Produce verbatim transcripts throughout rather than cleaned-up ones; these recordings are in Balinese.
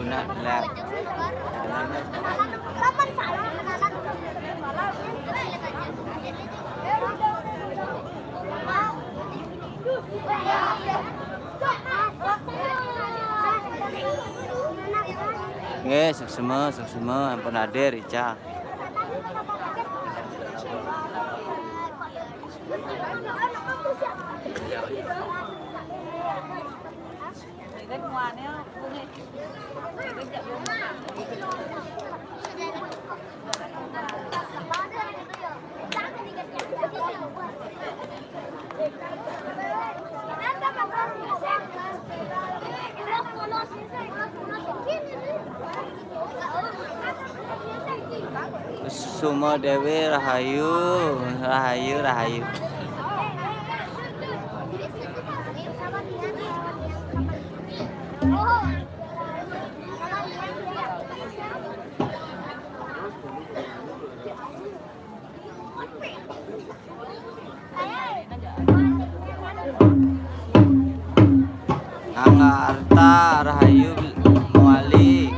Nah, lihat. Nggih, suksma, suksma, ampun hadir, Ica. Suksma Dewi, rahayu, rahayu, rahayu. Angga Arta, rahayu, mewali.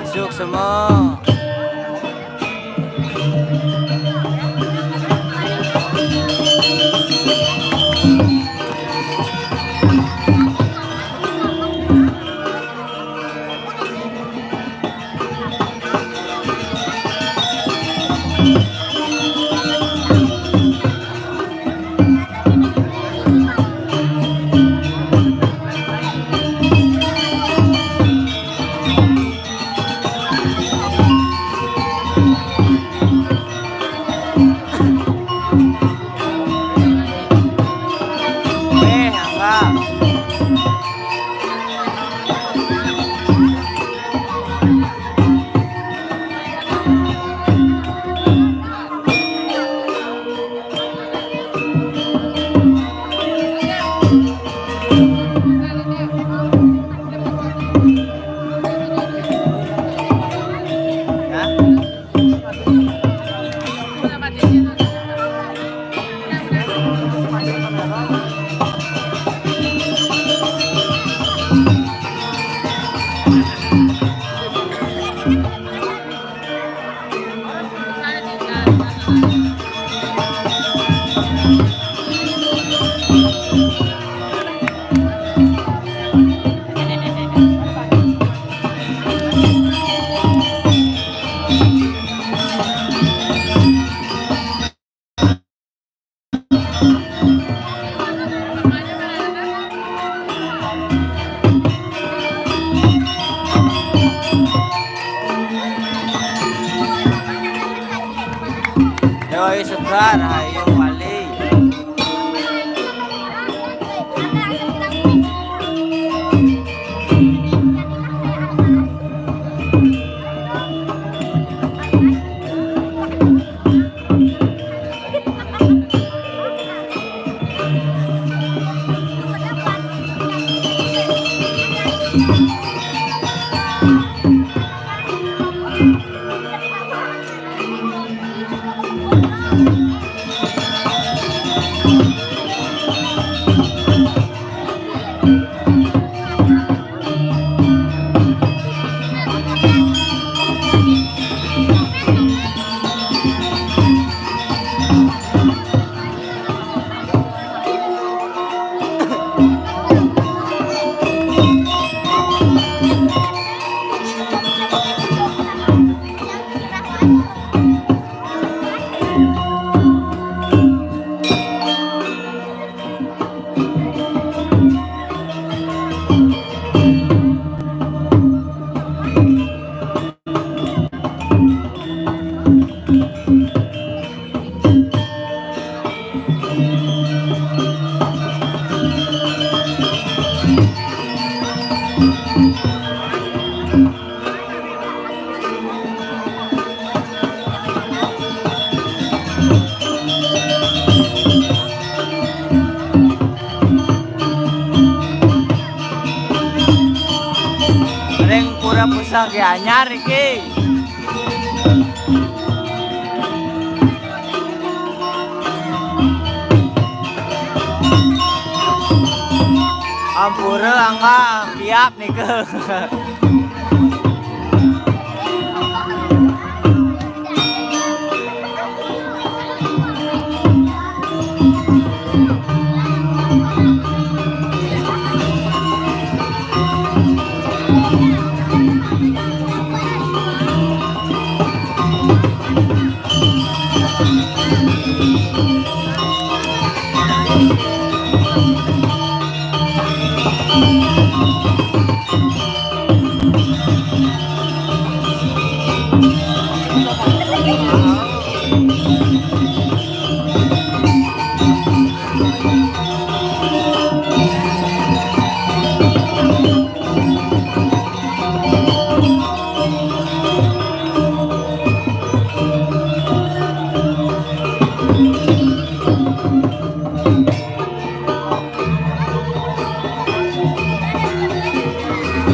Suksma. Eh, Angga. Yoi, sebar, ayo, wali. Lagi anyar iki. Ampura angga tiap nika.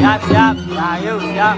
Siap, siap. Ayo, siap.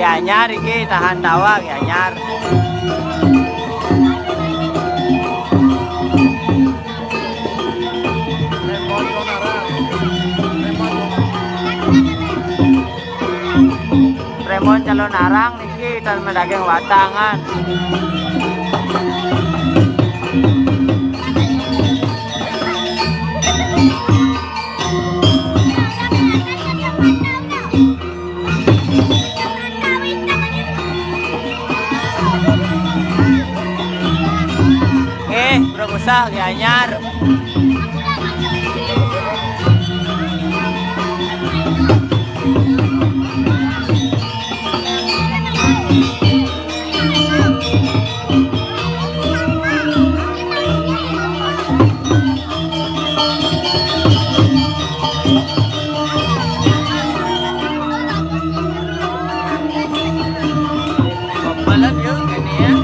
Gianyar iki tahan tawa, Gianyar. Premon Calonarang niki tan madaging watangan. Eh, Bro Usah, Gianyar. Papalan yuk, ini ya.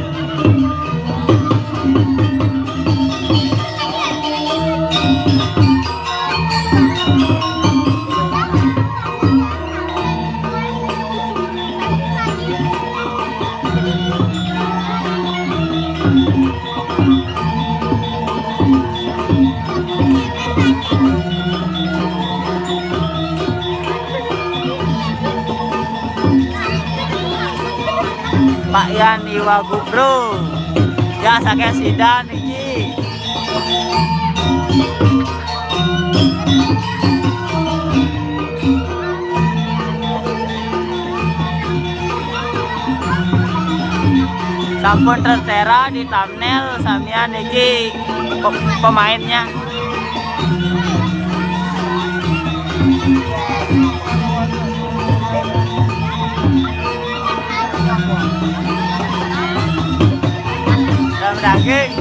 Pak Yan Iwa Gubro. Ya, saking sida niki. Sampun tertera di thumbnail samian niki pe-, pemainnya. Dalam daging.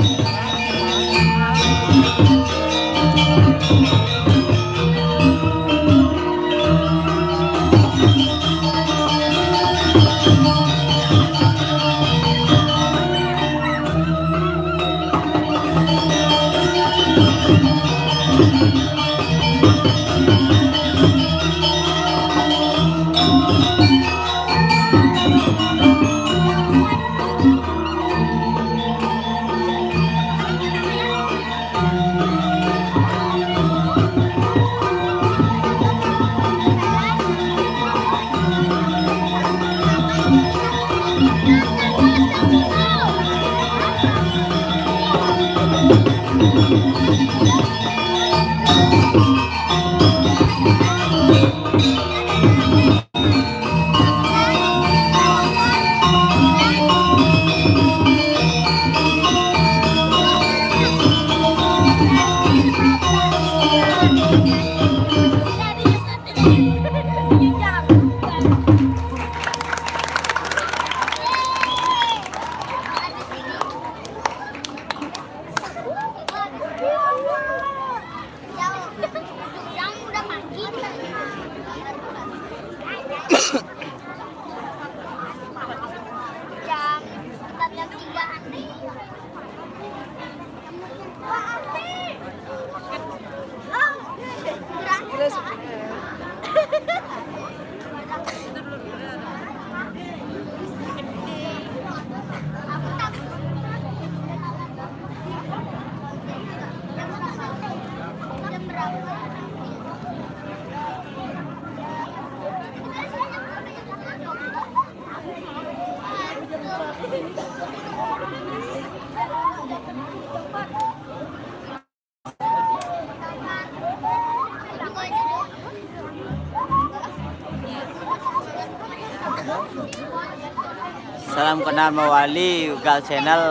Salam kenal mawali, Ugal Channel,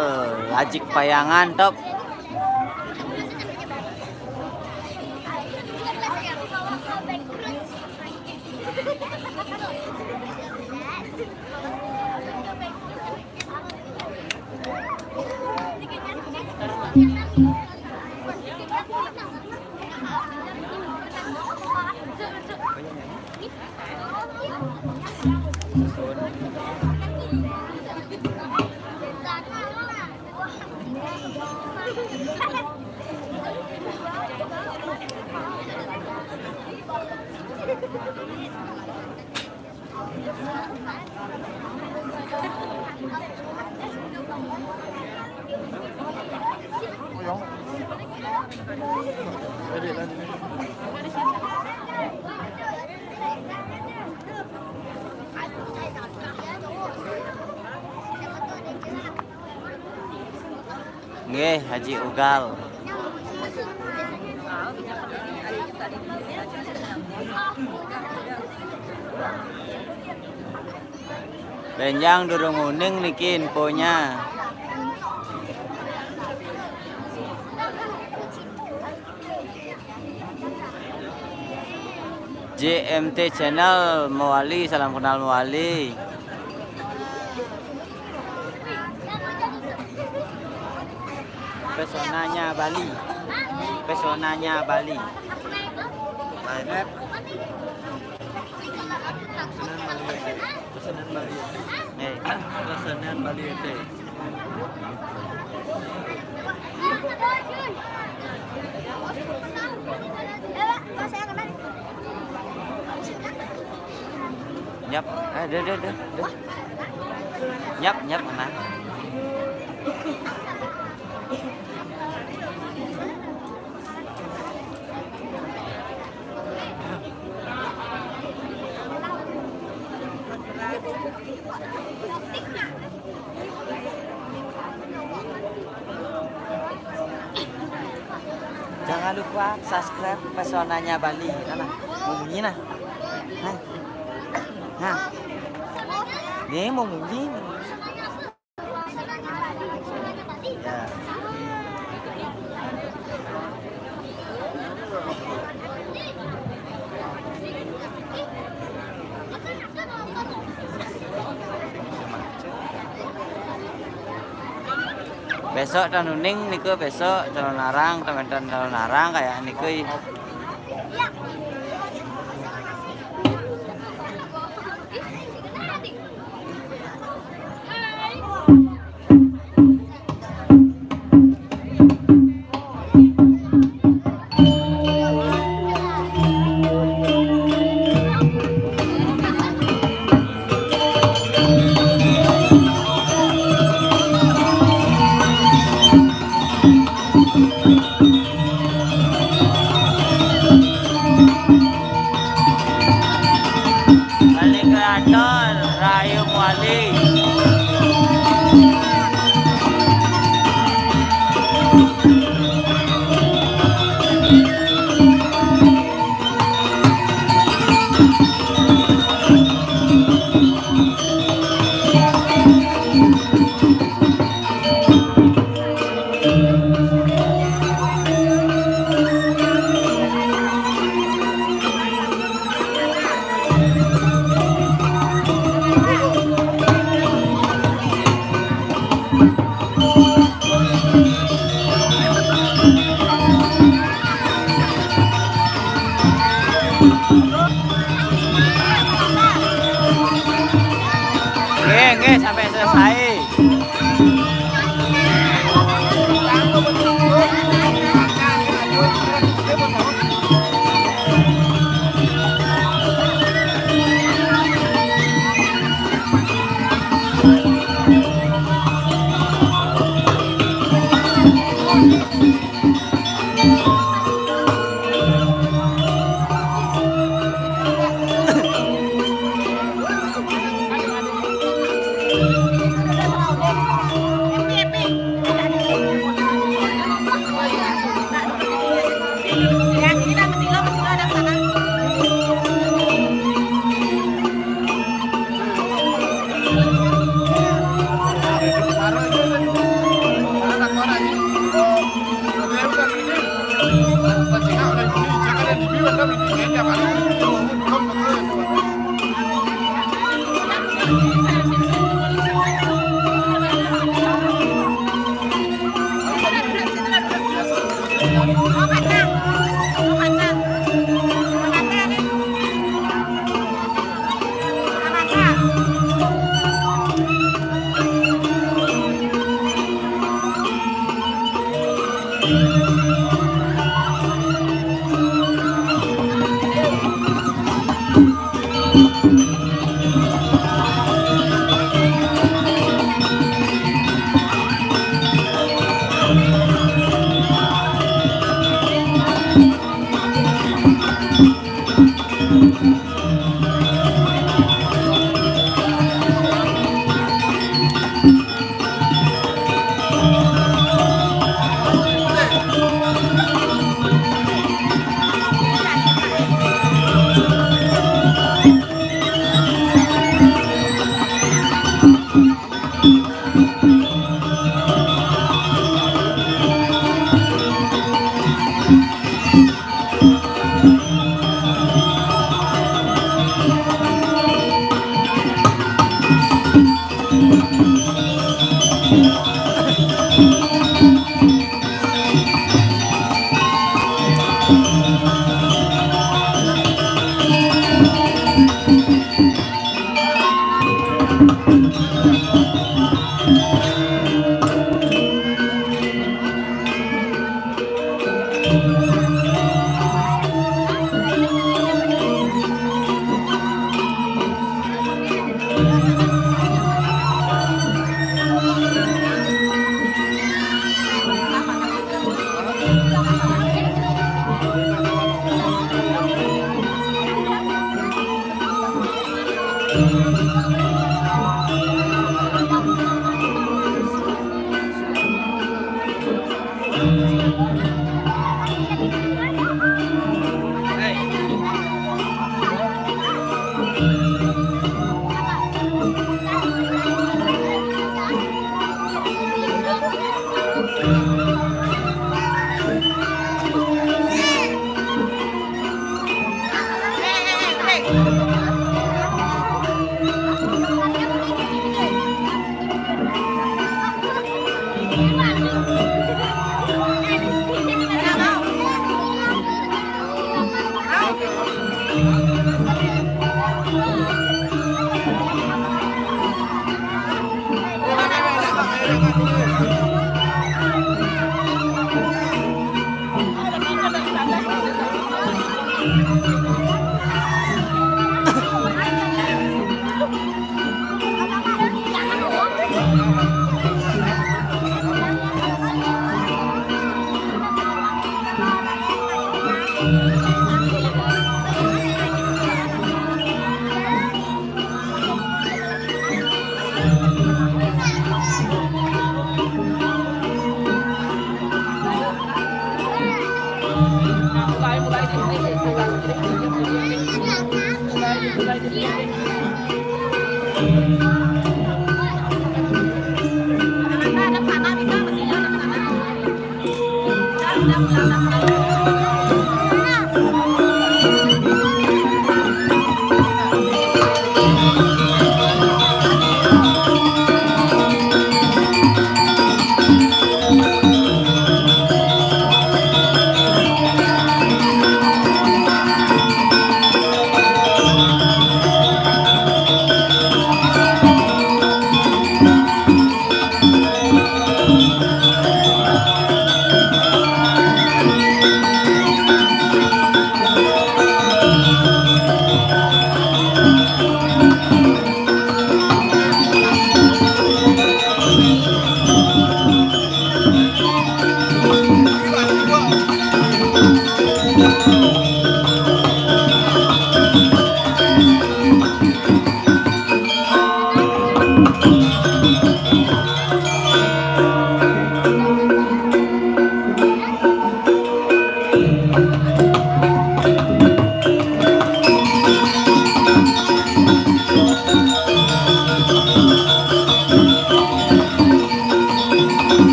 Ajik Payangan, top. Nggih, Haji Ugal. Benjang durung uning niki infonya. J M T Channel, mawali, salam kenal mawali. Pesonanya Bali. Pesonanya Bali. Pesanan Bali. Eh, pesanan Bali teh. Nyap. Eh, deh, deh, deh, deh. Nyap, nyap, mana? Jangan lupa subscribe Pesonanya Bali. Nah, nah. Mau bunyi, nah. Nah. Nah. Nih, mau bunyi. Ya. Besok tanuning niku, besok Calonarang, teman-teman Calonarang kayak niku. Bali Kreator, rahayu mawali. Nggih, nggih, sampai selesai.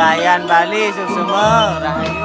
Layan Bali, suksma, rahayu.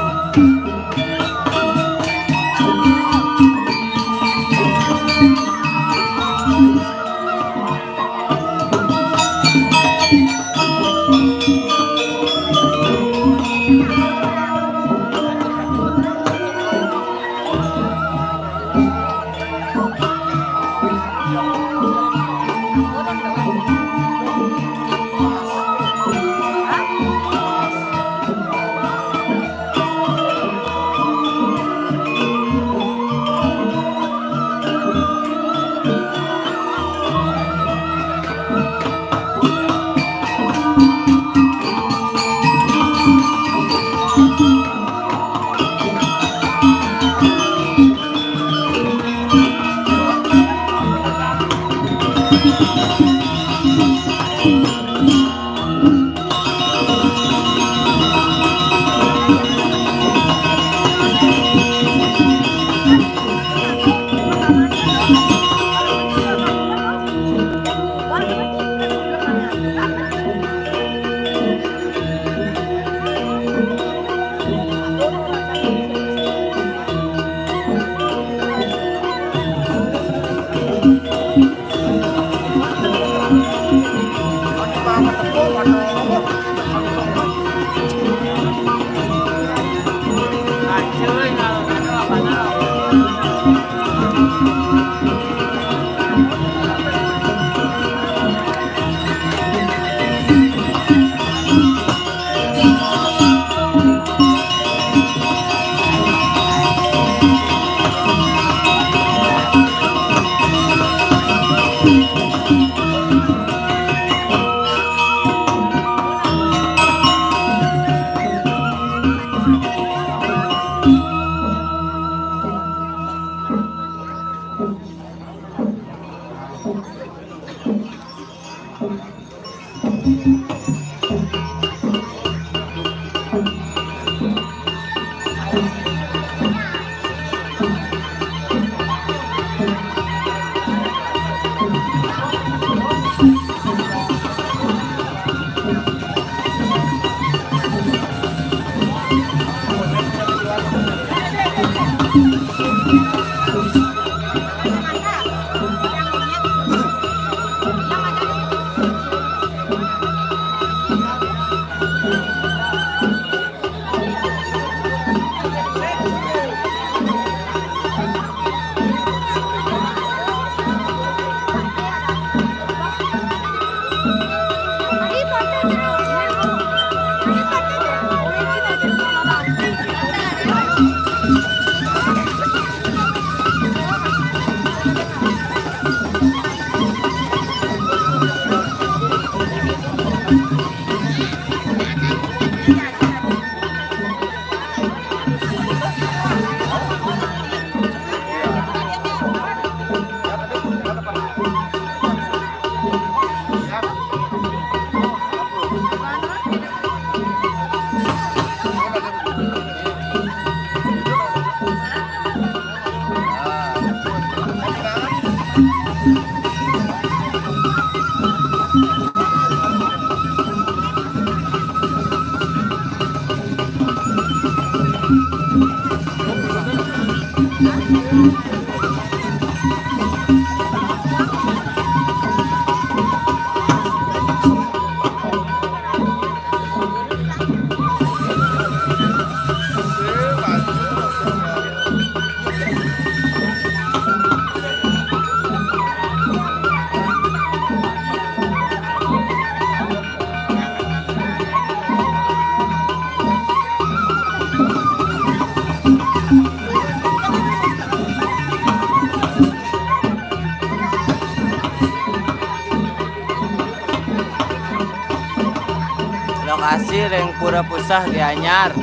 Asih, réng pura pusah Gianyar.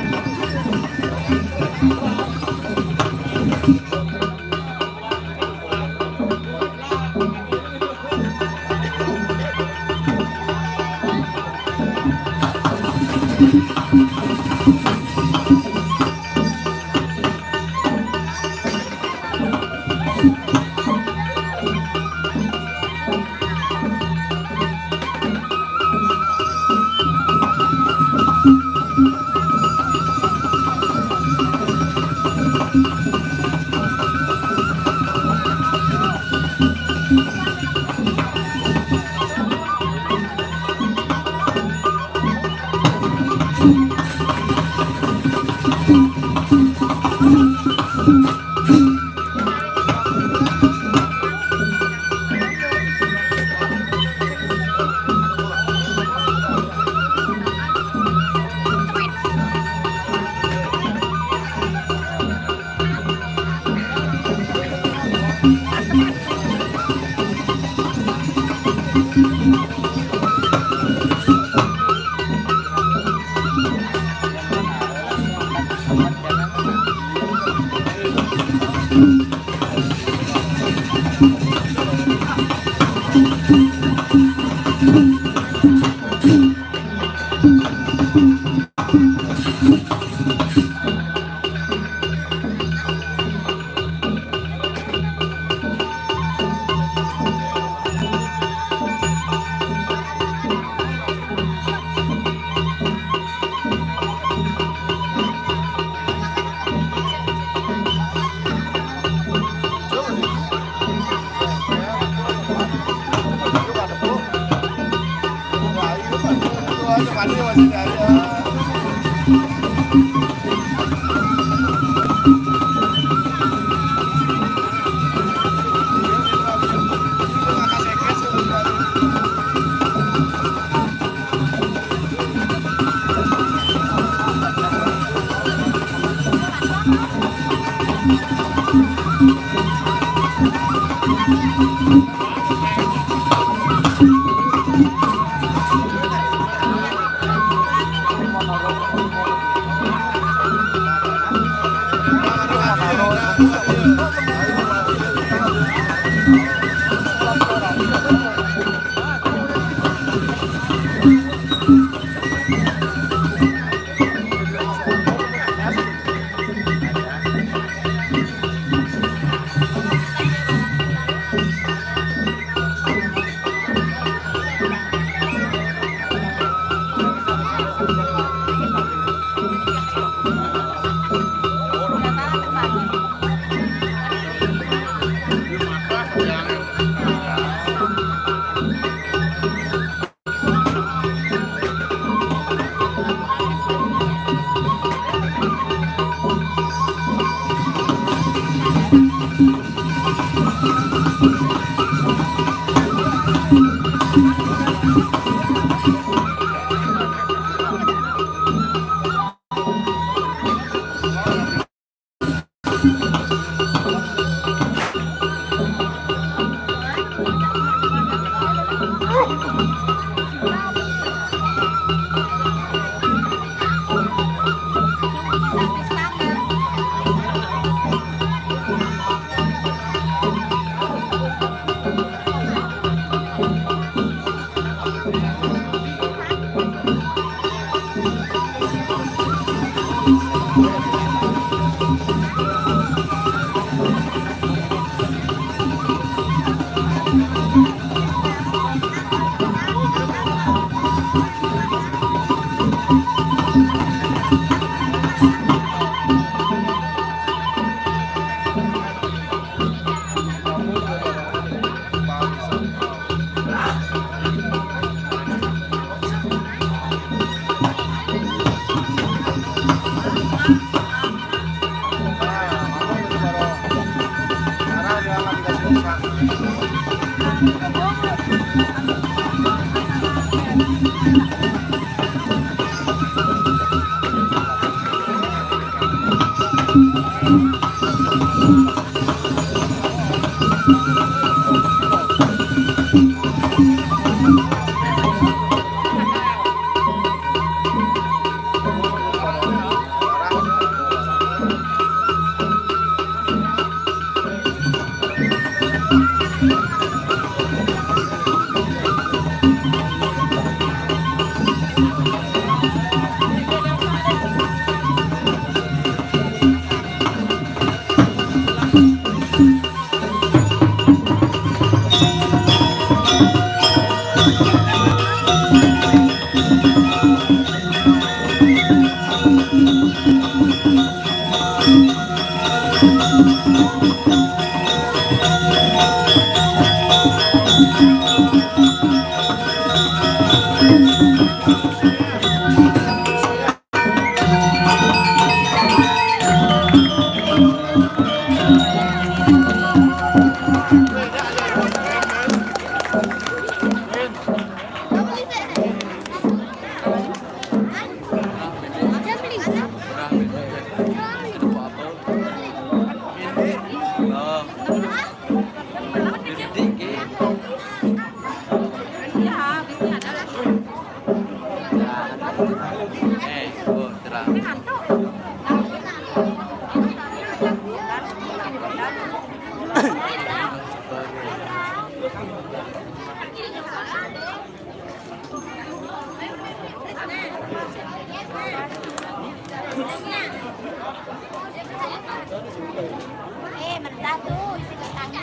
Eh, mentah tuh isi kentangnya.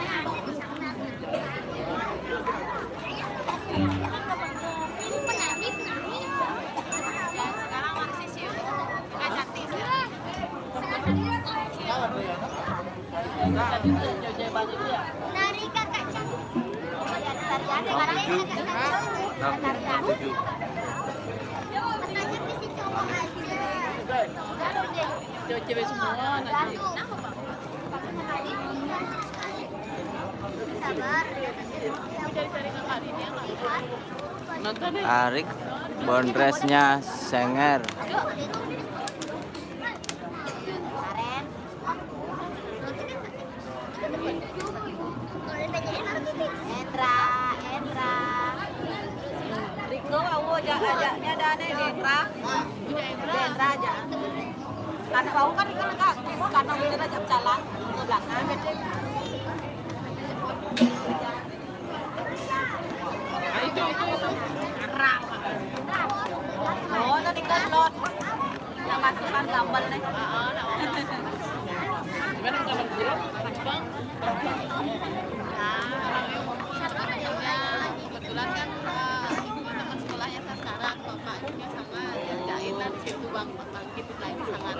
Ini penari, penari. Ya, sekarang masih siu. Nggak cantik sih. Dari kakak cantik. Dari Ariana, sekarang ini kakak cantik. Dari Ariana. Katanya ke si cowok aja. Cewek-cewek semua nanti. Sabar. Nonton deh. Arik, bondresnya senger. Karen. Endra, Endra. Riko, awo, ajak, ajaknya dah nih, Endra. Endra aja. Karena bau kan Riko negak, karena udah ajak jalan ke belakang. Oh, tadi kan lot. Yang masukkan sambal nih. Gimana kalau belum? Nah, kebetulan kan, eh, teman sekolahnya saya sekarang, bapaknya sama, ya, jahit lah di situ, Bang, Bang, gitu, lain sangat.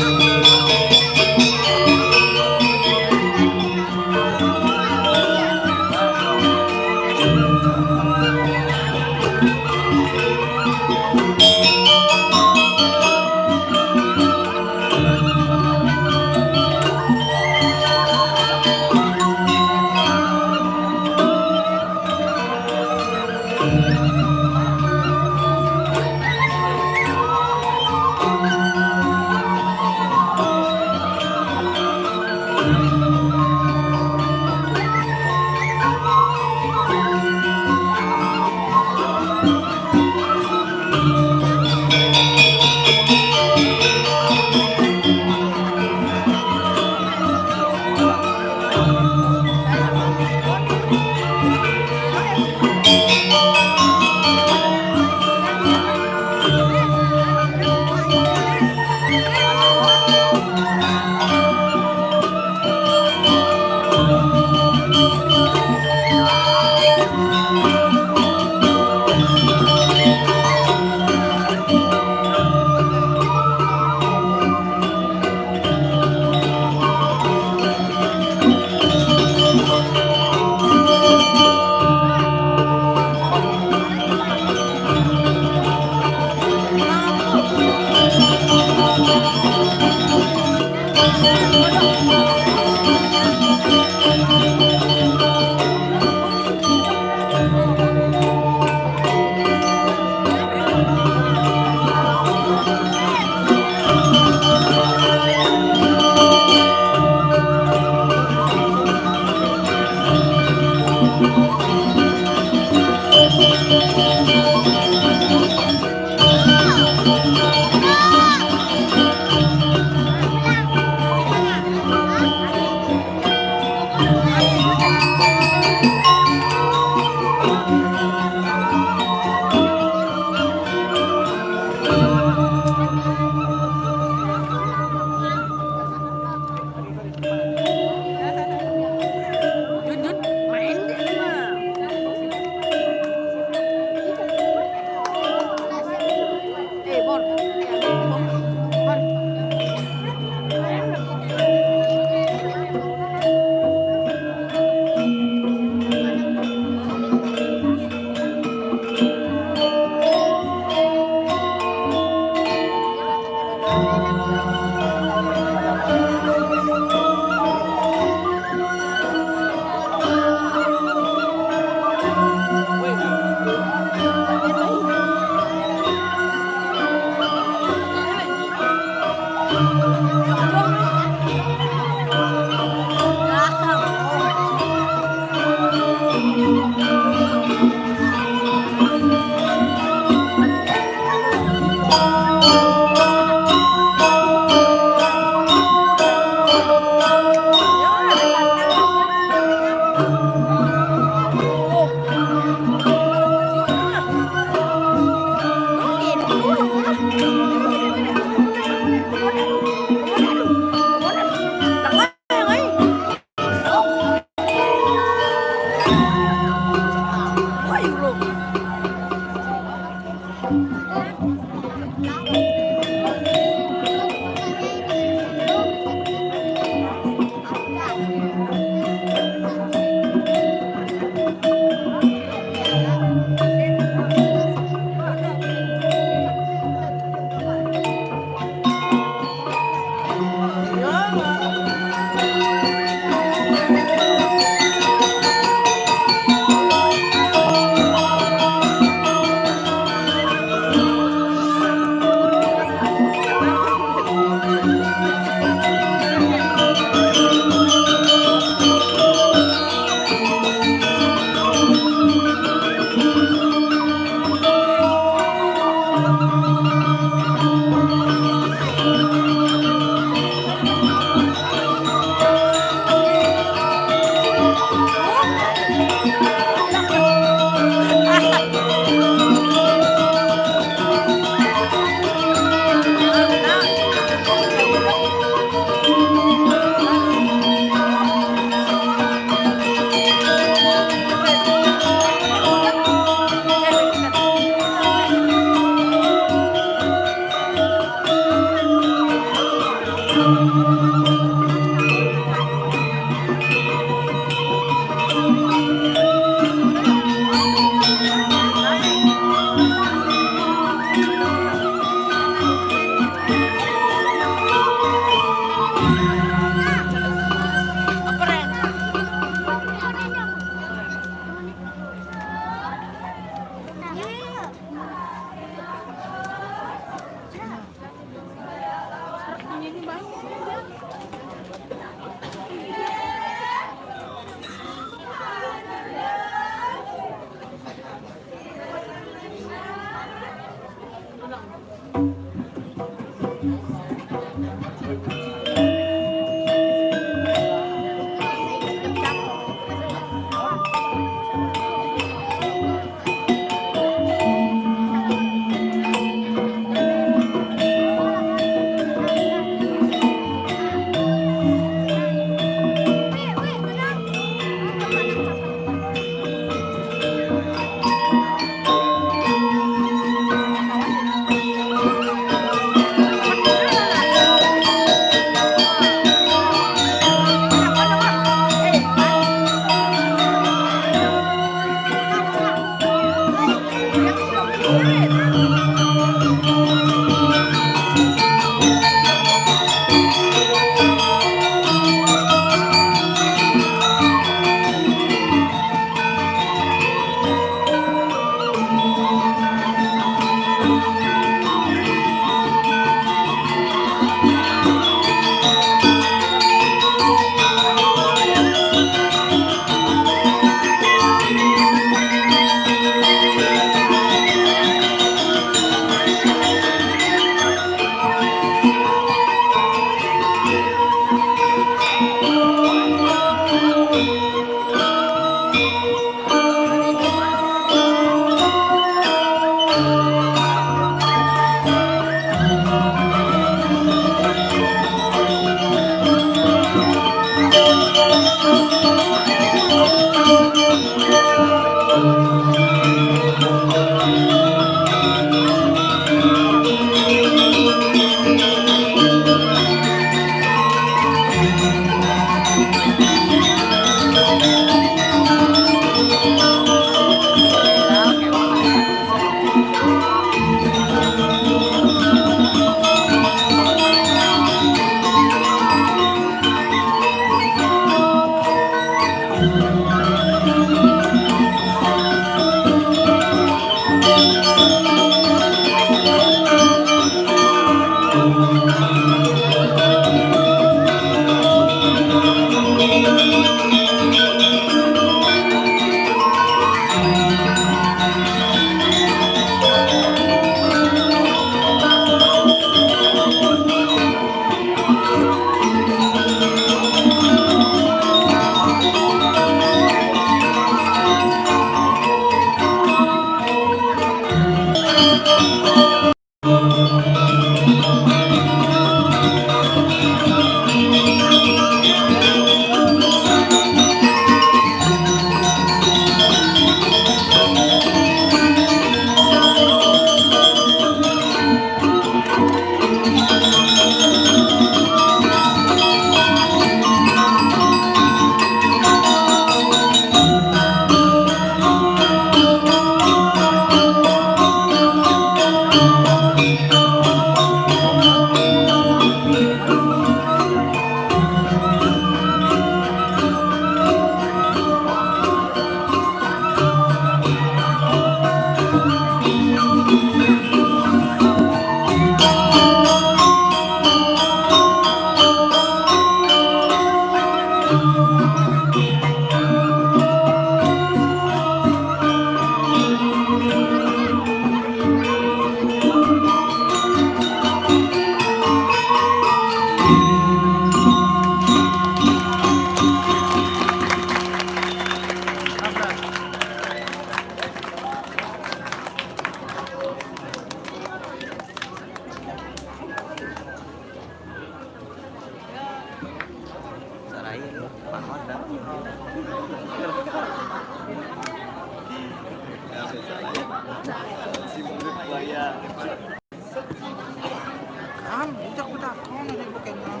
Am, ijak ku takon, adi ku kenal.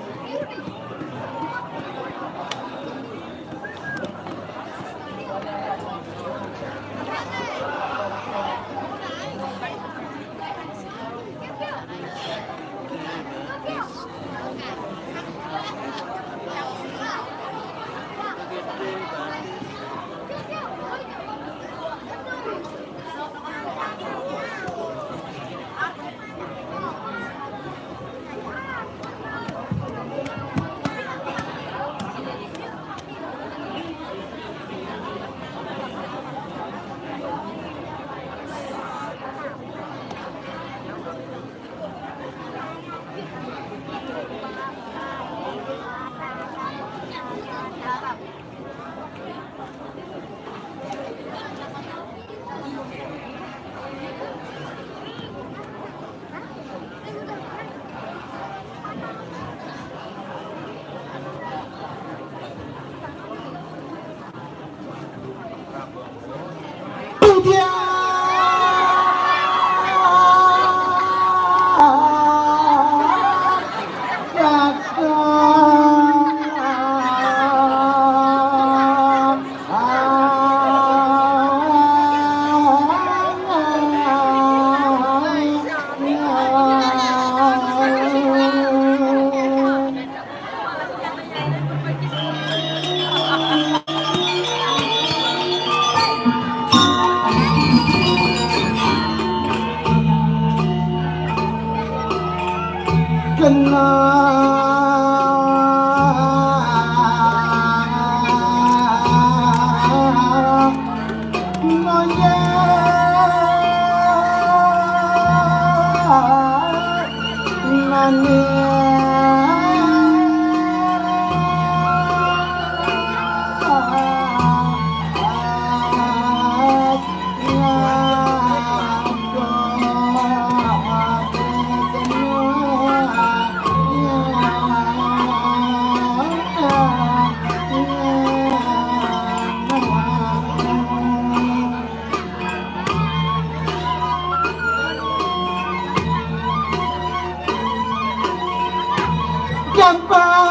Kena moyang manis. Gampang.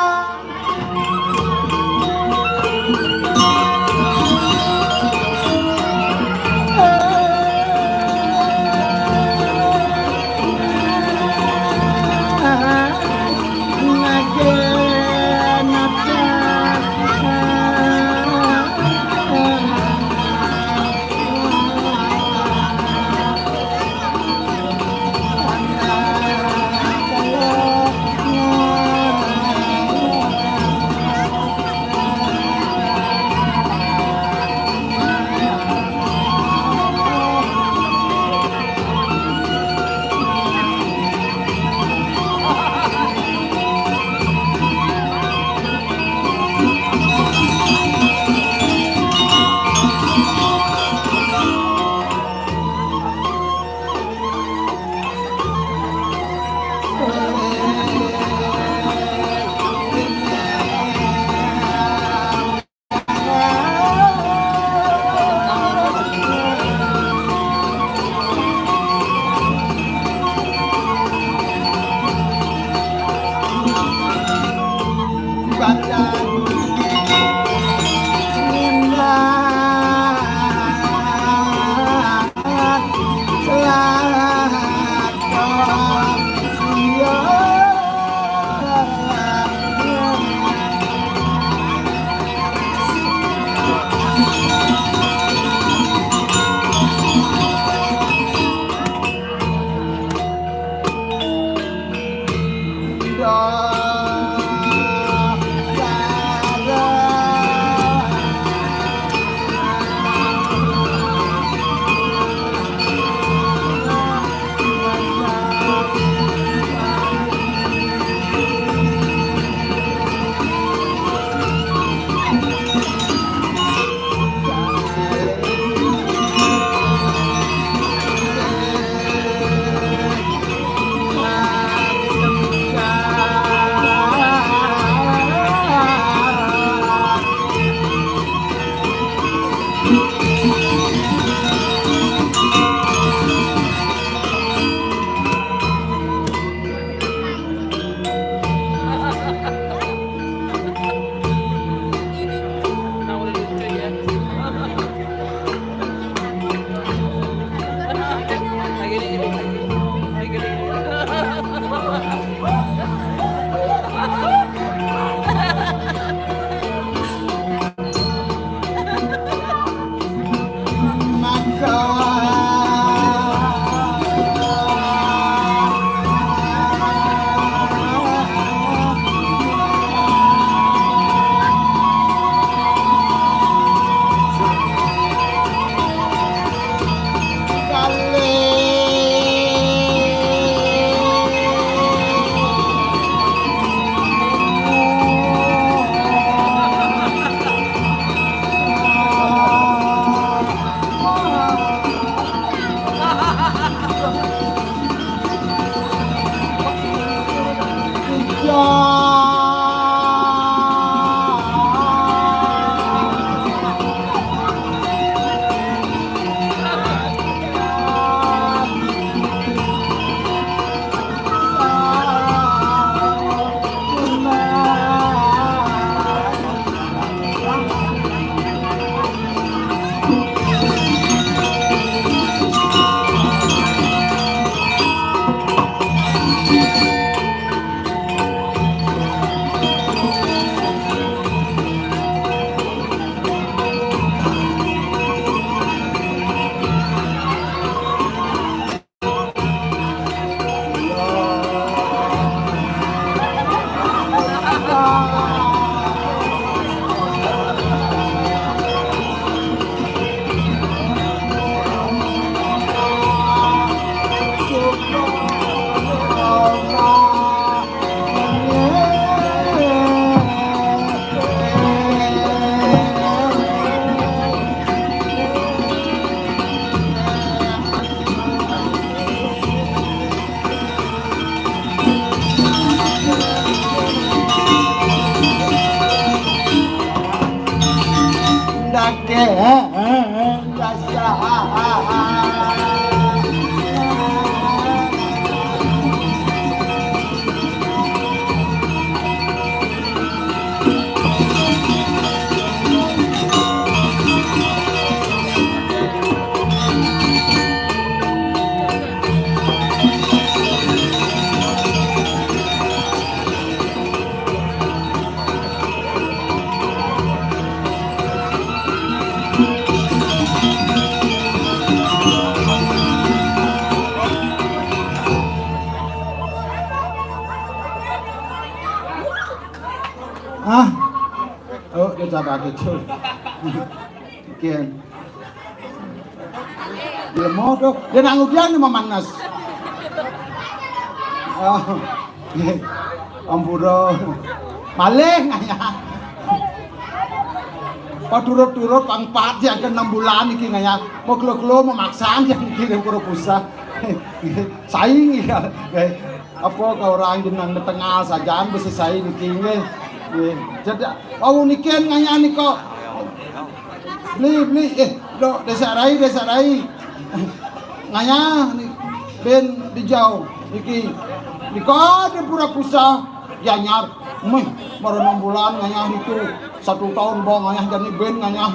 Ah, oh, dia cakap gitu. Kian. Dia mau tuh, dia nanggung dia nih memanas. Oh, ampura. Malih ngayah. Paturut-turut pang pat ya ke enam bulan iki ngayah. Mau kelo-kelo memaksa ya iki yang pura pusat. Saing ya. Apa kau orang jenang tengal saja besesai niki nggih. Nggih. Jadi, oh, niken ngayah nika. Beli, beli, eh, dok, desa rai, desa rai. Ngayah ni, ben dijau niki. Nika di pura pusat Gianyar. Meh, baru enam bulan ngayah itu. Satu tahun bang ngayah jani ben ngayah.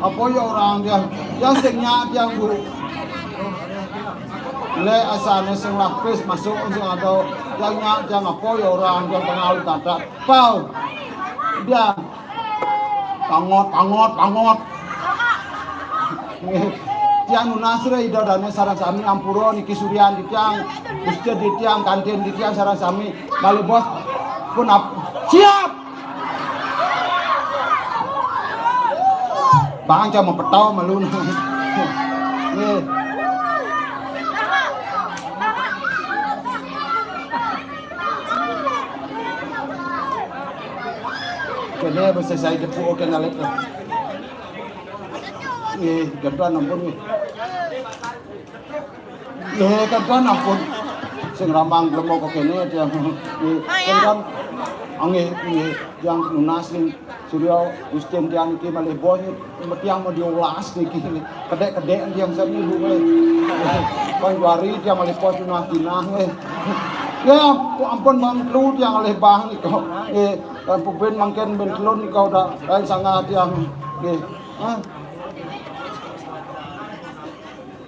Apa ya orang dia? Yang sing nyak yang bu. Le asane sing lapis masuk sing ada. Yang nyak yang apa ya orang dia kenal tata. Pau. Dia. Pangot, pangot, pangot. Tiang nunas re ida dane sareng sami ampura niki suryan di tiang. Masjid di tiang, kantin di tiang sareng sami. Bali bos pun ap-, siap. Bang cuma petau malu. Nggih. Kene wis selesai jepuk oke nalip. Nggih, gantuan ampun nggih. Nggih, gantuan ampun. Sing ramang lemo kok kene tiang. Nggih, gantuan. Ah, nggih, nggih, tiang nunas ning Surya Gustin tiang iki malih bos metiang mau diolas niki. Kedek-kedek tiang sami bu nggih. Kon juari tiang malih bos nunas dinah nggih. Ya, ampun bang telu tiang malih bang nika. Nggih, kan pupin mangken ben telun nika udah lain sangat tiang. Nggih. Hah?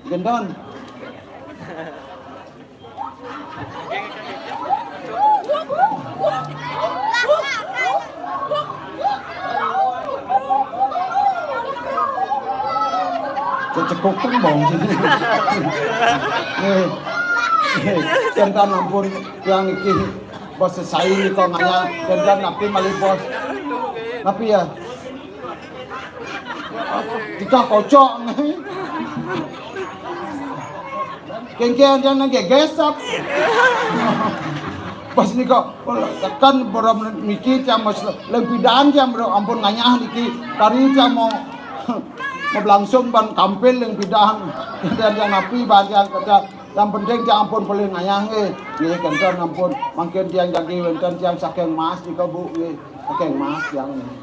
Gendon. Kecekuk tembong sini. Eh, eh, jangan ampun yang niki bos selesai nih kok nganya dan napi malih bos. Napi ya? Tiga kocok. Kengkeng yang nang gegesap. Pas nika tekan boro niki tiang mas lempidan tiang boro ampun nganyah niki. Tari tiang mau mau langsung ban kampil lempidan. Dan yang napi ban yang kata yang penting tiang ampun paling nganyah nggih. Nggih kenten ampun. Mangkin tiang jagi wenten tiang saking mas nika Bu nggih. Saking mas tiang nggih.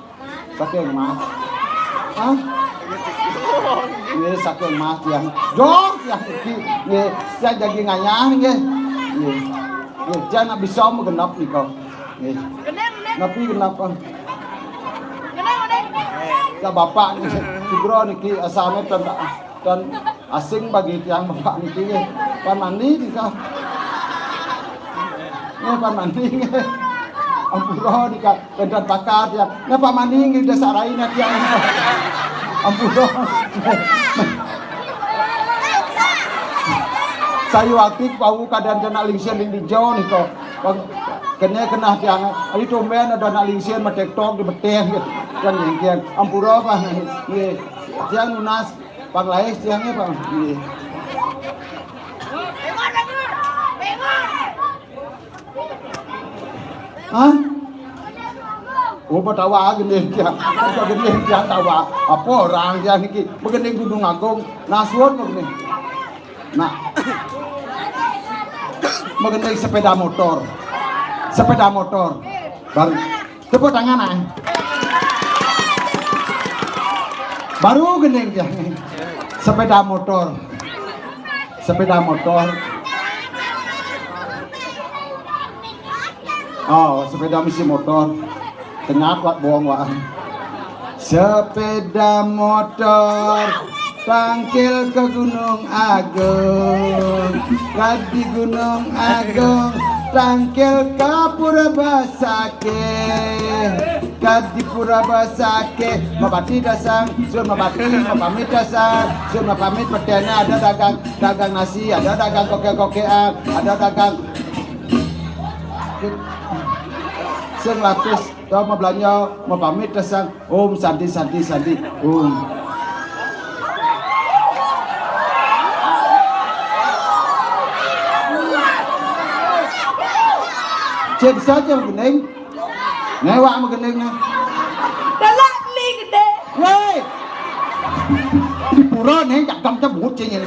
Saking mas. Hah? Nggih, saking mas tiang. Jor tiang iki. Nggih, tiang jagi nganyah nggih. Nggih. Nggih, tiang nak bisa mau genap nika. Nggih. Napi genap? Sa bapak nggih. Sugro niki asane ten, ten asing bagi tiang bapak niki nggih. Pan mandi nika. Nggih, pan mandi nggih. Ampura nika. Kedan bakar ya. Napa mani ngi desa raina tiang. Ampun. Saya waktu bau keadaan kena lingsian di jauh nih kok. Kene kena tiang. Ari tumben ada nak lingsian ma TikTok di beteh gitu. Kan yang kian. Ampura apa? Nggih. Tiang nunas pang laes tiangnya pang. Nggih. Hah? Oh, patawa gini dia. Apa gini dia tawa? Apa orang dia niki? Begini Gunung Agung, Nasrun begini. Nah. Begini sepeda motor. Sepeda motor. Baru tepuk tangan ah. Baru gending dia. Sepeda motor. Sepeda motor. Oh, sepeda misi motor. Kenyat wak bohong wak. Sepeda motor tangkil ke Gunung Agung, kadi Gunung Agung tangkil ke Pura Basake. Kadi Pura Basake, mapati dasang, sun mapati, mapamit dasang, sun mapamit petene ada dagang, dagang nasi, ada dagang koke-kokean, ada dagang sing latus, tau mabelanja, mapamit dasang, Om Santi, Santi, Santi, Om. Cek bisa cek bening. Ngewak magending nah. Galak ni gede. Woi. Di pura nih cakam cabut cengin.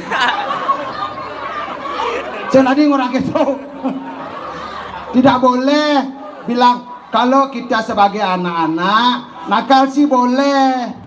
Saya tadi ngurang keso. Tidak boleh bilang kalau kita sebagai anak-anak nakal sih boleh.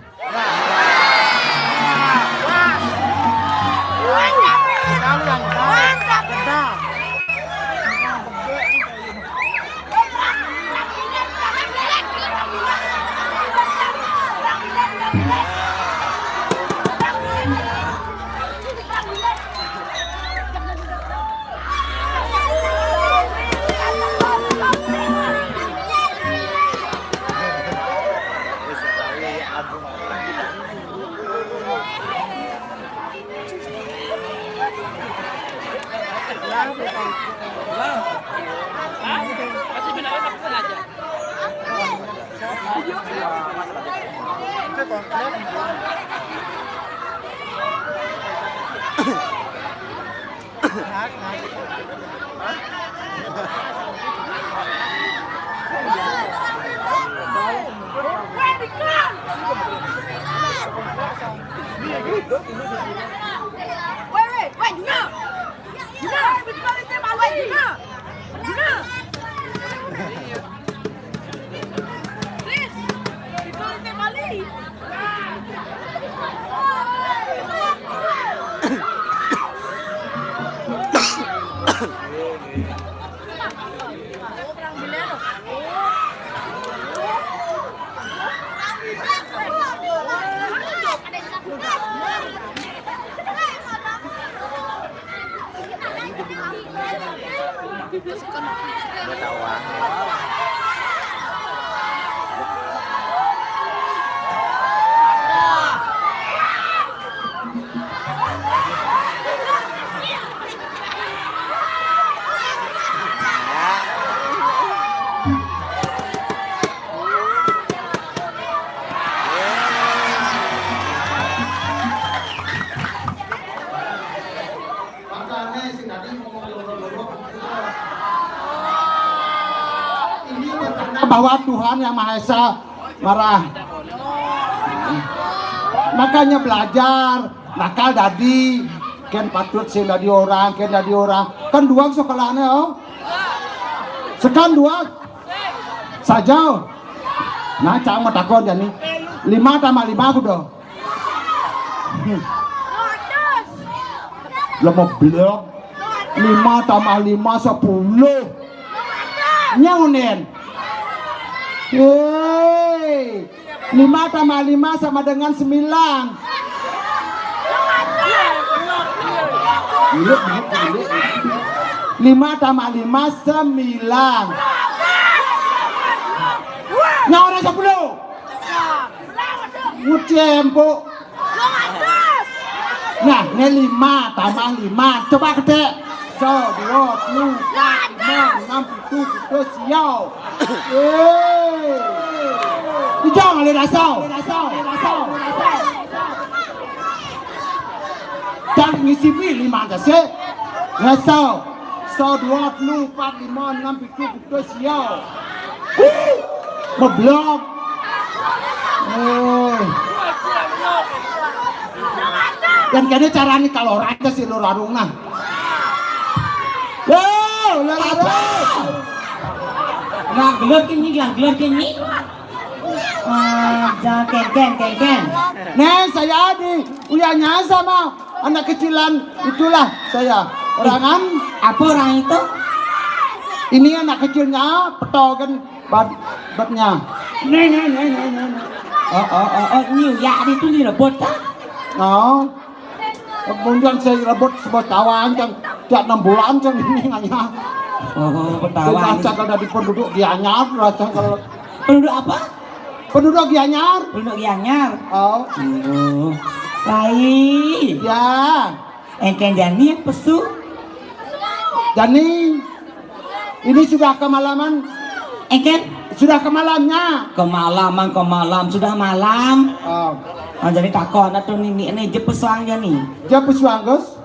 Wait, wait, wait, no! Makanya si tadi ngomong loro-loro. Ini pertanda bahwa Tuhan Yang Maha Esa marah. Makanya belajar, nakal dadi, ken patut sing dadi orang, ken dadi orang. Kan duang sekolahnya, oh. Sekan duang. Sajau. Nah, cang mau takon jani. Lima tambah lima aku dah. Hmm. Lama belum. Lima tambah lima, sepuluh. Nyaunin. Hei. Lima tambah lima sama dengan sembilan. Lima tambah lima, sembilan. Nyaunin sepuluh. Ngucempo. Nah, ini lima tambah lima. Coba ketik. So, dua, telu, empat, lima, enam, pitu, pitu, siau. Eh. Ijang, ada dasau. Dan ngisi bi lima aja sih. Dasau. So, dua, telu, empat, lima, enam, pitu, pitu, siau. Meblok. Eh. Dan kene carane kalau orang ke si lur arung nah. Yo, lur arung. Nah, gelar kini, gelar kini. Ah, jangan kengken, kengken. Nah, saya di uyanya sama anak kecilan itulah saya. Orangan. Apa orang itu? Ini anak kecilnya, petogen bab-, babnya. Nah, nah, nah, nah, nah, nah. Oh, oh, oh, oh, ini ya, itu ni rebut, ah? Oh. Kemudian saya rebut sebuah cawan, cang, tiap enam bulan, cang, ini nanya. Oh, betawan. Raja kalau dari penduduk Gianyar, raja kalau Penduduk apa? Penduduk Gianyar. Penduduk Gianyar. Oh. Oh. Rai. Ya. Engken jani pesu. Jani. Ini sudah kemalaman. Engken? Sudah kemalamnya. Kemalaman, kemalam, sudah malam. Oh. Ah, jadi takon atuh nini ini je pesuang jani. Je pesuang, Gus.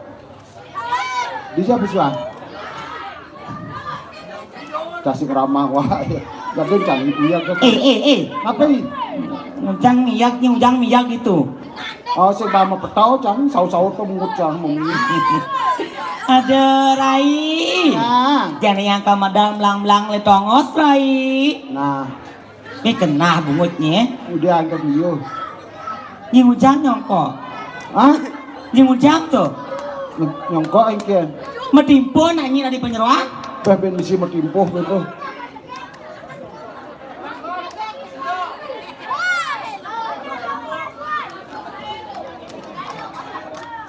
Di je pesuang. Tasik ramah wah. Jadi cang iya ke. Eh, eh, eh. Apa ini? Ujang miyak, ni ujang miyak gitu. Oh, si bama petau cang, sau-sau tuh mungut cang mungut. Ada Rai. Nah. Jangan yang kamadang belang-belang le tongos, Rai. Nah. Ini kena bungutnya. Udah angkat dulu. Ni ujang nyongkok. Hah? Ni ujang tuh. Nyongkok engken. Metimpo nanya dari penyeroan. Bah ben misi metimpo gitu.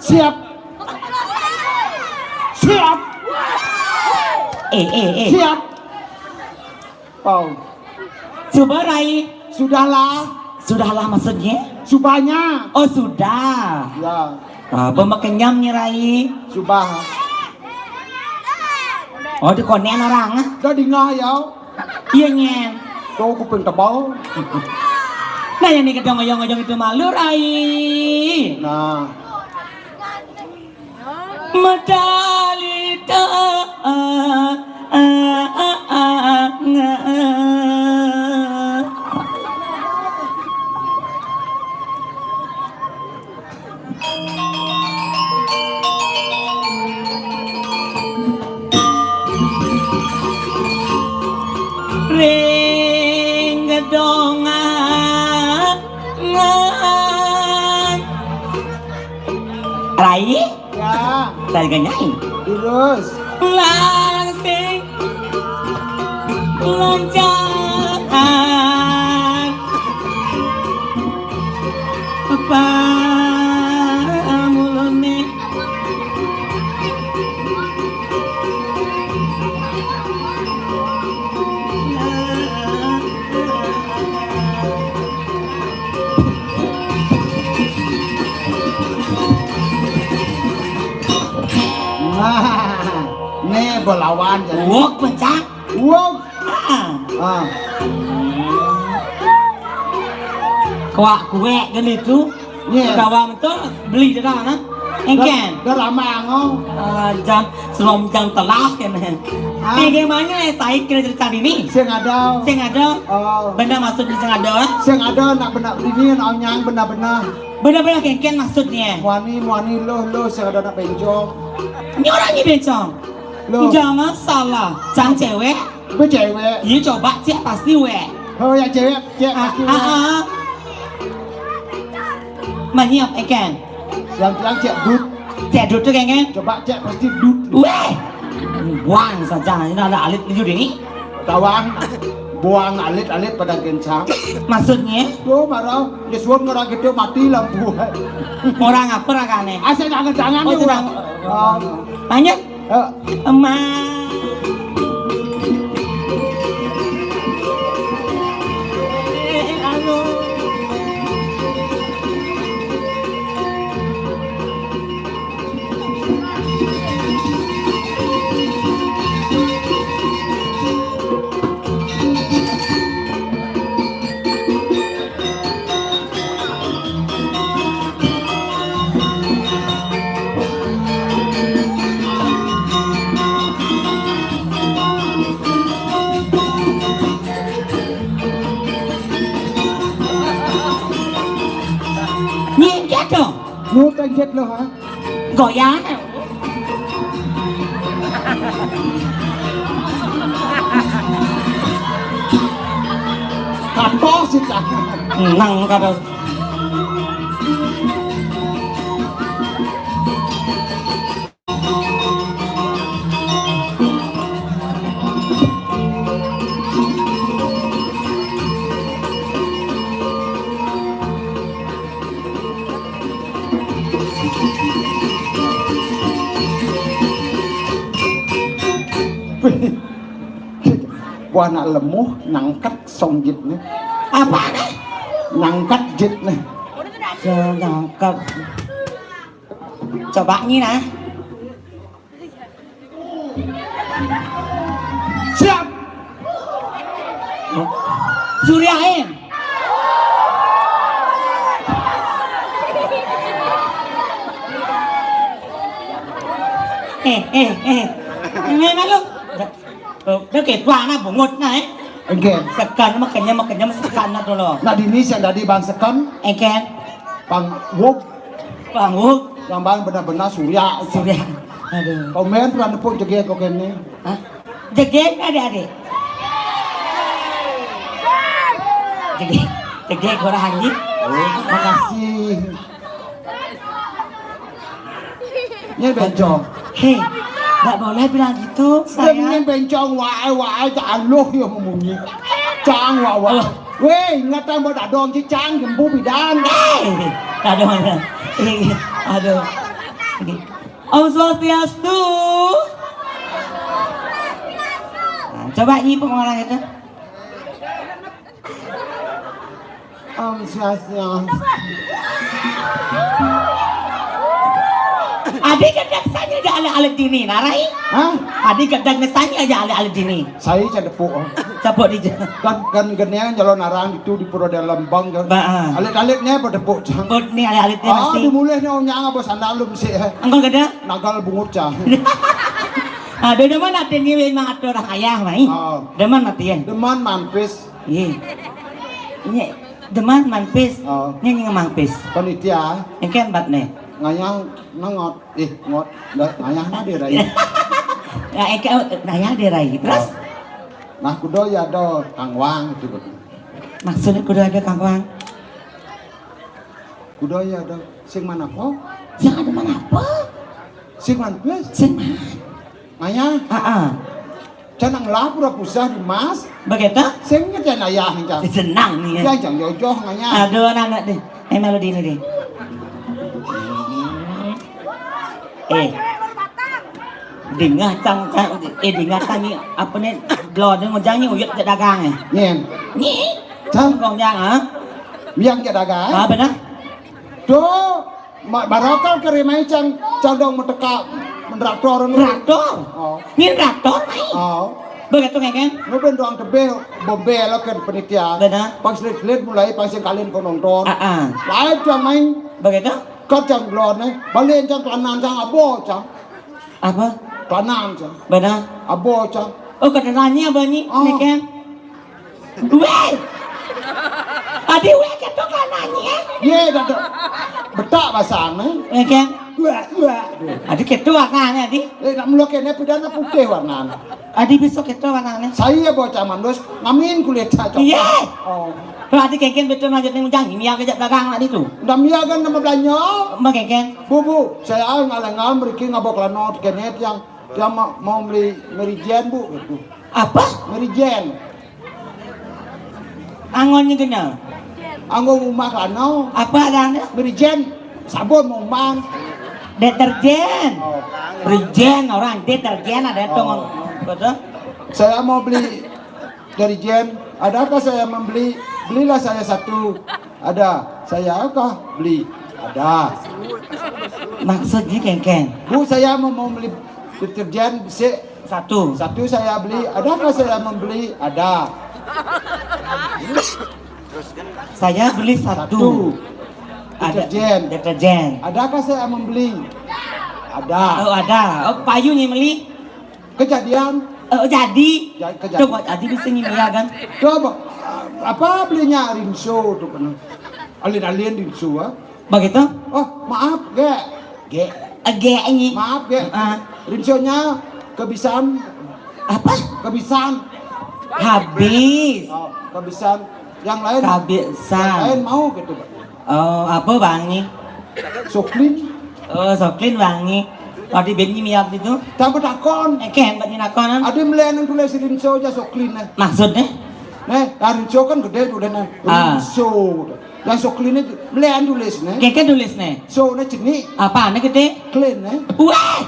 Siap. Siap. Eh, eh, eh. Siap. Pau. Coba, Rai. Sudahlah. Sudahlah maksudnya? Subahnya. Oh, sudah. Ya. Ah, pemekenyam nih, Rai. Subah. Oh, di konean orang, ah? Dah dingah ya. Iya, nyen. Tuh kuping tebal. Nah, yang nih gedong oyong-oyong itu malu, Rai. Nah. Medalita. Ring gedongan. Rai? Ya. Saya nyai. Terus. Langsing loncakan. Apa mulone? Nah, nih belawan jadi. Wok pencak. Wok. Ah. Ah. Kuak kuek kan itu. Iya. Kawan tuh beli di sana. Engken. Dah lama ngau. Ah, jam, sebelum jam telah kan. Ah. Eh, gimana ya, saya kira cerita ini? Sing ada. Sing ada. Oh. Bener maksudnya sing ada? Sing ada nak benar ini, nak nyang benar-benar. Benar-benar kengken maksudnya. Muani, muani, loh, loh, sing ada nak bencong. Ini orang ini bencong. Loh. Jangan salah, cang cewek. Be cewek. Iya, coba cek pasti wek. Oh, yang cewek cek pasti wek. Ah, ah. Manyap, eken. Yang, yang cek dut. Cek dut tuh kengken. Coba cek pasti dut. Weh. Buang saja, ini ada alit tujuh ini. Tawang. Buang alit-alit pada gencang. Maksudnya? Tuh, marah. Dia suam ngerang gitu, mati lampu. Orang apa ragane? Asal jangan-jangan. Oh, nih, sedang orang. Oh. Lanjut. Eh. Emak. Nyingkat dong. Lu tengket lo, ha? Goyang. Kapoh sih, Cak. Nang kada. Wah, nak lemuh nangkat song jit ne. Apa ne? Nangkat jit ne. Nangkat. Coba nyi nah. Siap. Surya Ain. Eh, eh, eh. Ini malu. Oke, gua anak bungut nah, eh. Oke. Sekan makanya makanya sekan nah dulu. Nah, dini sing dadi bang sekan. Oke. Bang Wuk. Bang Wuk. Yang bang benar-benar Surya. Surya. Aduh. Komen pernah nepuk jegek kok ini. Hah? Jegek adik-adik. Jegek. Jegek orang haji. Oh, makasih. Ini bencong. Hei, nggak boleh bilang gitu, sayang. Ini bencong wae wae tak aluh ya memunyi. Cang wae wae. Weh, ingatan buat dadong cicang jembu bidan. Eh, aduh, aduh. Om Swastiastu. Nah, coba nyi pengulangan itu. Om Swastiastu. Adi kadang sanya aja alit-alit dini, narai? Hah? Adi kadang sanya aja alit-alit dini. Saya cedepuk. Cepuk di je. Kan kan geneng jalan arang itu di Pura Dalam Bang kan. Ba, ah. Alit-alitnya pada tepuk cang. Bot ni alit-alitnya. Ah, masih dimulai ni orang nyang apa sandal lu mesti eh. Angkol kada? Nagal bungut cang. Aduh, demen ati ni memang atur ayah mai. Oh. Demen ati ya. Demen mampis. Iya. Ini demen mampis. Oh. Ini yang mampis. Panitia. Engken bat nih. Ngayang nengot. Eh, ngot. Dah, ngayang na dia rai. Ya, engken ngayang dia rai. Terus? Oh. Nah, kudo ya ada kangwang gitu. Maksudnya kudo ada kangwang? Kudo ya ada sing mana po? Sing ada mana po? Sing man plus? Sing man. Ngayang. Ah, ah. Canang lah pura pusah di mas. Begitu? Sing ngerti ayah yang cang. Senang nih ya. Yang cang jojoh ngayang. Aduh, anak-anak deh. Eh, malu di ini deh. Eh. Dingah cang, cang, eh, dingah cang ni apa ni? Belum ada ngejang ni, uyut je dagang eh. Nyen. Ni? Cang. Kong jang, ha? Miang je dagang. Ah, benar. Tuh. Ma-, barakal kari mai cang, cang dong meteka mentraktor anu. Traktor? Oh. Ni traktor mai? Oh. Begitu kan? Nu ben doang tebel, bombe lah kan penitia. Benar. Pang selit-selit mulai pang sing kalin penonton. Ah, ah. Lain cang mai. Begitu? Kat cang belon eh. Balik cang kelanan cang abo cang. Apa? Kelanan cang. Benar. Abo cang. Oh, kata nanya apa ni? Oh. Ni kan? Weh. Adi weh ketok lananya. Ye, dah tu. Betak basang eh. Ya kan? Wah, wah. Adi ketok warnanya adi. Eh, nak mula kena pidana putih warnanya. Adi besok ketok warnanya. Saya bocah mandus ngamin kulit saja. Iya. Oh. Kalau adi kengken betul aja ni ujang ini aku ajak dagang nak itu. Dah mia kan nama belanja. Mbak kengken. Bu, bu, saya ngal-ngal meriki ngabok lanot kenet yang yang ma-, mau beli Mary Jane bu gitu. Apa? Mary Jane. Angon ni kena. Anggo rumah lanau. Apa adanya? Merijen. Sabun mau mang. Deterjen. Oh. Merijen orang deterjen ada itu. Oh. Betul? Saya mau beli deterjen. Adakah saya membeli? Belilah saya satu. Ada. Saya kah beli? Ada. Maksudnya kengkeng. Bu, saya mau, mau beli deterjen besik. Satu. Satu saya beli. Adakah saya membeli? Ada. Saya beli satu. Satu. Ada deterjen. Deterjen. Adakah saya membeli? Ada. Oh, ada. Oh, payu ni beli? Kejadian. Oh, jadi. Ja-, kejadian. Tuh, buat jadi bisa ni ya kan? Tuh, apa, apa belinya Rinso tuh kan? Alin-alin Rinso, ah. Begitu? Oh, maaf, Gek. Gek. Eh, Gek ini. Maaf, Gek. Ah. Rinsonya kebisan. Apa? Kebisan. Habis. Oh, kebisan. Yang lain, yang lain mau gitu, Pak. Oh, apa wangi? Soklin. Oh, Soklin wangi. Tadi ben nyimiap itu. Tambah takon. Eh, kan, buat nyinakon. Ada melian yang tulis Rinso aja Soklin, nah. Maksudnya? Nah, Rinso kan gede tuh, nah. Ah. Rinso. Yang Soklin itu melian tulis, nah. Keke tulis, nah. So, nah, jenik. Apa, nah, gede? Klin, nah. Wah!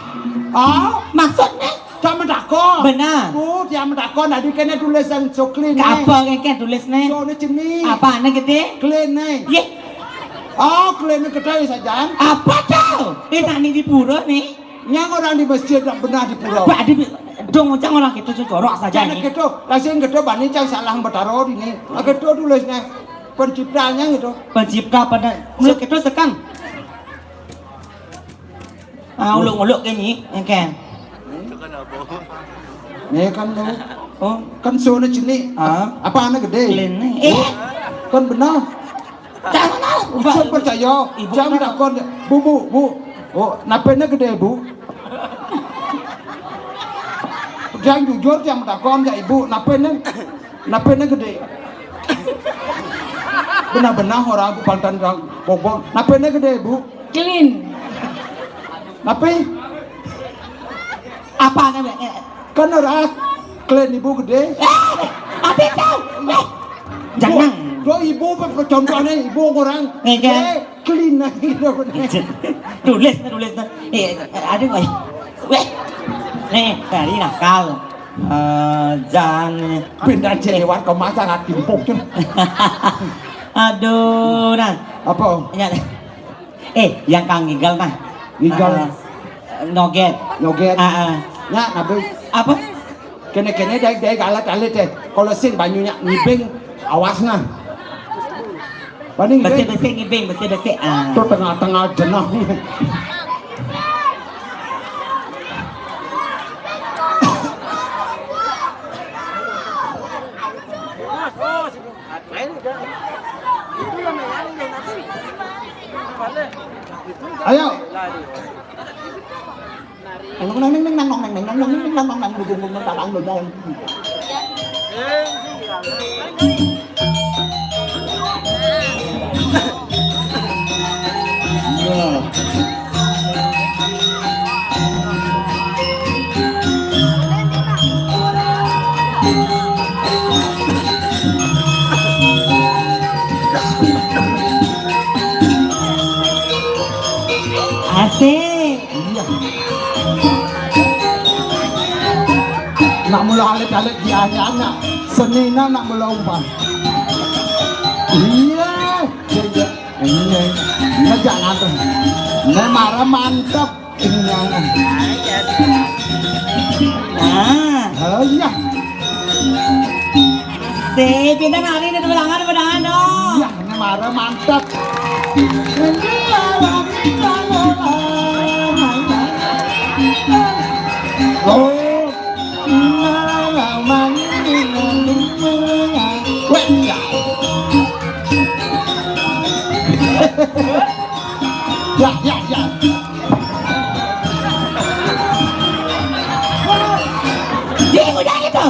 Ah? Maksudnya? Cak mentakon. Benar. Bu, cak mentakon. Tadi kena tulis yang Soklin, nah. Apa keke tulis, nah? So, nah, jenik. Apa, nah, gede? Klin, nah. Ye. Oh, klin gede saja. Apa tuh? Eh, tani di pura, nih. Nyang orang di masjid tak benar di pura. Pak, di dong, cang orang kita corok saja. Cang nih. Gitu, lah sing gitu, bani cang salah betaro di nih. Nah, gitu tulisnya. Penciptanya gitu. Pencipta pada, menurut kita sekan. Ah, uluk-uluk kayak ni, ya kan? Ini kan lo. Oh. Kan so, nah, jenik. Ah. Apa, nah, gede? Klin, eh. Kan benar. Jangan, ah. Saya percaya. Ibu, jangan kenapa? Takon. Bu, bu, bu. Oh, napenya gede, Bu? Jangan jujur, jangan takon ya, Ibu. Napenya, napenya gede? Benar-benar orang aku pantan orang bobong. Napenya gede, Bu? Klin. Nape? Apa namanya? Kan ora klin ibu gede. Eh, apa itu? Eh, jangan. Do, do ibu pe-, contohnya ibu orang. Nggak. Eh, klin gitu. Tulis, tulis. Eh, aduh, eh. Weh. Nih, dari nakal. Eh, jangan. Pindah cewek kemasan hati empuk, Cun. Aduh, nah. Apa? Ingat. Eh, yang kang ngigel nah. Ngigel. Ah, noget. Noget. Ah, ah. Nya, nabi. Apa? Kene-kene dai, dai galat alit deh. Kalau sing banyunya ngibing, awas nah. Paling besi-besi ngibing, besi-besi. Ah. Tuh tengah-tengah jenah. Ayo. Neng neng neng neng neng neng neng neng neng neng neng neng neng neng neng neng. Asik. Iya. Nak mula alit-alit di anak-anak. Senina nak mula umpan. Iya. Iya, iya. Ini, ini jangan tuh. Ini marah mantep. Ini yang. Ah. Oh iya. Si, pindah hari ini, tepuk tangan, tepuk tangan dong. Iya, ini marah mantep. Oh. Weh, ya. Ya, ya, ya. Jadi udah gitu.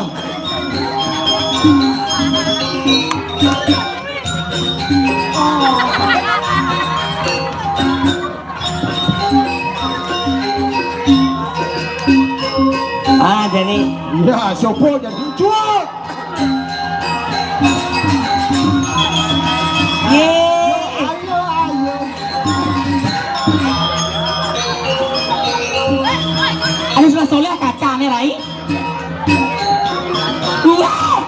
Ah, jadi. Ya, sopo jadi jual. Yeay. Ayo, ayo. Ayo, sudah soleh kacanya, Rai. Wah.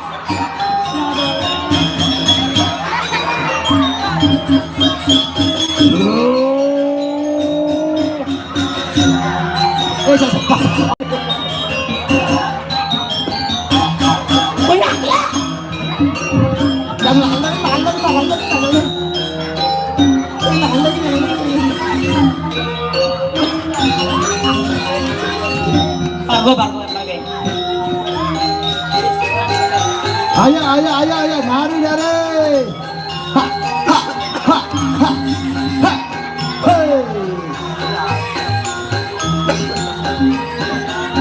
Pak, gua, Pak, gua, Pak, gua. Ayo, ayo, ayo, ayo, nari, nari. Ha, ha, ha, ha, ha. Hei.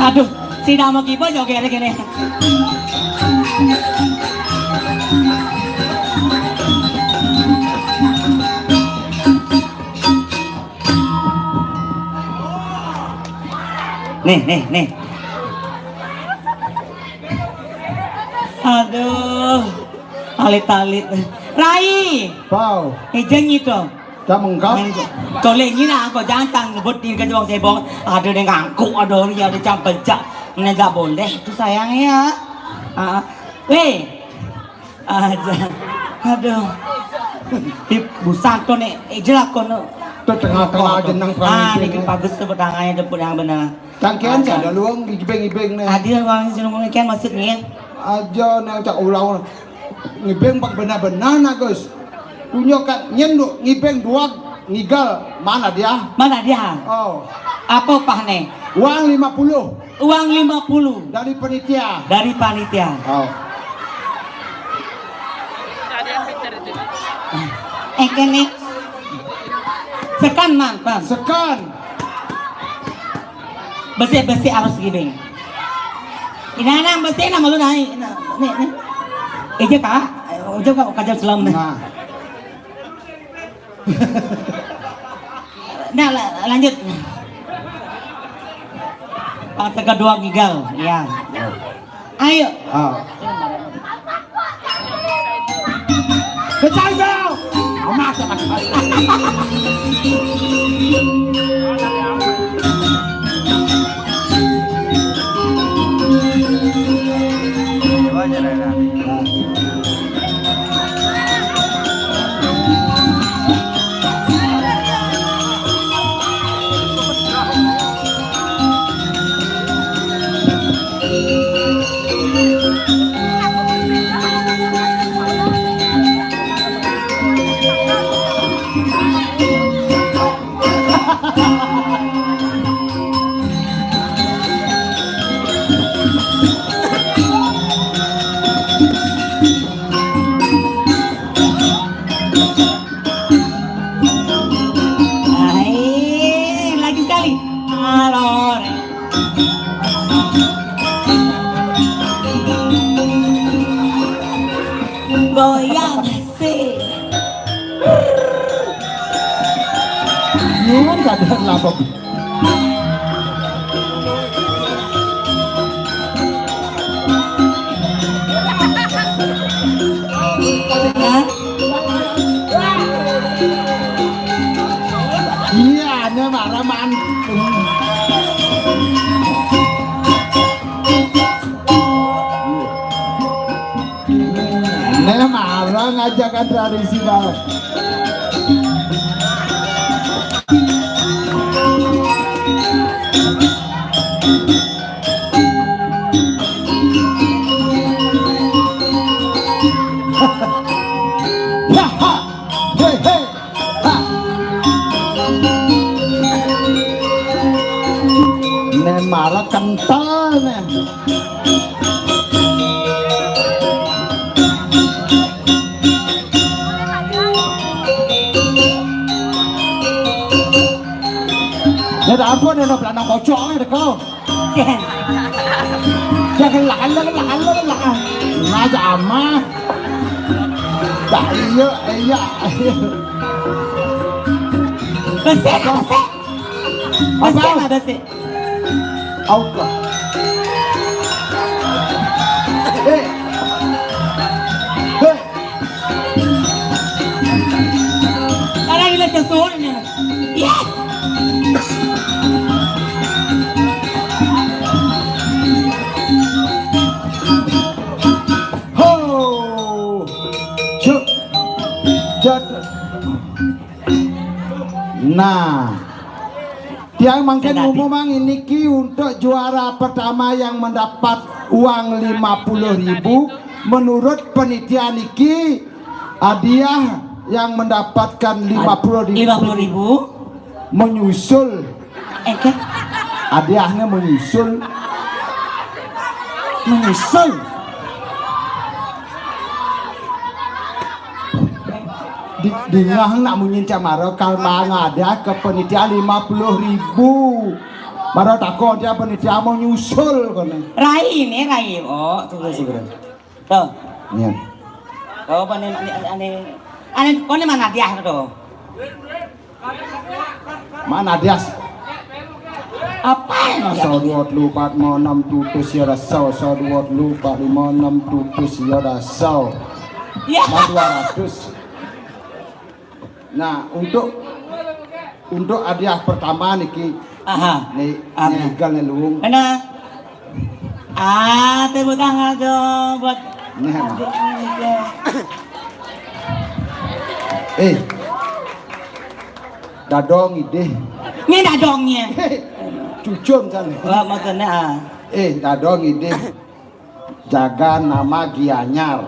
Aduh, si Damo Kibo joget kene. Nih, nih, nih. Aduh. Alit-alit. Rai. Pau. Éh, janji to. Kamu engkau? Toleh ini nak aku jangan tang ngebut di kejong sebong. Ada yang ngangkuk, ada orang ada campur jak. Ini nggak boleh itu sayang ya. Ah. Weh. Aja. Aduh. Di busan to nih, éh, jelak kono. To tengah-tengah aja nang. Ah, ini bagus tuh tangannya, tepuk yang benar. Tangkian ada luang ngibeng-ngibeng nih. Ada luang sing ngomong kan maksudnya. Aja nang cak ulang. Ngibeng pak benar-benar nah, Gus. Punya kat nyen ngibeng dua ngigal. Mana dia? Mana dia? Oh. Apa pah nih? Uang lima puluh. Uang lima puluh. Dari panitia. Dari panitia. Oh. Eh, kene. Sekan, Man, Man. Sekan. Besi-besi harus gibeng. Ini anak besi nama lu naik. Nah, nih, nih. Eja kak, eja kak kajar selam nih. Nah. Nah, la- lanjut. Pas kedua gigal, ya. Ayo. Ah. Pecah, Bang. Amat, amat. Hai, lagi sekali. Alore. Goyang sih. Nyuwun kadang lapor. Hah? Iya, ada marah man. Nek marah ngajakan tradisi banget. Hei, hei. Hah. Nek marah kental nek. Ya tak ampun, nek lanang kocok nek kau. Ken. Ya gelak, gelak, gelak, gelak. Nah, sama. Tak iya, iya, iya. Besik, besik. Apa? Besik lah, besik. Auka. Hei. Hei. Orang ini sesuai nih. Yes. Ho. Cuk. Jat. Nah. Tiang mangkin umumang niki untuk juara pertama yang mendapat uang lima puluh ribu. Menurut penitia niki, hadiah yang mendapatkan lima puluh ribu menyusul. Oke. Hadiahnya menyusul. Menyusul. Di, dingah nak munyin camaro kal mangada ke penitia lima puluh ribu. Baru takon dia penitia mau nyusul kono. Rai ini, rai. Oh, tunggu sebentar. Tuh. Iya. Oh, apa nih, ane, ane, ane, kono mana dia tuh? Mana dia? Apa yang Saw dua telu empat lima enam tujuh sia dah saw. Saw dua telu empat lima enam tujuh sia dah saw. Ya. Nah, dua ratus. Nah, untuk untuk hadiah pertama niki. Aha. Nih, apa? Nih, gal nih luung. Kena. Ah, tepuk tangan dong buat. Nih, Mak. Eh. Dadong idih. Ini dadongnya. Cucun kan. Wah, maksudnya, ah. Eh, dadong idih. Jaga nama Gianyar.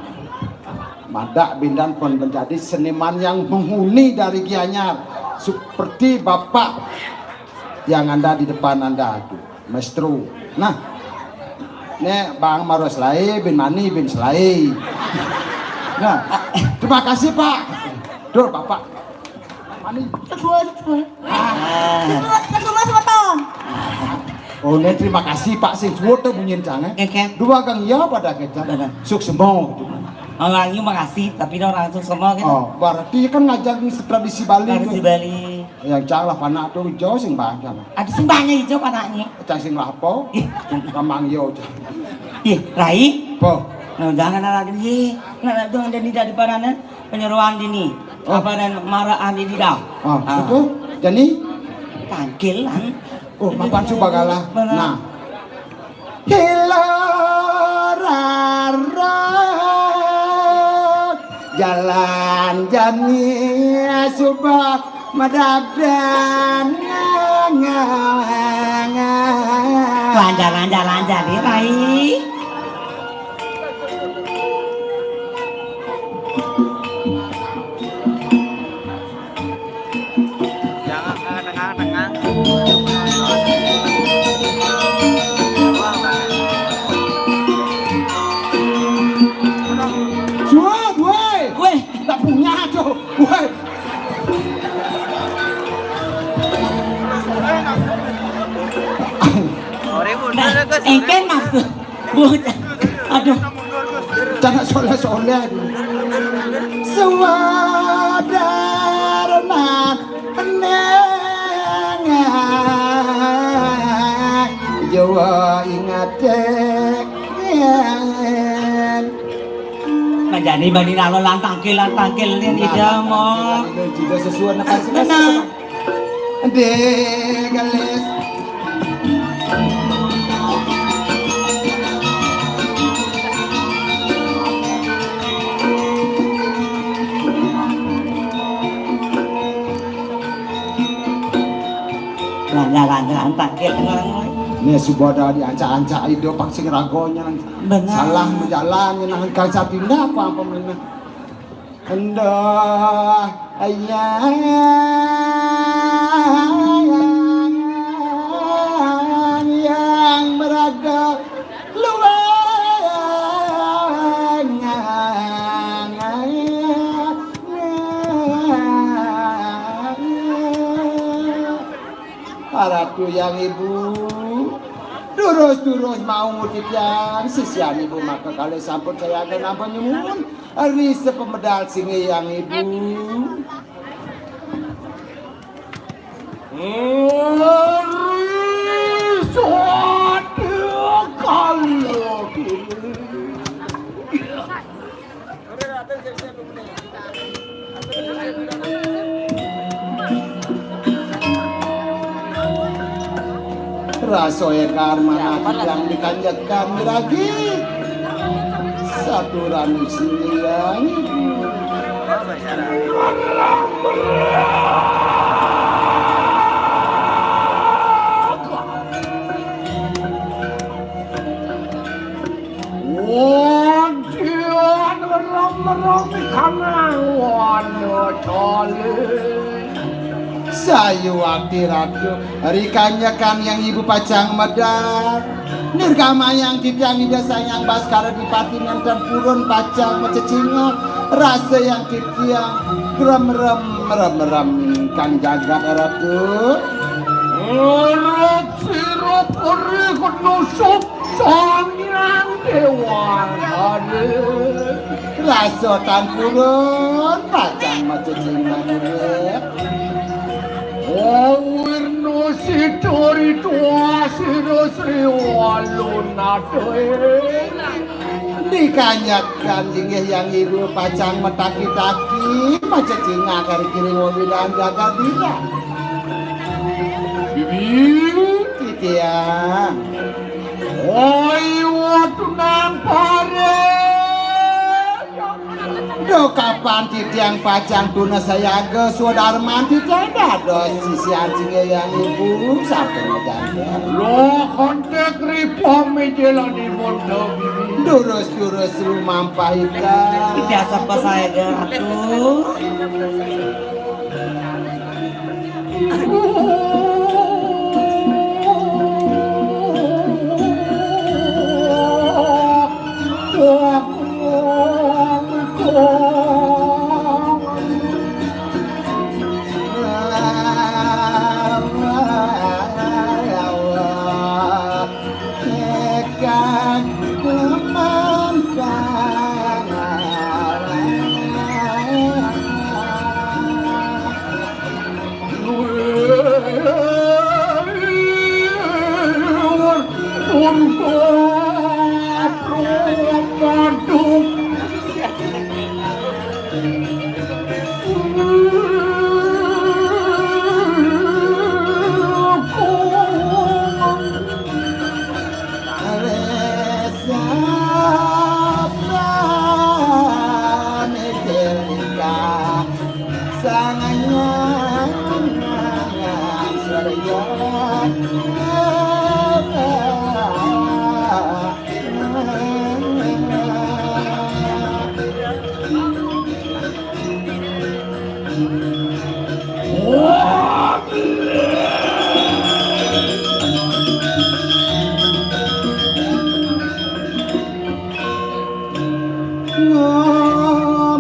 Madak bindan pun menjadi seniman yang menghuni dari Gianyar. Seperti bapak yang ada di depan Anda itu, maestro. Nah, nih Bang Marus Lai bin Mani bin Selai. Nah, terima kasih, Pak. Dur, Bapak. Mani. Sebut, sebut. Ah. Sebut, sebut, sebut. Oh, nih terima kasih, Pak, sing suwun tuh bunyiin cang, eh. Oke. Dua gang ya pada kita. Benar. Suksema gitu. Orang ini makasih, tapi dia orang suksema gitu. Oh, berarti kan ngajar tradisi Bali. Tradisi gitu. Bali. Yang cang lah panak tuh jauh sing banyak. Ada sing banyak hijau panaknya. Cang sing lapo. Ih. Kamang yo, cang. Ih, Rai. Po. Nah, jangan ada lagi. Nah, nah, tuh ada di, di paranan penyeruan dini. Oh. Apa dan maraan di dah. Ah, ah. Betul. Jadi? Tangkilan. Oh, mapan subagala. Benar. Nah. Hilarara jalan jani suba madabdan. Lancar, lancar, lancar, nih, Rai. Jangan tengah-tengah. Suwe, weh. Weh. Tak punya tuh. Weh. Nah, engken maksud. Bocah. Aduh. Cara soleh-soleh. Suwadar man eneng Jawa ingat. Nah, jadi bani lalo lan tangkil, lan tangkil ini. Nah, ida lan mo. Tangkil, ida juga sesuai nang kasih. Benar. Dek, galis. Lanjaran-jaran tangkil ngono. Nek suba dah diancak-ancak idup pang sing ragonya nang. Benar. Salah menjalan nang kang sapindah apa apa meneh. Endah, ayang, yang meraga luang. Ratu yang ibu, durus-durus mau titiang sisian ibu maka kali sampun saya ada nampa nyumun. Ari sepemedal singe yang ibu. Ari satu kalau Rasoe karmana titiang dikanjekan miragi. Saturan sinian. Wadian merem-merem kanang wana cale. Sayu wakti ratu, rikanyekan yang ibu pacang medar. Nirgamayang titiang ida sayang baskara dipati nenten purun pacang macecingak. Rasa yang titiang grem-rem, merem-merem kang jagat ratu. Urut sirup uri kenusup Sang Hyang Dewa Gade. Rasa tan purun pacang macecing madurip. Oh, Wirno Situri tua sira sriwa lunate. Dikanyakan inggih yang ibu pacang metaki-taki, macecingak kari kiring wewidan jagadira. Bibi. Titiang. Oi, watu nang pare. Duh, kapan titiang pacang tuna sayaga swadarman titiang dados sisian singgih yang ibu sampun majanten. Lo kontek ripom mejelanipun Dewi. Durus-durus lumampah ika. Biasa pasayaga Ratu.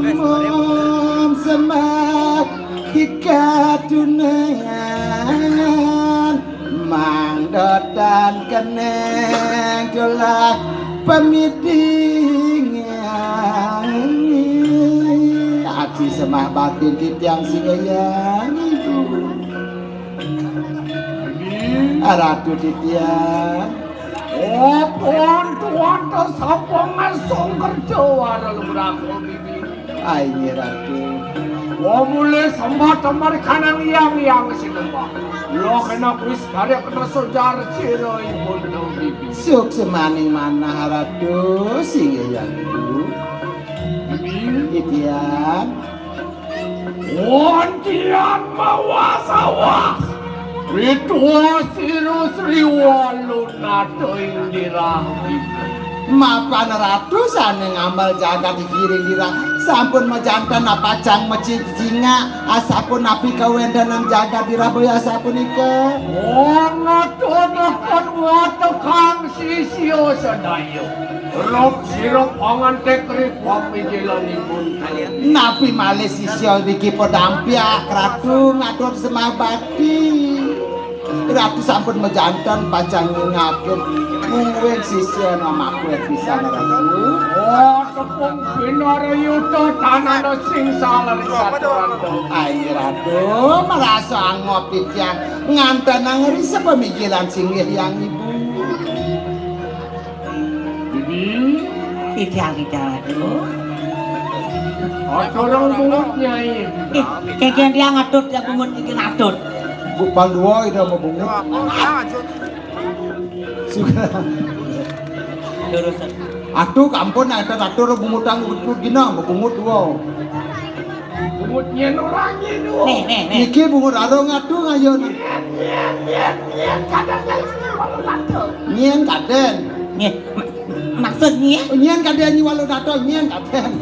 Ngomong semak kikatunangan, mangdotan keneng tulah pamitingan. Ati semah batin titiang singgayang ibu. Ratu titiang. Oh, pun tuan to sapa ngasong kerja wara lugraku bibi. Ai, Nyi Ratu. Wa mule sembah tamar kanang yang yang sinembah. Lo kena wis karya kena sojar cira ibun dong bibi. Suksemaning manah Ratu singgih yang ibu. Bibi. Titiang. Wontian mawas-awas. Ritual siru sriwalu nata ing dirah. Mapan Ratu sane ngamel jagat ing giring dirah sampun majanten apacang macicingak asapunapi kawentenan jagat dirah boya asapunika. Wong ngaturaken watekang sisya sedaya. Rop sira pangantek ri pamikilanipun kalian. Napi malih sisya niki padampiak Ratu ngatur semah bakti. Ratu sampun majanten pacang nyingakin mungguing sisya namakuet pisan Ratu. Oh, tepung binara yuta tanana sing saler satuan. Ai Ratu, merasa angop titiang ngantenang ri sepamikilan singgih yang ibu. Bibi. Titiang, titiang, aduh. Aturang bungut, Nyai. Ih, kengken tiang atut, ya bungut iki atut. Bu Pandua ida mabungut. Suka. Durus. Aduh, kampun, ada atur bungutang bungut gina, mabungut dua. Bungut nyén ora nyén, oh. Nih, nih, nih. Niki bungut arung aduh ngayun. Nyén, nyén, nyén, nyén, kadang nyén walu lado. Nyén kaden. Nggih. Ma-, maksud nyén? Nyén kaden nyi walu lado, nyén kaden.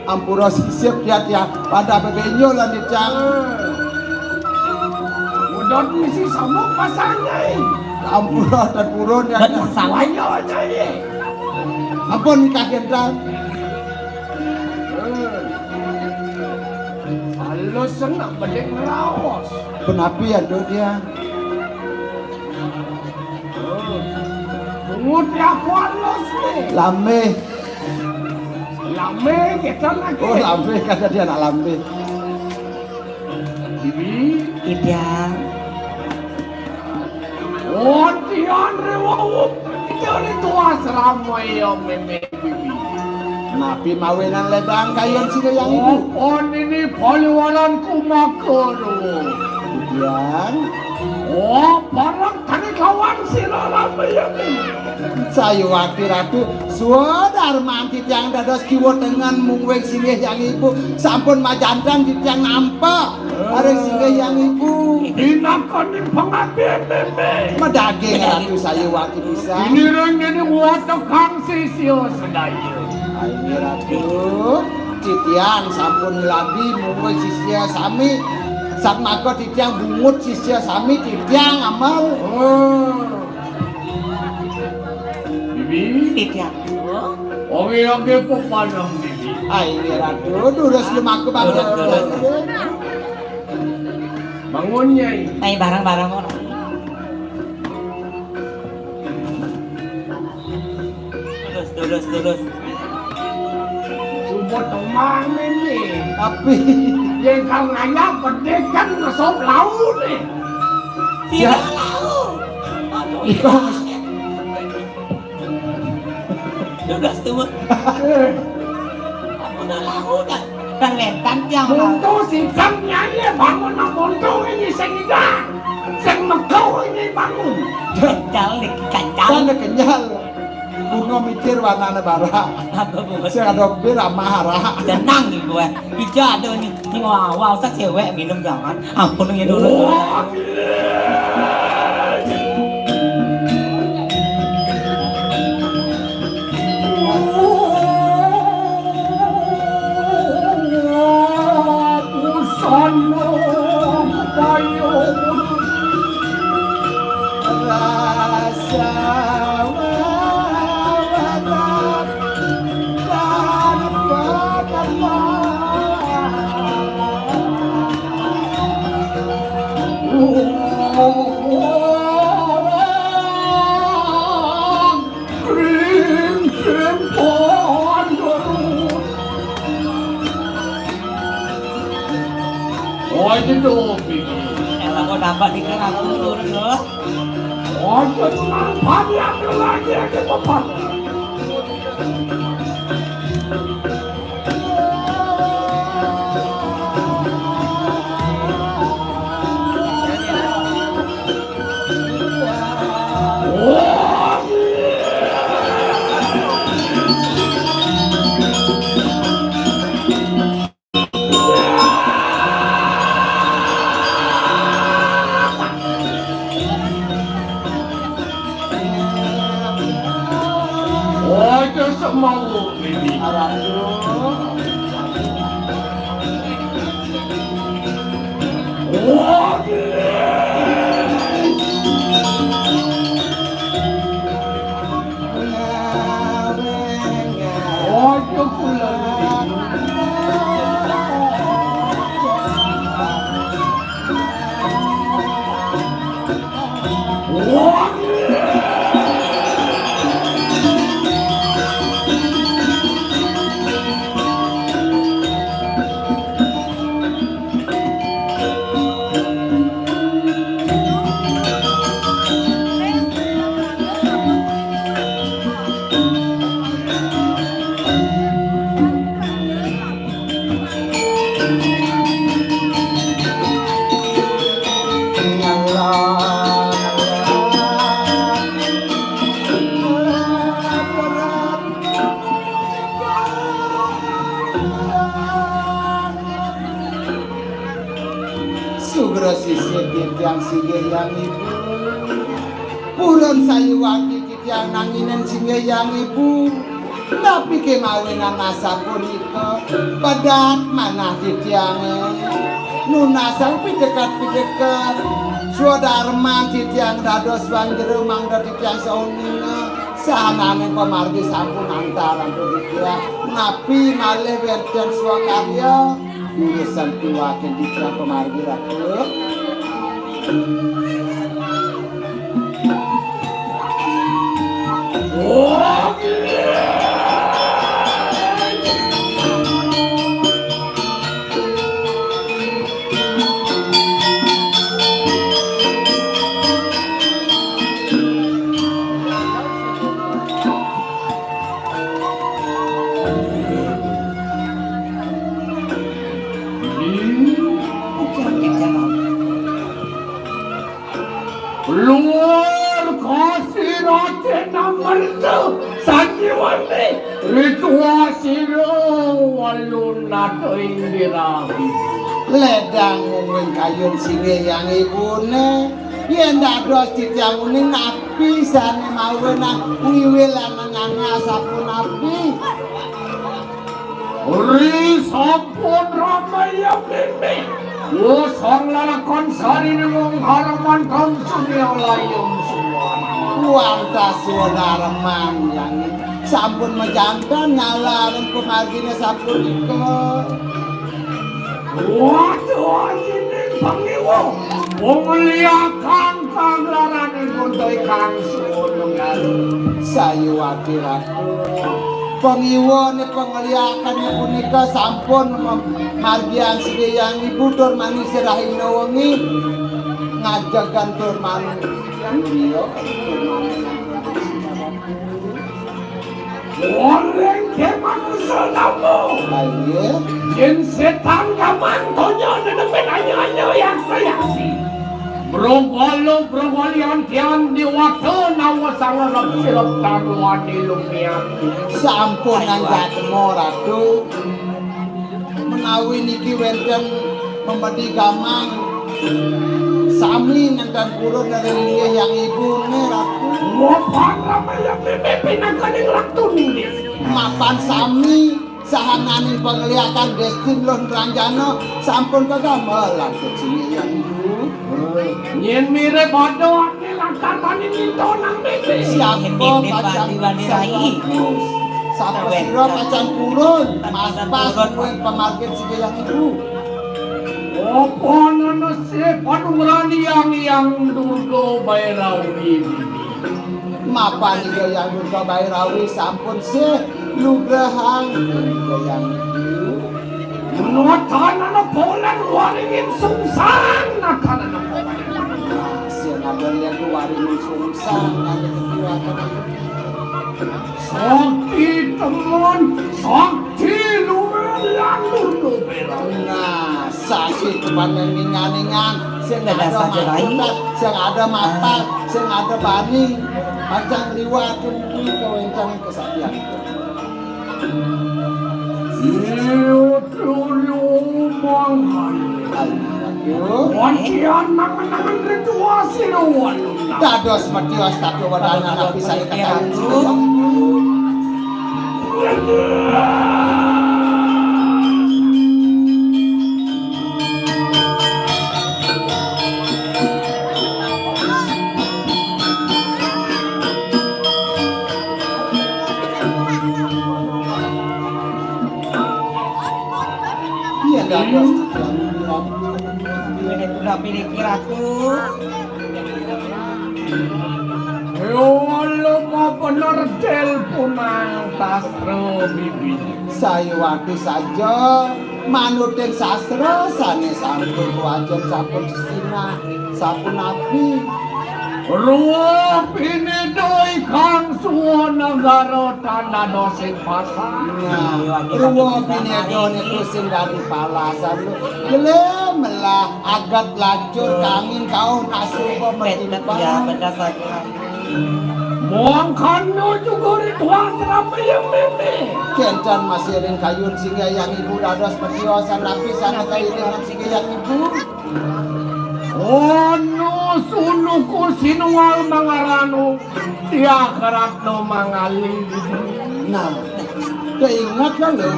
Ampura sisip ya, ya. Pada bebenyo lan dicang. Mudot misi sama pasangnya. Ampura dan purun ya. Betul, ya. Salah. Ayo, ayo, ayo. Ampun, Kak Jenderal. Halus nak bedek ngeraos. Penapi ya, Dut, ya? Bungut ya, halus nih. Lambe. Lambe, kita lagi. Oh, lambe, kata dia nak lambe. Bibi. Titiang. Oh, tiang rewa dari tua selama ya meme bibi. Napi mawinan lebang kayun sira Hyang Ibu? Oh, ini poliwalan kumakuru. Titiang. Oh, barang tani kawan sira lama ya meme. Sayuwakti Ratu, swadarman titiang dados kiwa tengen mungguing singgih Hyang Ibu, sampun majanten titiang nampa ring singgih Hyang Ibu. Pinakaning pangabdian meme. Madaging Ratu sayuwakti pisan. Iniring nini wategang sisya sedaya. Inggih Ratu, titiang sampun nglabi mungguing sisya sami. Satmaka titiang bungut sisya sami titiang amal. Oh. Bibi. Titiang. Oke, oke, pepanang, Bibi. Ai, Ratu, durus lumaku banget. Durus, durus. Bangun, Nyai. Ai, bareng-bareng, ora. Durus, durus, durus. Sumpah teman ini. Tapi yang kang ngayap pedek kan ngesop laut nih. Tidak tahu. Aduh, iya. Sudah tuh. Aku udah laku dah. Dan lentan tiang laku. Untung si Kang Nyai bangun nang untung ini sing ida. Sing megau ini bangun. Kencal nih, kencal. Kan kenyal. Bunga mikir warnane barak. Apa bunga? Sing ada bir amah arak. Tenang nih gue. Ija ada nih. Ini wah, wah, usah cewek minum jangan. Ampun ya dulu. Aja dong, Bibi. Ela kok dapat di keraton turun loh. Aja tuh nampak ya, lagi aja papan. Aja semanguk ini. Sugra sisir titiang singgih Hyang Ibu. Purun sayuwakti titiang nanginen singgih Hyang Ibu. Napi kemawinan asapunika? Pedak manah titiange. Nunasang pitekat-pitekat. Swadarman titiang dados wanjero mangda titiang sauninga. Sahanane pamargi sampun antar antuk titiang. Napi malih wenten swakarya? Urusan piwaking titiang pamargi, Ratu. Luhur kasih raden amerta sanjiwani, ritual sira walunata ing dirawi. Ledang mungguing kayun singgih yang ibune, yen dados titiang uning napi sane mawenang ngiwilanengane asapunapi? Ri sampun ramaya mimih. Wusang lalakon sarine wong haraman taun sunia layung suwan. Wantah suwun areman yang sampun majanten nyalarin pamargine sapunika. Waduh, ajining pangiwa. Wong liakan kaglarane guntoy kang suwun nggalu. Sayuwati Ratu. Pangiwane pangliakane punika sampun mem-, margiang sedayang ibu tur maning sirahing wengi ngajegan tur maning griya. Oleh ke manusa nama. Ayo. Yen setan gaman tonya nenemen anya-anya yaksa-yaksi. Brogolo brogolian tian diwata nawa sangarep silep tanwani lumian. Sampun nanjatma, Ratu. Menawi niki wenten memedi gamang sami nenten purun dari linggih yang ibu ne, Ratu. Mapan ramaya mimih pinakaning Ratu Nindih. Mapan sami sahananing pangliakan Destin Luh Ranjana sampun kagamelan kecil yang ibu. Nyen mirip ada ati lakar bani minto nang mimih. Siapa pacan wani rai? Sapa sira pacan purun? Mas pas kuwi pamargin sing yang ibu. Apa nana sih panuran yang yang Durga Bairawi? Mapan Ida Yang Durga Bairawi sampun sih nugrahang Ida Yang Ibu. Nutanana polen waringin sungsang, natanana polen. Sing ada lihat waringin sungsang, ada kekuatan. Sakti temen, sakti lumayan dulu. Nah, sakti temen yang ningan-ningan, sing ada makutan, sing ada mapan, sing ada bani, pancang liwat kuwi kawentan kesaktian. Iya, dulu mangkane. Ayo. Wantian mangan-mangan ritual sira waluna. Dados mati was tatu wadana napi sari kataun. Iya, dados. Udah pilih Ratu. Yo, lo mau bener telponan sastra bibi. Sayuwati saja manutin sastra sane sampun wajib sampun sinah sapunapi. Ruwa pineda ikang suwa negara tan dados sing pasang. Nah, ruwa pineda niku sing dadi palasan. Gelem melah agat lacur kangin kauh nak suba metimpang. Ya, bener saja. Mangkana juga ritual serapi yang meme. Kenten masiring kayun singgah yang ibu dados metiwasan lapisan kali dengan singgah yang ibu. Ono sunuku sinual mangaranu Tiak Ratno Mangali. Nah, keinget kan lho.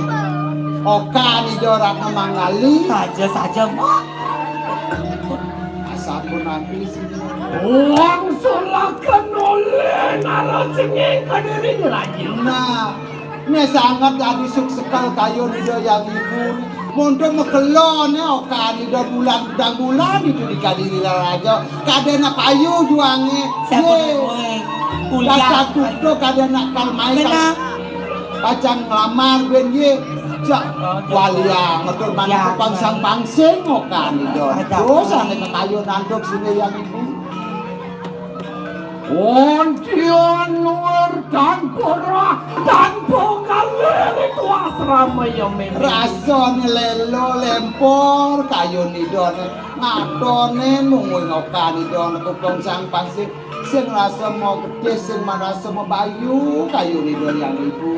Okan Ijo Ratno Mangali. Saja-saja, Mbok. Asampun nanti sih. Wong sulaken oleh nara sengeng kadiri diraja. Nah, nek sanget dadi suksekel kayun Ida yang ibu. Monto mekelone okane Ida bulan, gedang bulan itu dikadiri raja. Kadena payu juange. Siapa ye? Kuliah. Dasar tuto kadena kalmai. Benar. Pacang nglamar ben ye. Cak waliang metu mantu pangsang-pangsing okane Ida. Dosane kekayun anduk sini yang ibu. Ontian luar tanpa ra-, tanpa galir itu asrama ya, Mimi. Rasane lelo lempor kayun idone. Matone mung ngokan idone kupong sang pasir. Sing rasa mau gedhe, sing marasa mabayu kayun ido yang ibu.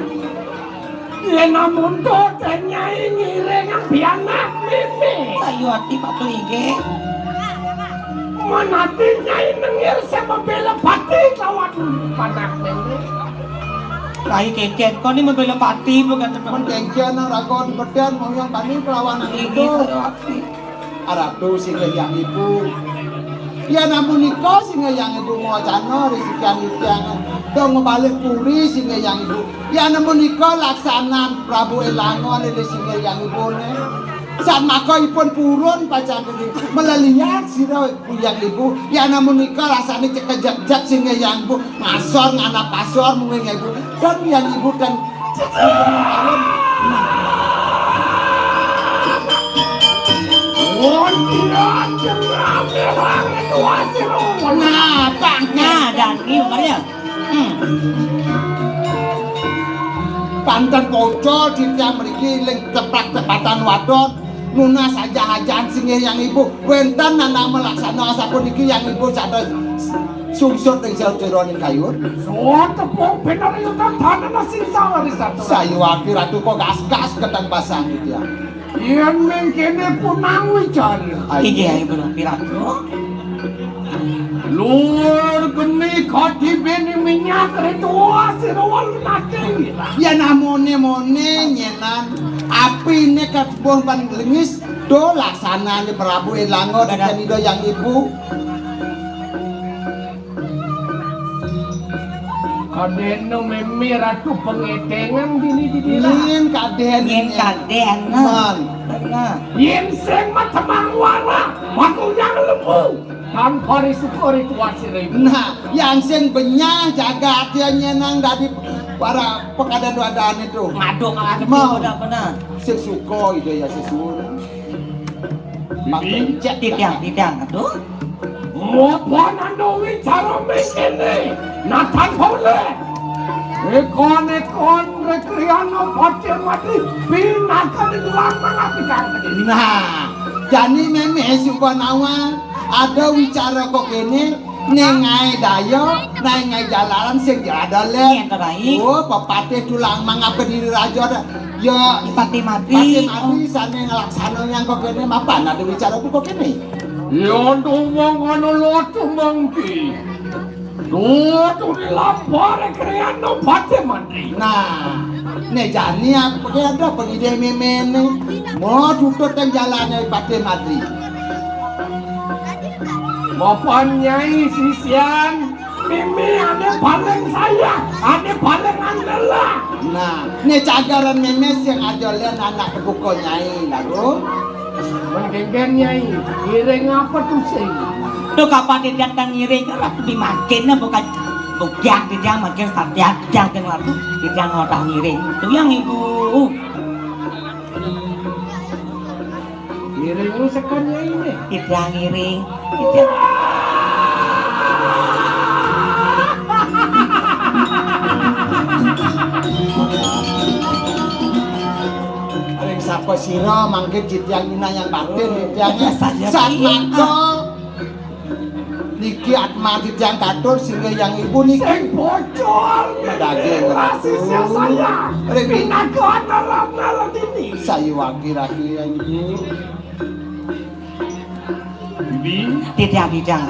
Yen amun to ten nyai ngiring pianak Mimi. Sayu ati Pak Tuh inggih. Menati nyai nengir sing membela pati lawan panak Mimi. Rai keken, kok ini membela pati bukan teman. Men keken nang raga di beden mau yang tani kelawan nang itu. Sayu ati. Aratu singgih yang ibu. Ya namun nika singgih yang ibu mawacana risikan yukiangan. Dong balik puri singgih yang ibu. Ya namun nika laksanan Prabu Elangon ini singgih yang ibu ne. Saat maka ipun purun pacang ini meleliat sira yang ibu. Ya namun nika rasane cekejek-jek singgih yang ibu. Ngasor nganap kasor mungkin yang ibu. Dan yang ibu dan Nah, tangga dan ini Maria. Hmm. Panten pocol di tiang mriki ling tepak-tepatan wadon. Nunas aja-ajaan singgih yang ibu. Wenten nang melaksana sapuniki yang ibu sadaya sungsut ing sajeroning kayun. Suwun tepung pinariyutan tanah sing sawarisata. Sayuwakti Ratu kok gas-gas ketang pasang di tiang. Yen mengkene punang wicara. Ayo. Inggih, Ayu Gunung Piratu. Luar geni kadi beni minyak ritual sira wolu mati. Ya namone-mone nyenan apine katubuh pan lengis do laksanane Prabu Elango dan Ida yang ibu. Kadeno meme ratu pengetengan dini didira. Yen kaden. Yen kaden. Man. Bener. Yen sing matemang wara, makunyang lembu. Tanpa risiko ritual sirih. Nah, yang sing benyah jagat ya nyenang dadi para pekadan wadane tuh. Ngaduk adepi. Mau. Bener-bener. Sesuko ide ya sesuko. Makin cek. Titiang, titiang, aduh. Apa nando wicara mengkene? Nathan Paule. Ekon-ekon rekriana pati mati pinaka di tulang mana pikar tadi. Nah, jani meme suba nawa ada wicara kok kene, nengai daya, nengai jalaran sing ada le. Iya, Rai. Oh, pepatih tulang mangapa diri raja ada. Ya, pati mati. Pati mati sane ngelaksana yang kok kene mapan ada wicara kok kene. Ya, tumbang anu lot tumbang ki. Tuh, tuh di lapar krian no pati mati. Nah, ne jani apa ke ada pengide memene. Mau tutut dan jalannya pati mati. Mapan nyai sisian. Mimi ane paling sayang, ane paling andela. Nah, ne cagaran meme sing aja len anak kebuka nyai lagu. Mengkengken nyai, ngiring apa tuh sing? Tuh kapan dia datang ngiring, kan aku dimakin, nah, bukan bukan dia makin satian, dia yang lalu, dia ngotak ngiring. Itu yang ibu. Ngiring lu sekan ya ini. Tidak ngiring. Tidak. Ring sapa sira mangke titiang ina yang batin titiang saja. Sat mangko. Niki atma titiang katur singgih yang ibu niki. Sing bocor. Daging ratu. Saya. Ring pinaka dalam dalam ini. Sayuwakti ratu yang ibu. Titiang-titiang.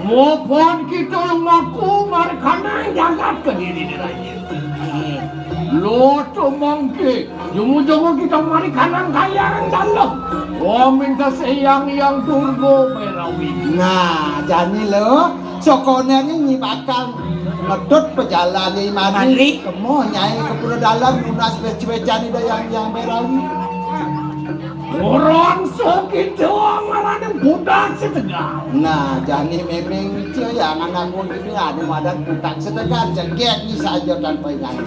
Mapan kita lumaku markana jagat kediri diraya. Lo tumangke, jumu-jumu kita markana kayang dalam. Wah minta seyang yang turbo perawi. Nah, jani lo, sokone ini bakal ngedut pejalan ni mari. Mari. Kemo nyai ke pura dalam lunas pecah-pecah ni dah yang yang perawi. Orang so kita ngarane budak setegal. Nah, jani memeng itu ya anak aku ini ada madan budak setegal jegek ni saja tanpa ingat.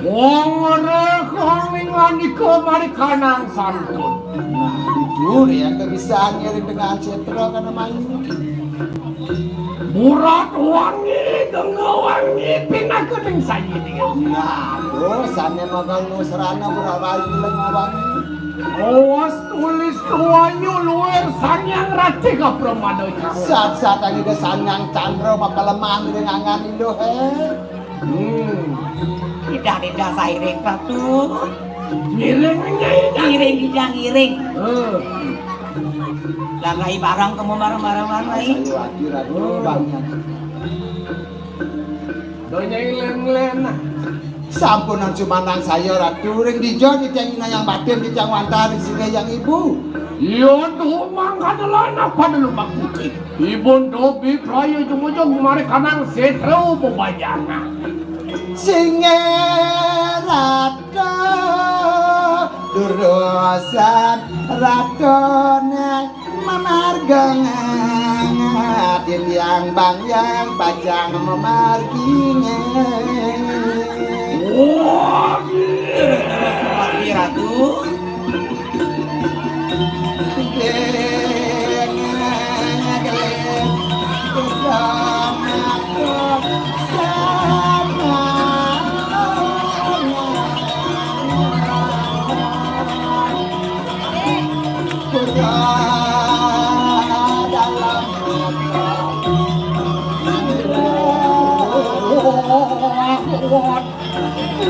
Wong ora kang ning andika mari kanang santun. Nah, itu ya kebisaan ngiring dengan setra kana mayu. Burat wangi, gengga wangi, pinaka ning sayi dia. Nah, tuh, sane magang nusrana burat wangi, gengga wangi. Awas tulis tuanyu luir Sanyang Ratih ka pramada. Sat-sat ane de Sanyang Candra mapaleman ring angan Indo, he. Hmm. Idah, idah, sairing, Ratu. Ngiring, ngiring. Ngiring, idah, ngiring. Eh. Lah, ngai barang kamu marah-marah, marah, ngai. Saya lagi, Ratu, oh, banyak. Donya ilen-ilen. Sampunang sumandang saya, Ratu. Ring dija titiang nyinahang batin, titiang wantah ring singgih Hyang Ibu. Iya, tuh, mangkana lanak pada lumak putih. Ibun dobi praya jumujung mari kanang setra bebajangan. Singgih Ratu, durusan Ratune mamarga ngangat, yang bangyang pacang mamargi ngangat. Wah, iya. Terus, terus,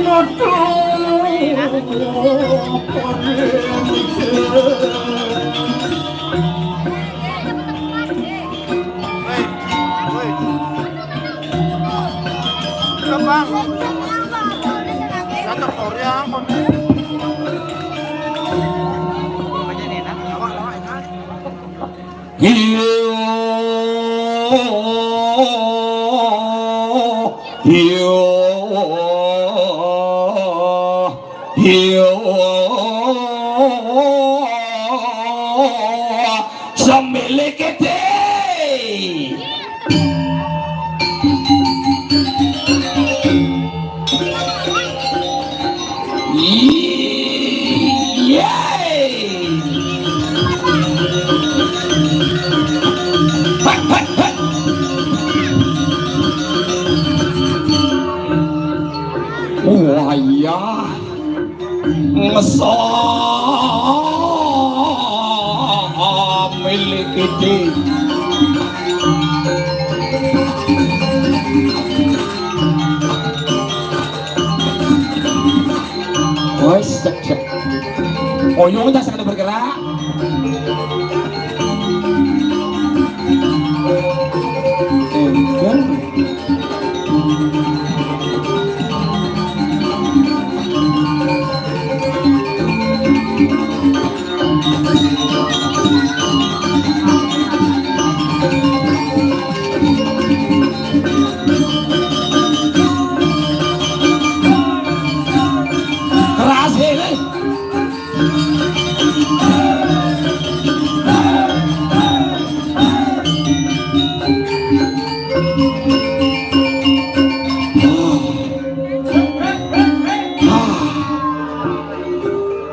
Ratu. Woi, woi. Siap, Bang. Jatuh Korea, kon. Hiu, hiu, hiu, semilikiti. Yeay. Hek, hek, hek. Wah, iya. Ngesamilikiti. Wes, cek, cek. Oyong, cak, sakit bergerak. Eh, kan? Keras ini.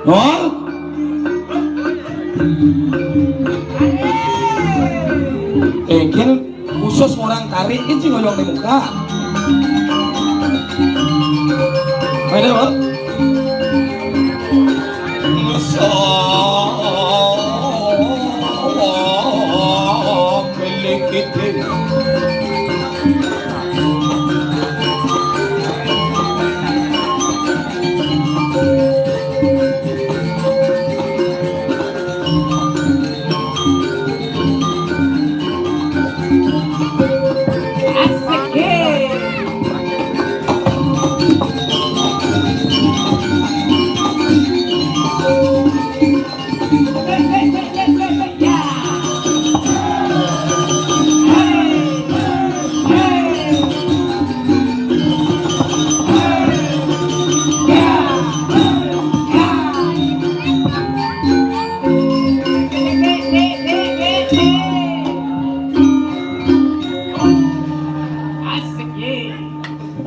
Hah? Engkén khusus orang tarik itu ngoyong di muka. Ada, Pak? Sok, pelikit.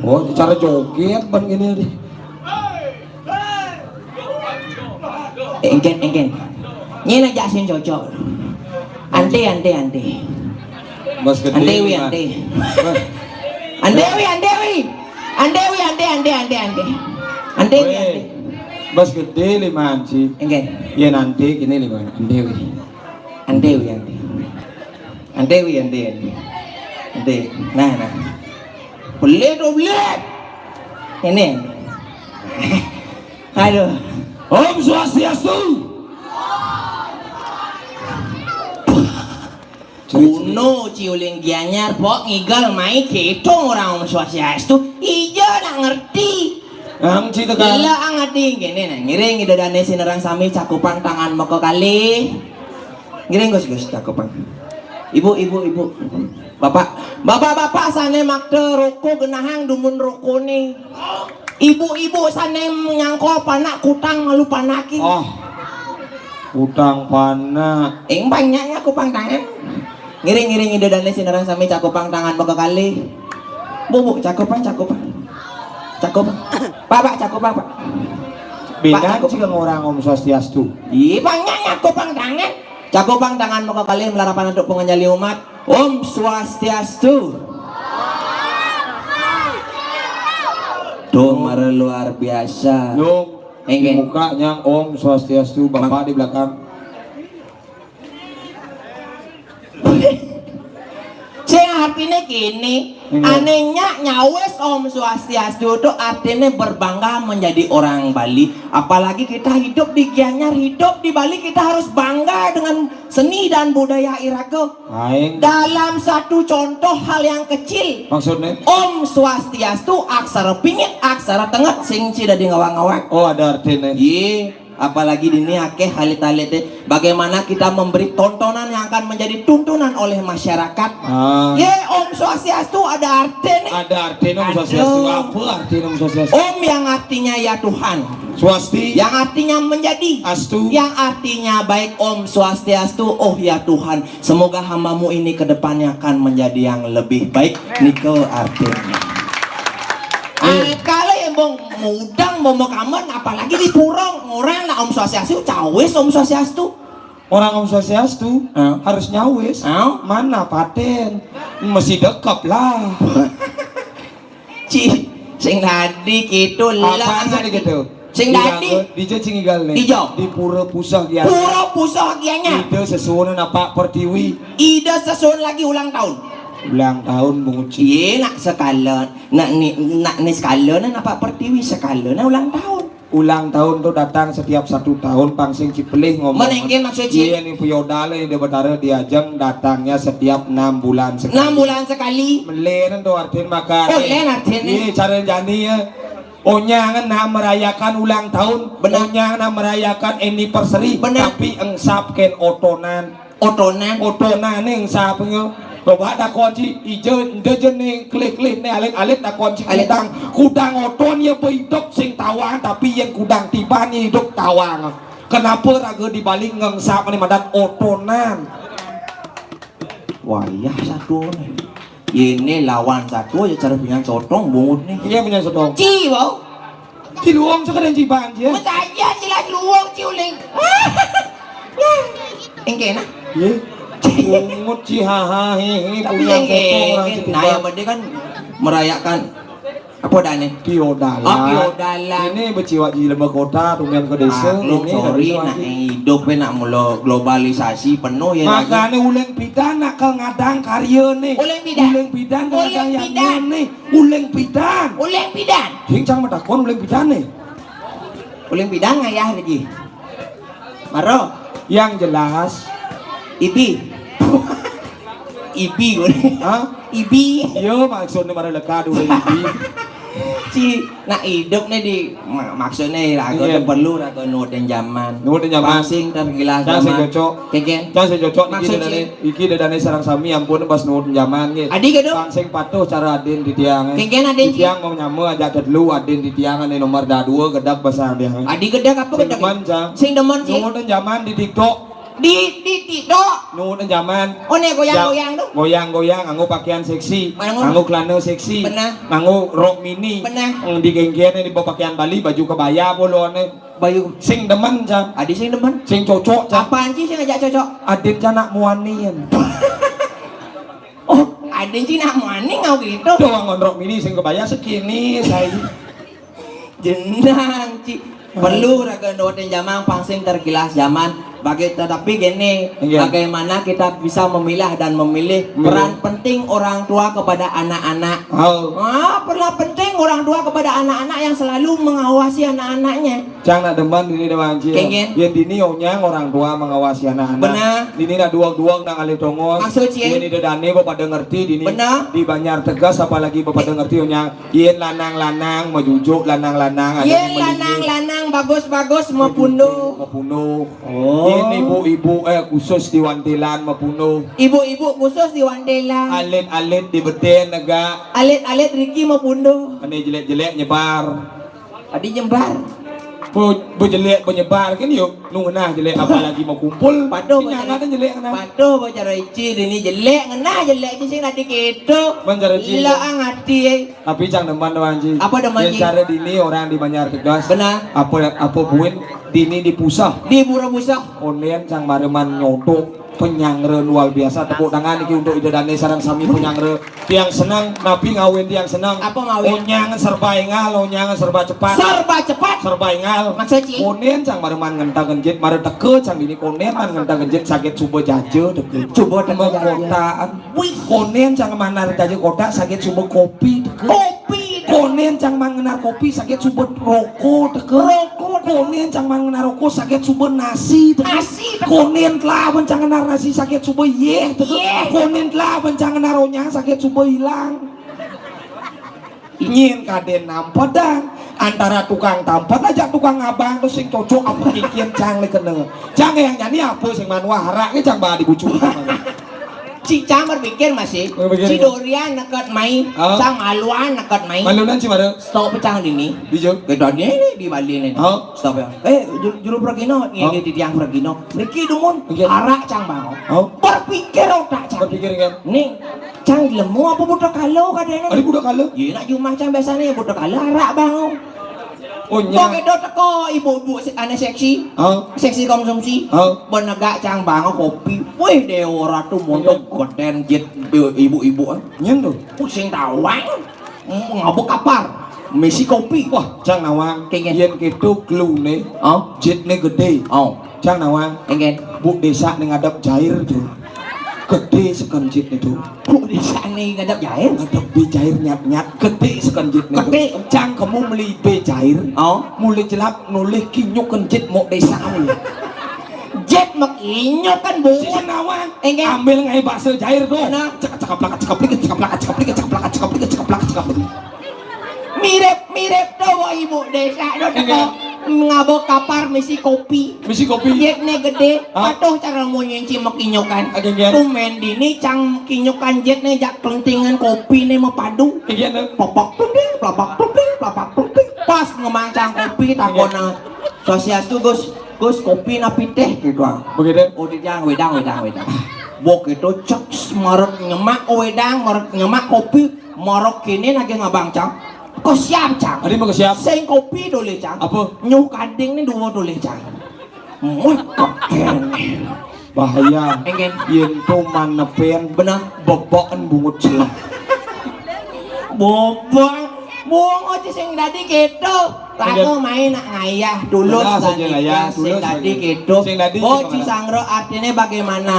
Oh, cara joget ban ngene nih. Engkén, engkén. Nyén ajak sing cocok. Anté, anté, anté. Bas gedé. Andé wi, liman. Andé. Bas Andé wi, andé wi. Andé wi, andé, andé, andé, andé. Andé wi, wéh, andé. Bas gedé liman, Ci. Nggih. Yén andé kéné liman, andé wi. Andé wi, andé. Andé wi, andé, andé. Andé. Nah, nah. Belit, oh, belit. Ini. Aduh. Om Swastiastu. Kuno Ci Uling Gianyar, pok ngigel mai kéto orang Om Swastiastu. Ija nak ngerti. Ang Ci tekan. Gila ang ati kéné nah. Ngiring Ida dané sinareng sami cakupang tangan maka kalih. Ngiring Gus, Gus, cakupang. Ibu, ibu, ibu. Bapak, bapak-bapak sané makta roko genahang dumun rokoné. Ibu-ibu sané nyangkol panak kutang malu panaki. Oh. Kutang panak. Ing banyaknya kupang tangan. Ngiring-ngiring Ida dané sinareng sami cakupang tangan maka kalih. Bu, bu, cakupang, cakupang. Cakupang. Pak, Pak, cakupang, Pak. Béda Pak, cakupang. Jika orang Om Swastiastu. Ih, banyaknya kupang tangan. Cakupang tangan maka kalih malarapan antuk panganjali umat. Om Swastiastu. Tuh, mara luar biasa. Yo, di mukanya Om Swastiastu, Bapak di belakang. Sing artiné kéné, ané nyak nyawis Om Swastiastu tu artiné berbangga menjadi orang Bali. Apalagi kita hidup di Gianyar, hidup di Bali, kita harus bangga dengan seni dan budaya iraga. Dalam satu contoh hal yang kecil. Maksudnya? Om Swastiastu, aksara pingit, aksara tenget, sing ci dadi ngawang-ngawang. Oh, ada artinya. Iya. Apalagi dini akéh alit-alité. Bagaimana kita memberi tontonan yang akan menjadi tuntunan oleh masyarakat. Ah. Ye, Om Swastiastu ada artinya. Ada artinya Om Swastiastu. Aduh. Apa artinya Om Swastiastu? Om yang artinya ya Tuhan. Swasti. Yang artinya menjadi. Astu. Yang artinya baik. Om Swastiastu. Oh ya Tuhan, semoga hamba-Mu ini ke depannya akan menjadi yang lebih baik. Nika artinya. Angkal yang bong mudang, bong makamen, apalagi di pura, orang nak Om Swastiastu, cawis Om Swastiastu. Orang Om Swastiastu harus nyawis. Mana paten? Mesti dekep lah. Ci, sing dadi gitu lah. Apaan sih gitu? Sing dadi. Dija cing igal nih. Ijo. Di pura Pusah Gianyar. Pura Pusah Gianyar. Ida sesuunan Apak Pertiwi. Ida sesuun lagi ulang tahun. Ulang tahun, Bungut Ci. Iya, nak sekala. Nak ni, nak ni sekala, nak Apak Pertiwi sekala, nak ulang tahun. Ulang tahun tu datang setiap satu tahun, pang sing ci pelih ngomong. Mana engke maksud ci? Iya, ni feodal ni, Ida Betara di Ajeng datangnya setiap enam bulan sekali. Enam bulan sekali. Melen tu artin makan. Oh, len artin ni. Iya, cara jani ya. Onyangan nak merayakan ulang tahun, benar. Onyangan nak merayakan anniversary, benar. Tapi engsap ken otonan. Otonan. Otonan ni engsap nyo. Coba takon ci, ija, enda je ni kelih-kelih ni alit-alit takon ci. Alit. Kudang. Kudang oton ya beidup sing tawang, tapi yang kudang tiban ya idup tawang. Kenapa raga di Bali ngengsap ni madan otonan? Wayah satu ni. Ini lawan satu aja cara punya sotong bungut ni. Iya, punya sotong. Ci, bau. Ci luung sekadang ci banjir. Masa aja jelas luung ci uling. Engke nah. Iya. Bungut ci haha hehe. Tapi punya yang sotong orang ci nah, yang penting kan merayakan apa dah ni? Piodalan. Ah, piodalan. Ini beciwak di lembah kota, tumben ke desa. Ah, ini sorry, nak hidup nak mula globalisasi penuh ya. Makanya uling pidan nak kal ngadang karya ni. Uling pidan. Uling pidan kal ngadang yang ni. Uling pidan. Uling pidan. Hincang matakon uling pidan ni. Uling pidan ngayah lagi. Maro. Yang jelas. Ibi. Ibi. Hah? Ibi. Yo, maksudnya mara leka dulu ibi. Ci, nak hidup ni di ma-, maksudnya raga tu perlu raga nurutin zaman. Nurutin zaman. Pang sing tergilas zaman. Cang sing cocok. Keken. Cang sing cocok niki. Maksud ci? Iki dadane sarang sami ampun pas nurutin zaman nggih. Adi kedo. Pang sing patuh cara adin titiang. Keken adin ci. Titiang mau nyama aja telu adin titiang ane nomor dadua gedak besar dia. Adi gedak apa gedak? Sing demen, Cang. Sing demen ci. Nurutin zaman di TikTok. Di, di TikTok. Nurutin zaman. Oh, ne goyang-goyang tu. Goyang-goyang, nganggo pakaian seksi. Nganggo celana seksi. Benar. Nganggo rok mini. Benar. Di genggen ni bawa pakaian Bali, baju kebaya polo ne. Baju. Sing demen, Cang. Adi sing demen. Sing cocok, Cang. Apaan ci sing ajak cocok? Adin, Cang, nak muanin. Oh, Adin Ci nak muani ngau gitu. Doang ngontrok mini sing kebaya segini saya. Jenang, Ci. Perlu raga nurutin zaman, pang sing tergilas zaman. Bagi, tetapi gini, iya, bagaimana kita bisa memilah dan memilih, iya, peran penting orang tua kepada anak-anak. Oh. Ah, peran penting orang tua kepada anak-anak yang selalu mengawasi anak-anaknya. Cang nak demen dini dah, Bang Ci. Kengin. Yang dini onyang orang tua mengawasi anak-anak. Benar. Dini nak duang-duang nang alih tongos. Maksud, Ci? Yang ida dane pada ngerti dini. Benar. Di Banjar Tegas apalagi pada ngerti onyang. Yen lanang-lanang majujuk, lanang-lanang ada. Yen lanang-lanang bagus-bagus mapunduh. Mapunduh. Oh. Yen ibu-ibu, eh, khusus di Wantilan mapunduh. Ibu-ibu khusus di Wantilan. Alit-alit di Beden negak. Alit-alit Riki mapunduh. Ane jelek-jelek nyebar. Adi nyebar. Bo, bo jelek, bo nyebar kan yuk. Nu ngenah jelek, apalagi mau kumpul. Patuh. Ini bo angkatan jelek ngenah. Patuh bo cara Ici, ini jelek ngenah, jelek Ici sing tadi gitu. Bang cara Ici. Lah, angati, eh. Tapi cang demen doang, Ci. Apa demen, Ci? Yang cara dini orang di Banjar Tegas. Benar. Apa, apa buin dini di pusah. Di pura pusah. Onden cang mareman nyodok penyangre luar biasa. Tepuk tangan iki untuk ida dane sareng sami penyangre. Tiang seneng, napi ngawin tiang seneng. Apa ngawin? Onyang serba engal, onyang serba cepat. Serba cepat. Serba engal. Maksud, Ci? Konen cang mareman ngentang genjit, mare teke cang dini konen man ngentang genjit sakit suba jaja teke. Suba teke jaja. Mengkotaan. Wih. Konen cang manar jaja kotak sakit suba kopi teke. Kopi. Konen cang man ngenar kopi sakit suba roko teke. Roko. Konen cang man ngenar roko sakit suba nasi teke. Nasi teke. Konen telah ben cang ngenar nasi sakit suba yeh teke. Yeh. Konen telah ben cang ngenar onyang sakit suba hilang. Nyin kaden nampedang antara tukang tampet aja tukang abang tuh sing cocok apa kikian cang le kena. Cang yang nyanyi apa sing manuah harak ke cang badi bucu. Ci cang berpikir masih. Berpikir. Ci dorian neket mai, oh, cang maluan neket mai. Maluan ci mana? Stop cang dini. Di jo? Kita ini di Bali nih. Oh. Stop ya. Eh, ju-, juru pergino, oh, ini di tiang pergino. Niki dumun, iya, harak cang bango. Oh. Berpikir otak cang. Berpikir kan? Nih, cang lemu apa buta kalo kadene? Ada buta kalo? Iya, nak jumah cang biasanya ya buta kalo, harak bango. Oh, nya. Kok itu teko ibu-ibu se-, ane seksi? Oh. Seksi konsumsi. Oh. Benegak cang bango kopi. Wih, Dewa Ratu montok, iya, geden jet ibu-ibu, eh. Nyen tuh. Pusing tawang. Ngabuk kapar, misi kopi. Wah, cang nawang. Kengin. Yen keto glune, oh, jetne gede. Oh. Cang nawang. Kengin. Bu desa ning ngadep jair tuh. Gede seken jetne tuh. Bu desa ning ngadep jair? Ngadep be jair nyat-nyat, gede seken jetne tuh. Gede. Cang kemu meli be jair. Oh. Mulai jelap nulih kinyuken jet mok desa. Jet mek inyuken, Bu. Sisi nawang. Enggak. Ambil ngai bakso jair tuh. Nah. Cekap, cekaplak, cekaplak, cekaplak, cekaplak. Mirip-mirip tuh, wah, ibu desa tuh teko. Enggak. Ngabuk kapar misi kopi. Misi kopi. Jetne gede. Hah? Patuh cara munyin cimek inyukan. Oke, oke. Tumen dini cang kinyukan jetne jak kelentingan kopi ne mepadu. Iya, nah. Plopok ploping, plopok ploping, plopok ploping. Pas ngemancang kopi, takona. Swastiastu, Gus. Gus, kopi napi teh gitu, ah. Begitu. Oh, di jang, wedang, wedang, wedang. Bok itu cek, marut nyemak wedang, marut nyemak kopi, marut kini lagi ngabang, cang. Kok siap, cang? Adi mau ke siap? Sing kopi dole, cang. Apa? Nyuh kading ni dua dole, cang. Muat keken. Bahaya. Enggak. Yen to manepen. Bener. Beboken bungut celah. Bobong, bungut sing dadi gitu. Lagu main nak ngayah, tulus. Benar saja, ngayah, sing tulus dadi saja. Gitu. Sing dadi. Oh, gimana? Cisangro artinya bagaimana?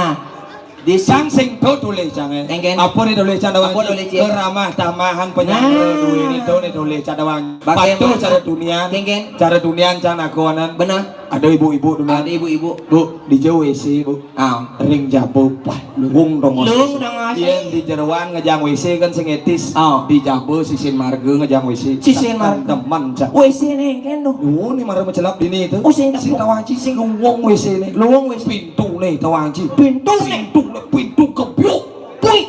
Di sang sing to tulis, cang, eh. Enggak. Apa ni tulis, cang, doang? Apa tulis, cik? Keramah tamahan penyangga. Nah. Duit itu ni tulis, cang, doang. Bagaimana? Patuh cara dunian. Enggak. Cara dunian, cang, aku anan. Benar. Ada ibu-ibu dulu. Ada ibu-ibu. Bu, di jauh W C, Bu. Ah. Ring jaba, wah, luung dong. Luung dong, asli. Yen di jeroan ngejang W C kan sing etis. Ah. Di jaba sisin marga ngejang W C. Sisin marga. Temen, cak. W C ne kan tuh. Duh, ni mara mecelap dini itu. Oh, sing tawang ci, sing luung W C ne. Luung W C. Pintu ne tawang ci. Pintu ne. Pintu ne, pintu gebyuk. Pui.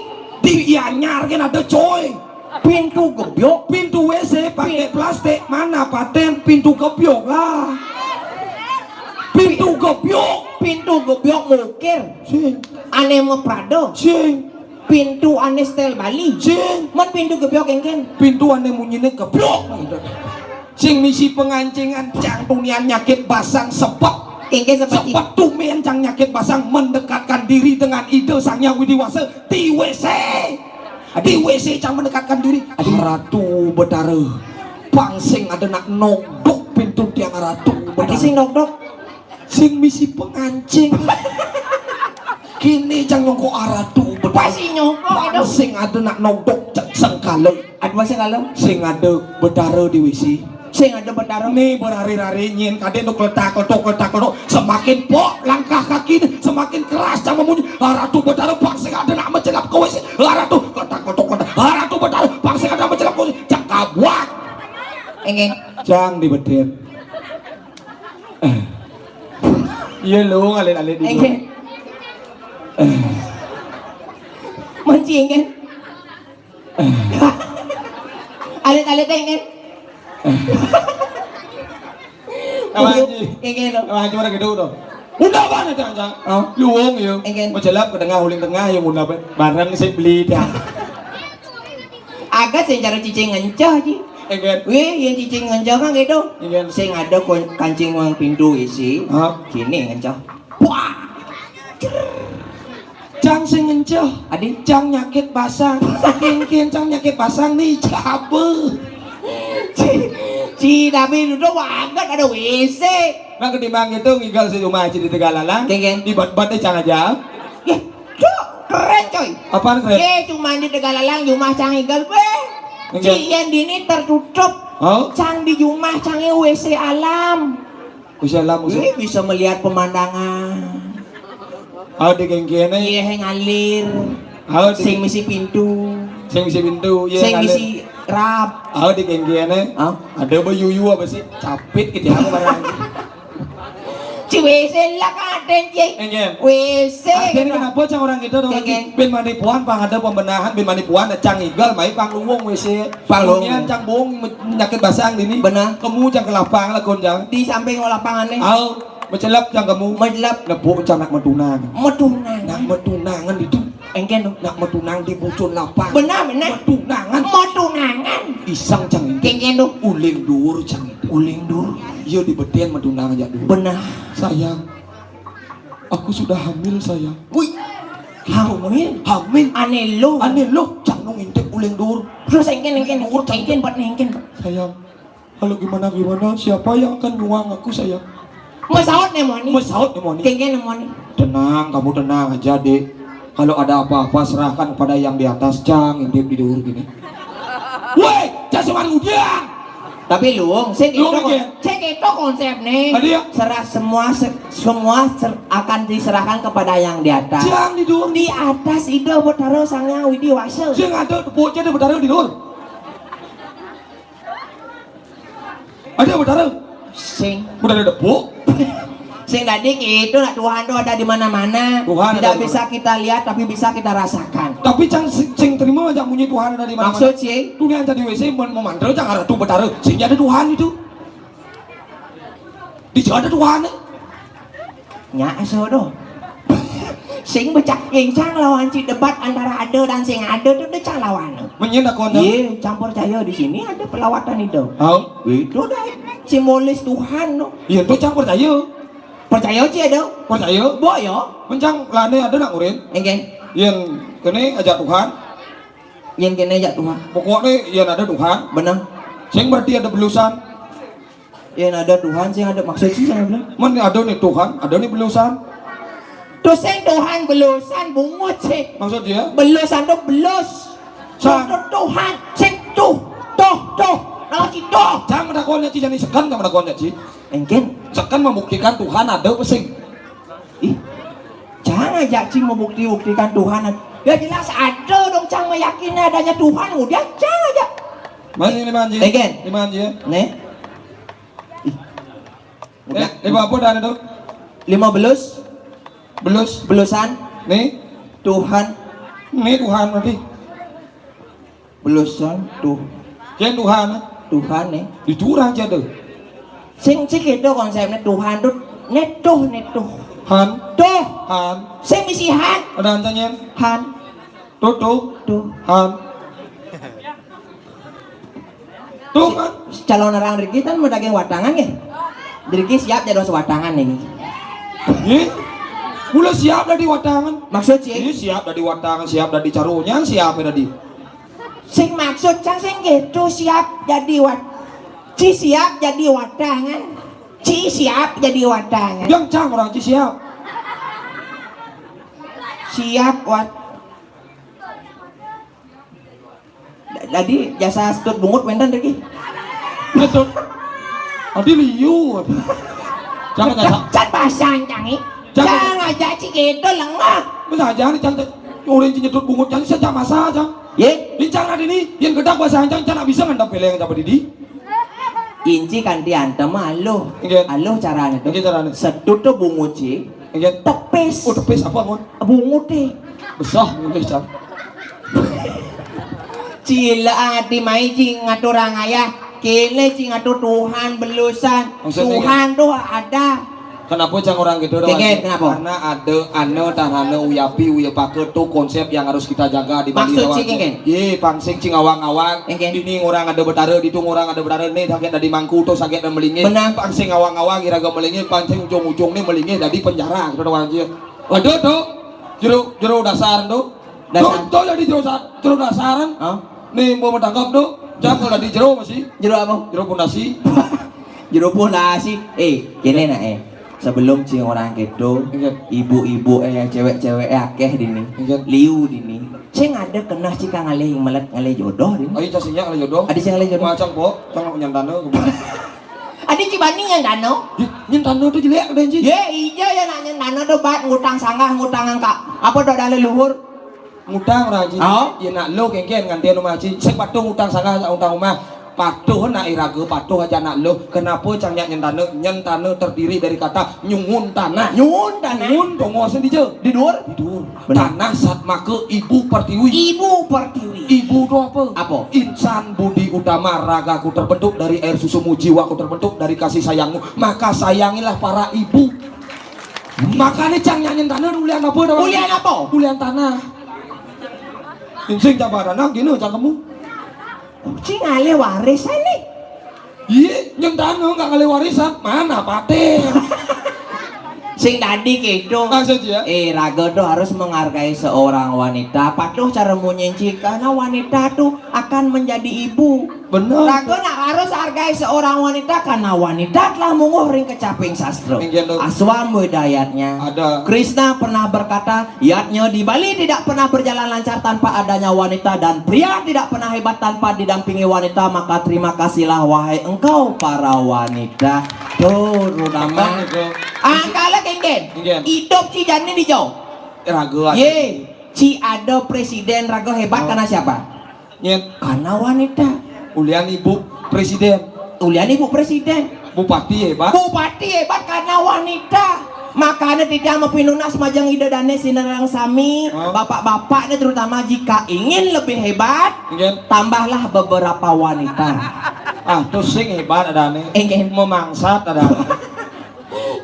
Di Gianyar kan ada, coy. Pintu gebyuk. Pintu W C pakai plastik, mana paten pintu gebyuk lah. Pintu gebyuk. Pintu gebyuk mukir. Sing. Ane meprado. Sing. Pintu ane setel Bali. Sing. Men pintu gebyuk engken. Pintu ane munyine gebyuk. Sing misi pengancingan cang tunian nyakit basang sepet. Engken sepet. Sepet tumen cang nyakit basang mendekatkan diri dengan ide Sang Hyang Widi Wasa di W C. Adi. Di W C cang mendekatkan diri. Adi. Ratu Betara. Pang sing ada nak nogdok pintu tiang Ratu Betara. Adi sing nogdok. Sing misi pengancing. Kini cang nyongko Ratu Betara. Pasti nyongko. Pang sing ada nak nogdok cek sengkala. Ada sengkala. Sing ada Betara di W C. Sing ada Betara. Nih berari-rari nyin kadén tuh kletak kletuk kletak kletuk. Semakin pok langkah kaki nih, semakin keras cang memunyi. Ah, Ratu Betara pang sing ada nak mencelap ke W C. Ah, Ratu kletak kletuk kletak. Ah, Ratu Betara pang sing ada nak mencelap ke W C. Cang kabuak. Enggak. Cang di bedén. Iya lu ngalit-alit di. Enggak. Mancing kan? Alit-alit kan? Apa, Ji? Enggak lo. Apa, Ji, mana gedung tuh? Udah apa nih, Cang, Cang? Oh. Luwung, yo. Enggak. Mau jelap ke tengah, uling tengah, yang udah bareng sih beli dah. Agak sih cara cicing ngencah, Ji. Enggak. Wih, yang cicing ngencah kan gitu. Enggak. Sing ada kun-, kancing uang pintu isi. Hah? Sini ngencah. Wah. Cang sing ngenceh. Adi? Cang nyakit basang. Saking kian cang nyakit basang nih, cabe. Ci, ci, tapi duduk banget ada W C. Nah, ketimbang itu ngigal si rumah ci di Tegalalang. Kengken. Di bat-bat deh cang aja. Yeh, tuh, keren coy. Apaan keren? Ye, cuma di Tegalalang, rumah cang ngigal, beh. Kengken. Ci, yang dini tertutup. Oh? Cang di rumah, cang W C alam. Gusti Allah musuh. Wih, bisa melihat pemandangan. Aduh, kengkene. Iya, yang ngalir. Aduh, sing misi pintu. Sing misi pintu, iya, sing ngalir. Misi rap. Aduh, kengkene. Hah? Ada apa yuyu apa sih? Capit gitu ya, apa barang. Ci W C lah kaden, Ci. Enggak. W C. Akhirnya gitu. Kenapa cang orang gitu dong? Enggak. Ben manipuan, pang ada pembenahan, ben manipuan, cang igal, mai pang luwung W C. Pang luwung. Kemudian cang bong me-, nyakit basang dini. Benar. Kamu cang ke lapang lah kon cang. Di samping lapangan nih. Au, mencelap cang kamu. Mencelap. Nepuk cang nak metunang. Metunang. Nak metunangan itu. Engken tuh. Nak metunang di bucun lapang. Benar, benar. Metunangan. Metunangan. Isang cang itu. Engken tuh. Uling dur cang itu. Uling dur. Iya di beten metunang aja dulu. Benar. Sayang, aku sudah hamil, sayang. Wih. Hamil? Hamil. Ane lo. Ane lo, cang nu ngintip uling dur. Terus engken, engken, engken, buat engken, Pak. Sayang, kalau gimana-gimana, siapa yang akan nyuang aku, sayang? Mesaut nih, Moni. Mesaut nih, Moni. Kengken nih, Moni. Tenang, kamu tenang aja, Dek. Kalau ada apa-apa, serahkan kepada yang di atas, cang ngintip di dur gini. Woi, cang suman udiang. Tapi luwung, sing itu, sing itu konsep nih. Tadi ya? Serah semua, se-, semua ser-, akan diserahkan kepada yang di atas. Cang di dur. Di atas Ida Betara Sang Hyang Widi Wasa. Sing ada tepuk aja ada Betara di dur. Ada Betara. Sing. Betara tepuk. Sing tadi gitu, nak Tuhan tuh ada di mana-mana. Tuhan tidak ada di mana. Bisa kita lihat, tapi bisa kita rasakan. Tapi cang sing, sing terima aja munyi Tuhan ada di mana-mana. Maksud sih? Dunia jadi W C mau, mau mantra cang ada tuh Betara. Sing ada Tuhan itu. Di Jawa ada Tuhan. Nya aso doh. Sing becak yang cang lawan ci debat antara ada dan sing ada tuh dia cang lawan. Menyen aku ada. Iya, cang percaya di sini ada pelawatan itu. Hau? Itu dah simbolis Tuhan tuh. Iya, itu cang percaya. Percaya ci ada? Percaya. Bo ya? Mencang lane ada nak ngurin. Engken. Yen kene aja Tuhan. Yen kene aja Tuhan. Pokoknya yen ada Tuhan. Benar. Sing berarti ada belusan. Yen ada Tuhan sing ada maksud sih saya bilang. Men ada nih Tuhan, ada nih belusan. Tuh sing Tuhan belusan bungut sih. Maksud dia? Belusan tuh belus. Sa- Tuh, tuh, Tuhan, sing tuh, tuh, tuh. Nah, si tuh. Jangan menakutnya ci, jangan sekan kamu menakutnya ci. Engken. Sekan membuktikan Tuhan ada apa sing? Ih, jangan aja ci membukti-buktikan Tuhan. Ya jelas ada dong, cang meyakini adanya Tuhan, udah cang aja. Mas, ini manji. Engken. Ini manji ya. Nih. Ih. Eh, udah. Lima apa dah itu? Lima belus. Belus. Belusan. Nih. Tuhan. Nih Tuhan berarti. Belusan tuh. Yen Tuhan. Tuhan nih. Dicurang aja tuh. Sing, sing itu konsepnya Tuhan tuh. Nih tuh, nih tuh. Han. Tuh. Han. Sing misi Han. Ada hantannya. Han. Tuh, tuh. Tuh. Han. Tuh kan. Calon orang Riki kan mau daging watangan ya? Riki siap jadi watangan ini. Ih, mula siap dari watangan. Maksud sih? Iya, siap dari watangan, siap dari carunya, siap dari. Sing maksud cang sing gitu, siap jadi wat-, ci siap jadi wadangan. Ci siap jadi wadangan. Yang cang orang ci siap. Siap wat-, tadi jasa setut bungut wénten niki. Setut. Adi liu. Jangan jasa. Can pasang cangi. Jangan. Cang aja ci gitu lengah. Masa aja nih cang teh. Orang ci nyetut bungut cang sejak masa cang. Ye? Lincang nanti nih, yang gedak bahasa ancang cang bisa ngandap peleng apa didi. Inci kanti antem aluh. Inggih. Aluh carane tuh. Inggih, carane. Setut tuh bungut ci. Inggih. Tepis. Oh, tepis apa, Ngun? Bungut deh. Besar bungut cang. Cila ati mai ci ngatur ayah. Kene ci ngatur Tuhan belusan. Maksudnya Tuhan tuh ada. Kenapa cang orang gitu? Kengken, kenapa? Karena ada ane tarane uyapi uyapake tuh konsep yang harus kita jaga di Bali. Maksud si Kengken? Ye, pangsing cing awang-awang. Kengken. Dini orang ada betara, ditu orang ada betara, nih sakit dari mangku tuh sakit dan melingin. Benar. Pangsing awang-awang iraga melingin, pangsing ujung-ujung nih melingin dari penjara gitu doang aja. Waduh tuh, jero jero dasar tuh. Dasar. Tuh, tuh jadi jero sa-, jero dasaran. Hah? Nih mau menangkap tuh, jangan kalau di jero masih. Jero apa? Jero pondasi. Jero pondasi. Eh, kene nak eh. Sebelum cing orang gitu, ibu-ibu eh cewek-cewek eh akeh dini. Liu dini. Cing ada kena cika ngalih melet ngalih jodoh dini. Ayo casinya ngalih jodoh. Ada cing ngalih jodoh. Macam po, jangan nyantana. Ada ci bani nyantana. Nyantana tuh jelek ada ci. Ye, iya ya nak nyantana tuh bat ngutang sanggah ngutang angka. Apa tuh ada leluhur? Ngutang orang haji. Oh? Ya nak lo kengken nganti anu haji. Sing patuh ngutang sanggah utang rumah. Patuh nak iraga, patuh aja nak lo. Kenapa cang nyak nyentana? Nyentana terdiri dari kata nyungun tanah. Nyungun tanah. Nyungun dongo sendiri. Di dur? Di dur. Benar. Tanah sat maka ibu pertiwi. Ibu pertiwi. Ibu itu apa? Apa? Insan budi utama, ragaku terbentuk dari air susumu, jiwaku terbentuk dari kasih sayangmu. Maka sayangilah para ibu. Makanya cang nyak nyentana ulian apa dah? Ulian apa? Ulian tanah. Insing coba tanah gini cang kamu. Cing ngalih warisan nih. Iya, nyentana nggak ngalih warisan, mana paten? Sing tadi gitu. Maksud ya? Eh, raga tuh harus menghargai seorang wanita. Patuh cara munyi ci, karena wanita tuh akan menjadi ibu. Bener. Raga nak harus hargai seorang wanita karena wanita telah munguh ring kecaping sastra. Inggih, Lur. Aswam Widayatnya. Ada. Krishna pernah berkata, yatnya di Bali tidak pernah berjalan lancar tanpa adanya wanita dan pria tidak pernah hebat tanpa didampingi wanita. Maka terima kasihlah wahai engkau para wanita. Tuh, terutama. Betul, betul. Angkala kengken. Kengken. Hidup ci jani di jauh. Raga. Ye, ci ada presiden raga hebat karena siapa? Nyet. Karena wanita. Ulian ibu presiden. Ulian ibu presiden. Bupati hebat. Bupati hebat karena wanita. Makanya tidak mau pinunas majang ida dane sinareng sami, oh, bapak-bapak nih terutama jika ingin lebih hebat, nggih, tambahlah beberapa wanita. Ah, tuh sing hebat ada nih. Nggih. Memangsat ada.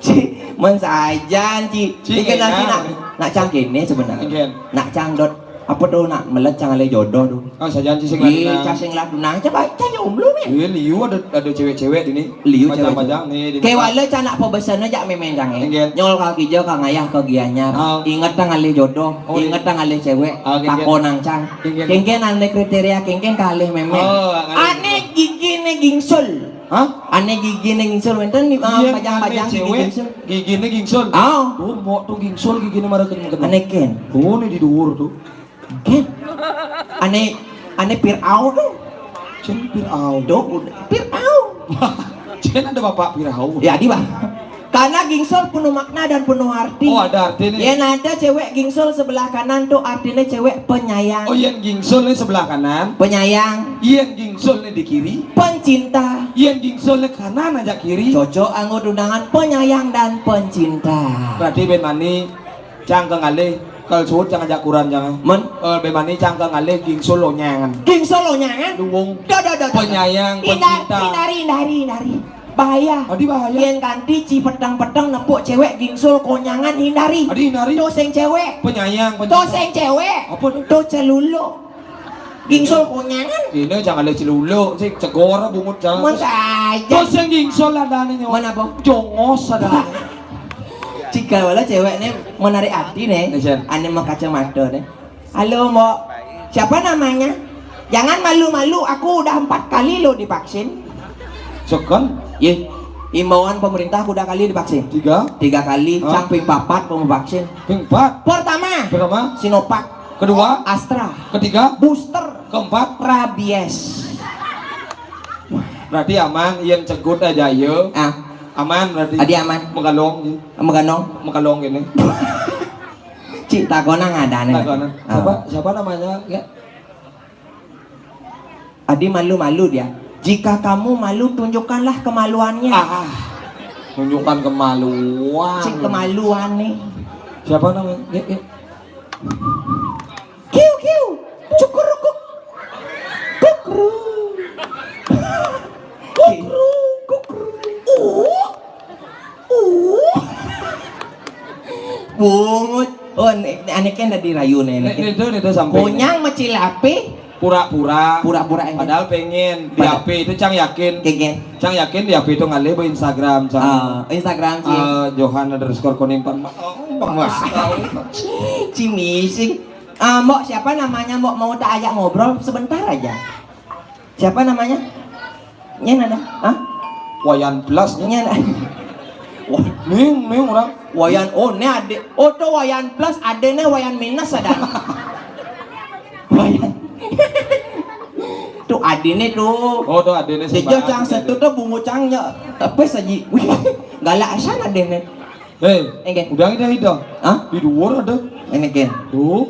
Ci, men sajan, Ci. Ci, iki nanti nak, nak cang kene sebenarnya. Nggih. Nak cang dot apa tuh nak melet cang ale jodoh tuh. Ah, sajan ci sing ladunang. Cang sing ladunang, coba cang jomblo men. Iya, liu ada ada cewek-cewek ini. Liu cewek. Macam-macam nih. Kewala cang nak pebesana jak memeng cang eh. Nggih. Nyol kaki jo kang ayah ke Gianyar. Ah. Inget tang ale jodoh, oh, inget tang ale cewek. Ah, nggih, nggih. Takonang cang. Nggih, nggih. Kengken ane kriteria kengken kalih memeng. Oh, ane gigi ne gingsul. Hah? Ane gigi ne gingsul wenten di, eh, iya, pajang-pajang ane gigi cewek, gingsul. Gigi ne gingsul. Ah. Oh, mbok tuh gingsul gigi ne mara kena. Ane ken. Oh, ini di dhuwur tuh. Ken. Ane, ane Pir'aun tuh. Cen Pir'aun. Dok, udah. Pir'aun. Cen ada bapak Pir'aun. Ya, di bang. Karena gingsul penuh makna dan penuh arti. Oh, ada artinya. Yen ada cewek gingsul sebelah kanan tuh artinya cewek penyayang. Oh, yen gingsul nih sebelah kanan. Penyayang. Yen gingsul nih di kiri. Pencinta. Yen gingsul nih kanan aja kiri. Cocok anggo tunangan penyayang dan pencinta. Berarti ben mani cang ke ngalih, kal suut cang ajak kuran cang. Men? Eh, ben mani cang ke ngalih gingsul lonyangan. Gingsul lonyangan? Luwung. Dah, dah, dah, dah. Penyayang, hindar-, pencinta. Hindari, hindari, hindari. Bahaya. Adi bahaya. Yen kanti ci peteng-peteng nepuk cewek gingsul konyangan hindari. Adi hindari. Tuh sing cewek. Penyayang, penyayang. Tuh sing cewek. Apa tuh? Tuh celuluk. Gingsul konyangan. Ini jangan ada celuluk, sing cegor bungut jangan. Mun saja. Tuh sing gingsul ada nih nyawa. Mana apa? Jongos ada. Jika wala cewek nih menarik hati nih. Iya. Ane mau kacamata nih. Halo, Mbok. Siapa namanya? Jangan malu-malu, aku udah empat kali lo divaksin. Second? Ye, imbauan pemerintah aku udah kali divaksin. Tiga? Tiga kali, Hah? Cang ping papat mau vaksin. Ping empat? Pertama, Pertama? Sinovac. Kedua? Astra. Ketiga? Booster. Keempat? Rabies. Berarti aman, yen cegut aja, yo. Ah. Aman berarti. Adi aman. Megalong, ji. Meganong. Megalong gini. Cik, takonang ada nih. Takonang. Ah. Siapa, siapa namanya? Ya. Adi malu-malu dia. Jika kamu malu, tunjukkanlah kemaluannya. Ah, tunjukkan kemaluan. Cik, kemaluan nih. Siapa namanya? Ya, ya. Kiu, kiu. Cukurukuk. Kukru. Kukru, kukru. Uh. Uh. Bungut. Oh, ane, ane kan dari rayu nih. Nek, nek, itu, itu sampai. Konyang mecil api. Pura-pura. Pura-pura ini. Padahal pengen di Pada- H P itu, Cang yakin. Kegen. Cang yakin di H P itu ngalih be Instagram, Cang. Ah, Instagram, Ci. Eh, Johan underscore Konim Pan. Oh, Bang Mas. Ci mising. Ah, Mbok, siapa namanya, Mbok? Mau tak ajak ngobrol sebentar aja. Siapa namanya? Nyen ada? Hah? Wayan Plus, nyen. Nyen. Wah, ning, ning orang. Wayan, oh, ne ade. Oh, tuh Wayan Plus, ade ne Wayan Minus ada. Wayan. Tuh adine tuh. Oh, tuh adine. Ijo sembarang cang aja setu deh. Tuh bungu cangnya. Tapi saji. Wih, galak asan adine. Hei, Engke. Udah, udah, udah. Hah? Di luar ada. Ini, Ken. Tuh.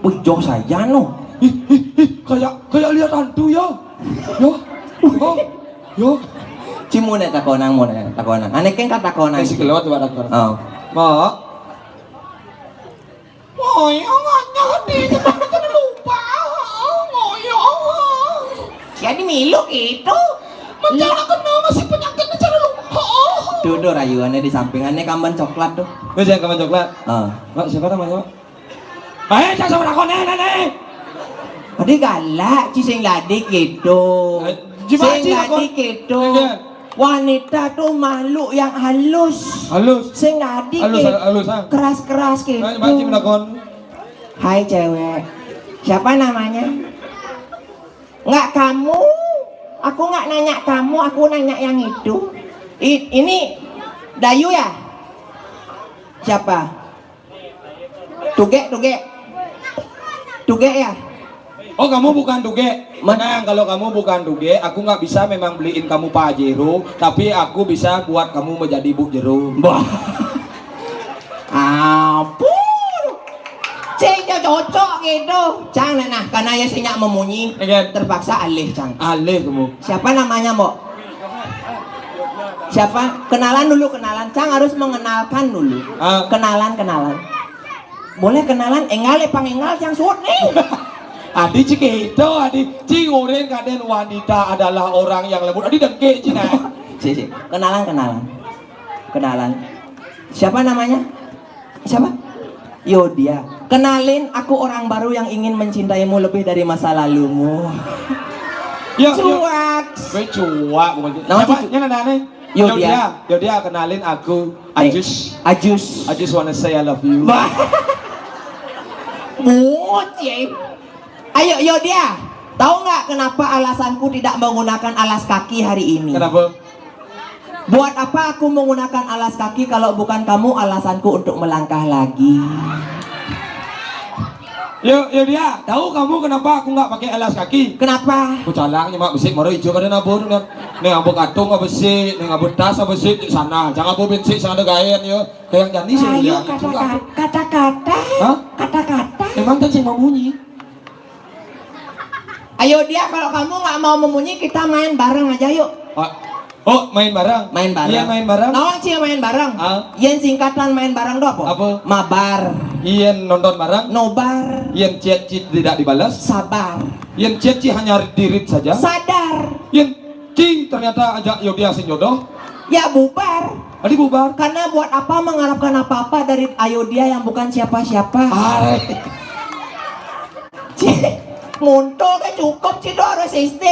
Wih, jauh saja, no. Ih, ih, ih, kayak, kayak lihat hantu, ya. Ya. Oh, ya. Ci, mau nek takonang, mau nek takonang. Ane kan kata takonang. Eh, si kelewat, coba takon. Oh. Mak. Oh, ya, nggak nyadi, kita lupa. Oh, ya. Jadi milu itu. Mencari kenal masih penyakit mencari lupa. Oh. Tuh, tuh, rayuannya di sampingannya kamban coklat tuh. Wis, ya, kamban coklat. Ah. Mak, siapa namanya, Mak? Eh, jangan sama takon, eh, nenek. Tadi galak, Ci, sing ladik gitu. Eh, gimana, Sing Ci, ladik takon? Gitu. Iya. Wanita tuh makhluk yang halus. Halus. Sing ladik Halus, gitu. Halus, ah. Keras-keras gitu. Nah, coba, Ci, menakon. Hai, cewek. Siapa namanya? Nggak kamu. Aku nggak nanya kamu, aku nanya yang itu. I-, ini Dayu ya? Siapa? Tuge, Tuge. Tuge ya? Oh, kamu bukan Tuge. Men- Tenang, kalau kamu bukan Tuge, aku nggak bisa memang beliin kamu Pajero, tapi aku bisa buat kamu menjadi Bu Jero. Bah. Ampun. Cek cocok gitu. Cang, nah, karena ya sih nyak memunyi, Iya. Terpaksa alih, Cang. Alih kamu. Siapa namanya, Mbok? Siapa? Kenalan dulu, kenalan. Cang harus mengenalkan dulu. Ah. Kenalan, kenalan. Boleh kenalan? Enggak, le, pang enggak, Cang, suut nih. Adi cik itu, Adi. Cing, orang kadang wanita adalah orang yang lembut. Adi dengke, Cina. Si, si. Kenalan, kenalan. Kenalan. Siapa namanya? Siapa? Yodia. Kenalin, aku orang baru yang ingin mencintaimu lebih dari masa lalumu. Yo, yo. Cuak. Gue cuak, bukan cuak. Nama Siapa? Cucu? Ini ada nih. Yodia. Yodia. Yodia, kenalin aku, Eh, Ajus. Ajus. I just wanna say I love you. Bah. Bocil. Ayo, Yodia. Tahu nggak kenapa alasanku tidak menggunakan alas kaki hari ini? Kenapa? Buat apa aku menggunakan alas kaki kalau bukan kamu alasanku untuk melangkah lagi? Yo, Yodia, tahu kamu kenapa aku nggak pakai alas kaki? Kenapa? Aku calangnya mak besik, maro ijo kada nabur, nih. Nih, aku katung apa sih? Nih, aku tas apa sih? Di sana, jangan aku bensik, sana ada gaen, yo. Kayak Jani sih, Ayo, ya. Kata-kata, kata-kata. Hah? Kata-kata. Emang kan sih mau bunyi? Ayo dia, kalau kamu nggak mau memunyi, kita main bareng aja yuk. Ah. Oh, main bareng? Main bareng. Iya, main bareng. Naon sih main bareng? Ah. Yen singkatan main bareng tuh apa? Apa? Mabar. Yen nonton bareng? Nobar. Yen chat, chat tidak dibalas? Sabar. Yen chat, chat hanya dirit saja? Sadar. Yen Ci, ternyata ajak Yodia sing jodoh. Ya bubar. Tadi bubar. Karena buat apa mengharapkan apa-apa dari Ayodia yang bukan siapa-siapa? Hai. Ci, muntol ke cukup, Ci, itu harus S D.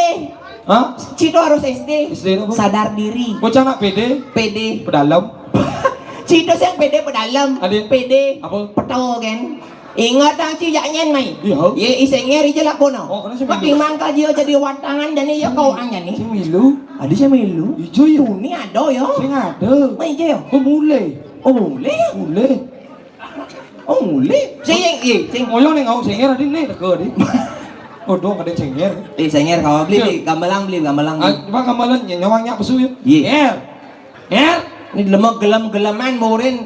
Hah? Ci, itu harus S D. S D apa? Sadar diri. Bocah nak pede? Pede. Pedalem. Ci, itu yang pede pedalem. Ada? Pede. Apa? Petel kan. Inget ang ci jak nyen mai. Iya. Ye iseng er ije lakono. Oh, kena sing milu. Ketimbang ka jio jadi watangan dan iya kau ang jani. Sing milu. Adi sing milu. Ijo yo. Uni ado yo. Sing ado. Mai je yo. Oh, mule. Oh, mule. Mule. Oh, mule. Sing, eh, sing. Ngoyo ning ngau sing er adi nih teko adi. Oh, dong ada sing er. Eh, sing er kau beli, iya, beli gamelan, beli gamelan. Ah, coba gamelan ny-, nyawang nyak pesu yo. Iya. Er. Er. Ini lemak gelem-geleman murin.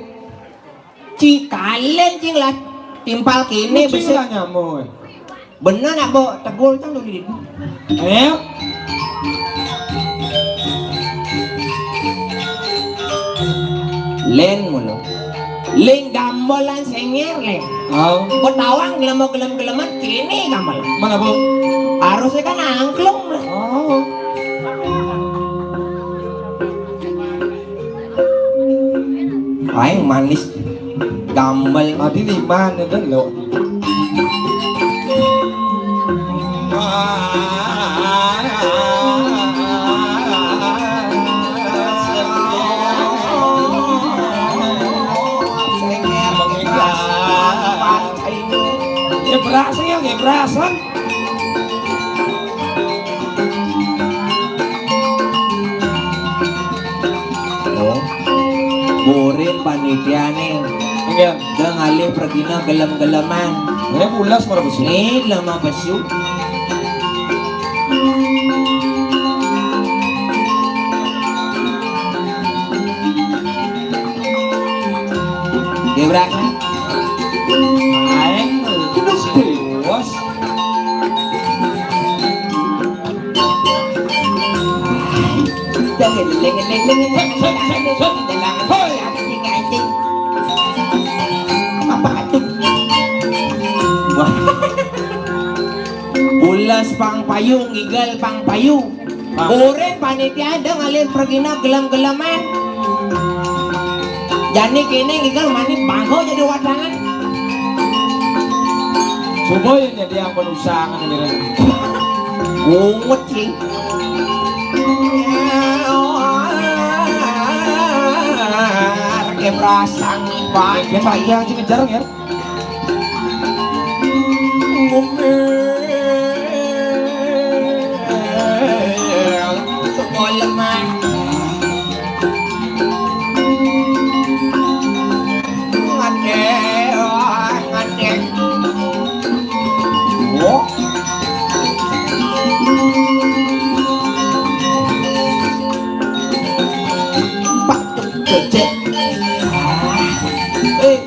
Ci kalen cing lah timpal kene. Cing besi lah nyamuk. Bener nak bo tegul cang dulu di. Eh? Len mulu. Len gambolan senger len. Oh. Betawang gelem-gelem-geleman kene gambolan. Mana, Bu? Harusnya kan angklung lah. Oh. Aing manis gambel. Adi lima nih kan lo. Ya berasa ya, ya berasa. Oh. Burin panitiane. Iya. Dang alih pergina gelem-geleman. Ini pulas para besu. Ini lemah besu. Gebrak. Aeng. Terus puas. Apa tuh? Wah. Pules pang payu, ngigel pang payu. Ah. Urin panitia ada ngalih pergina gelem-geleman. Jani kene ngigel mani bangko jadi wadangan. Coba yang jadi yang penusangan ini. Ungut sih. Reke perasaan nih, Pak. Dia panjang sih ngejar ya. Sekolah mah. Ngadek, ngadek. Oh. Pak Cecep. Eh.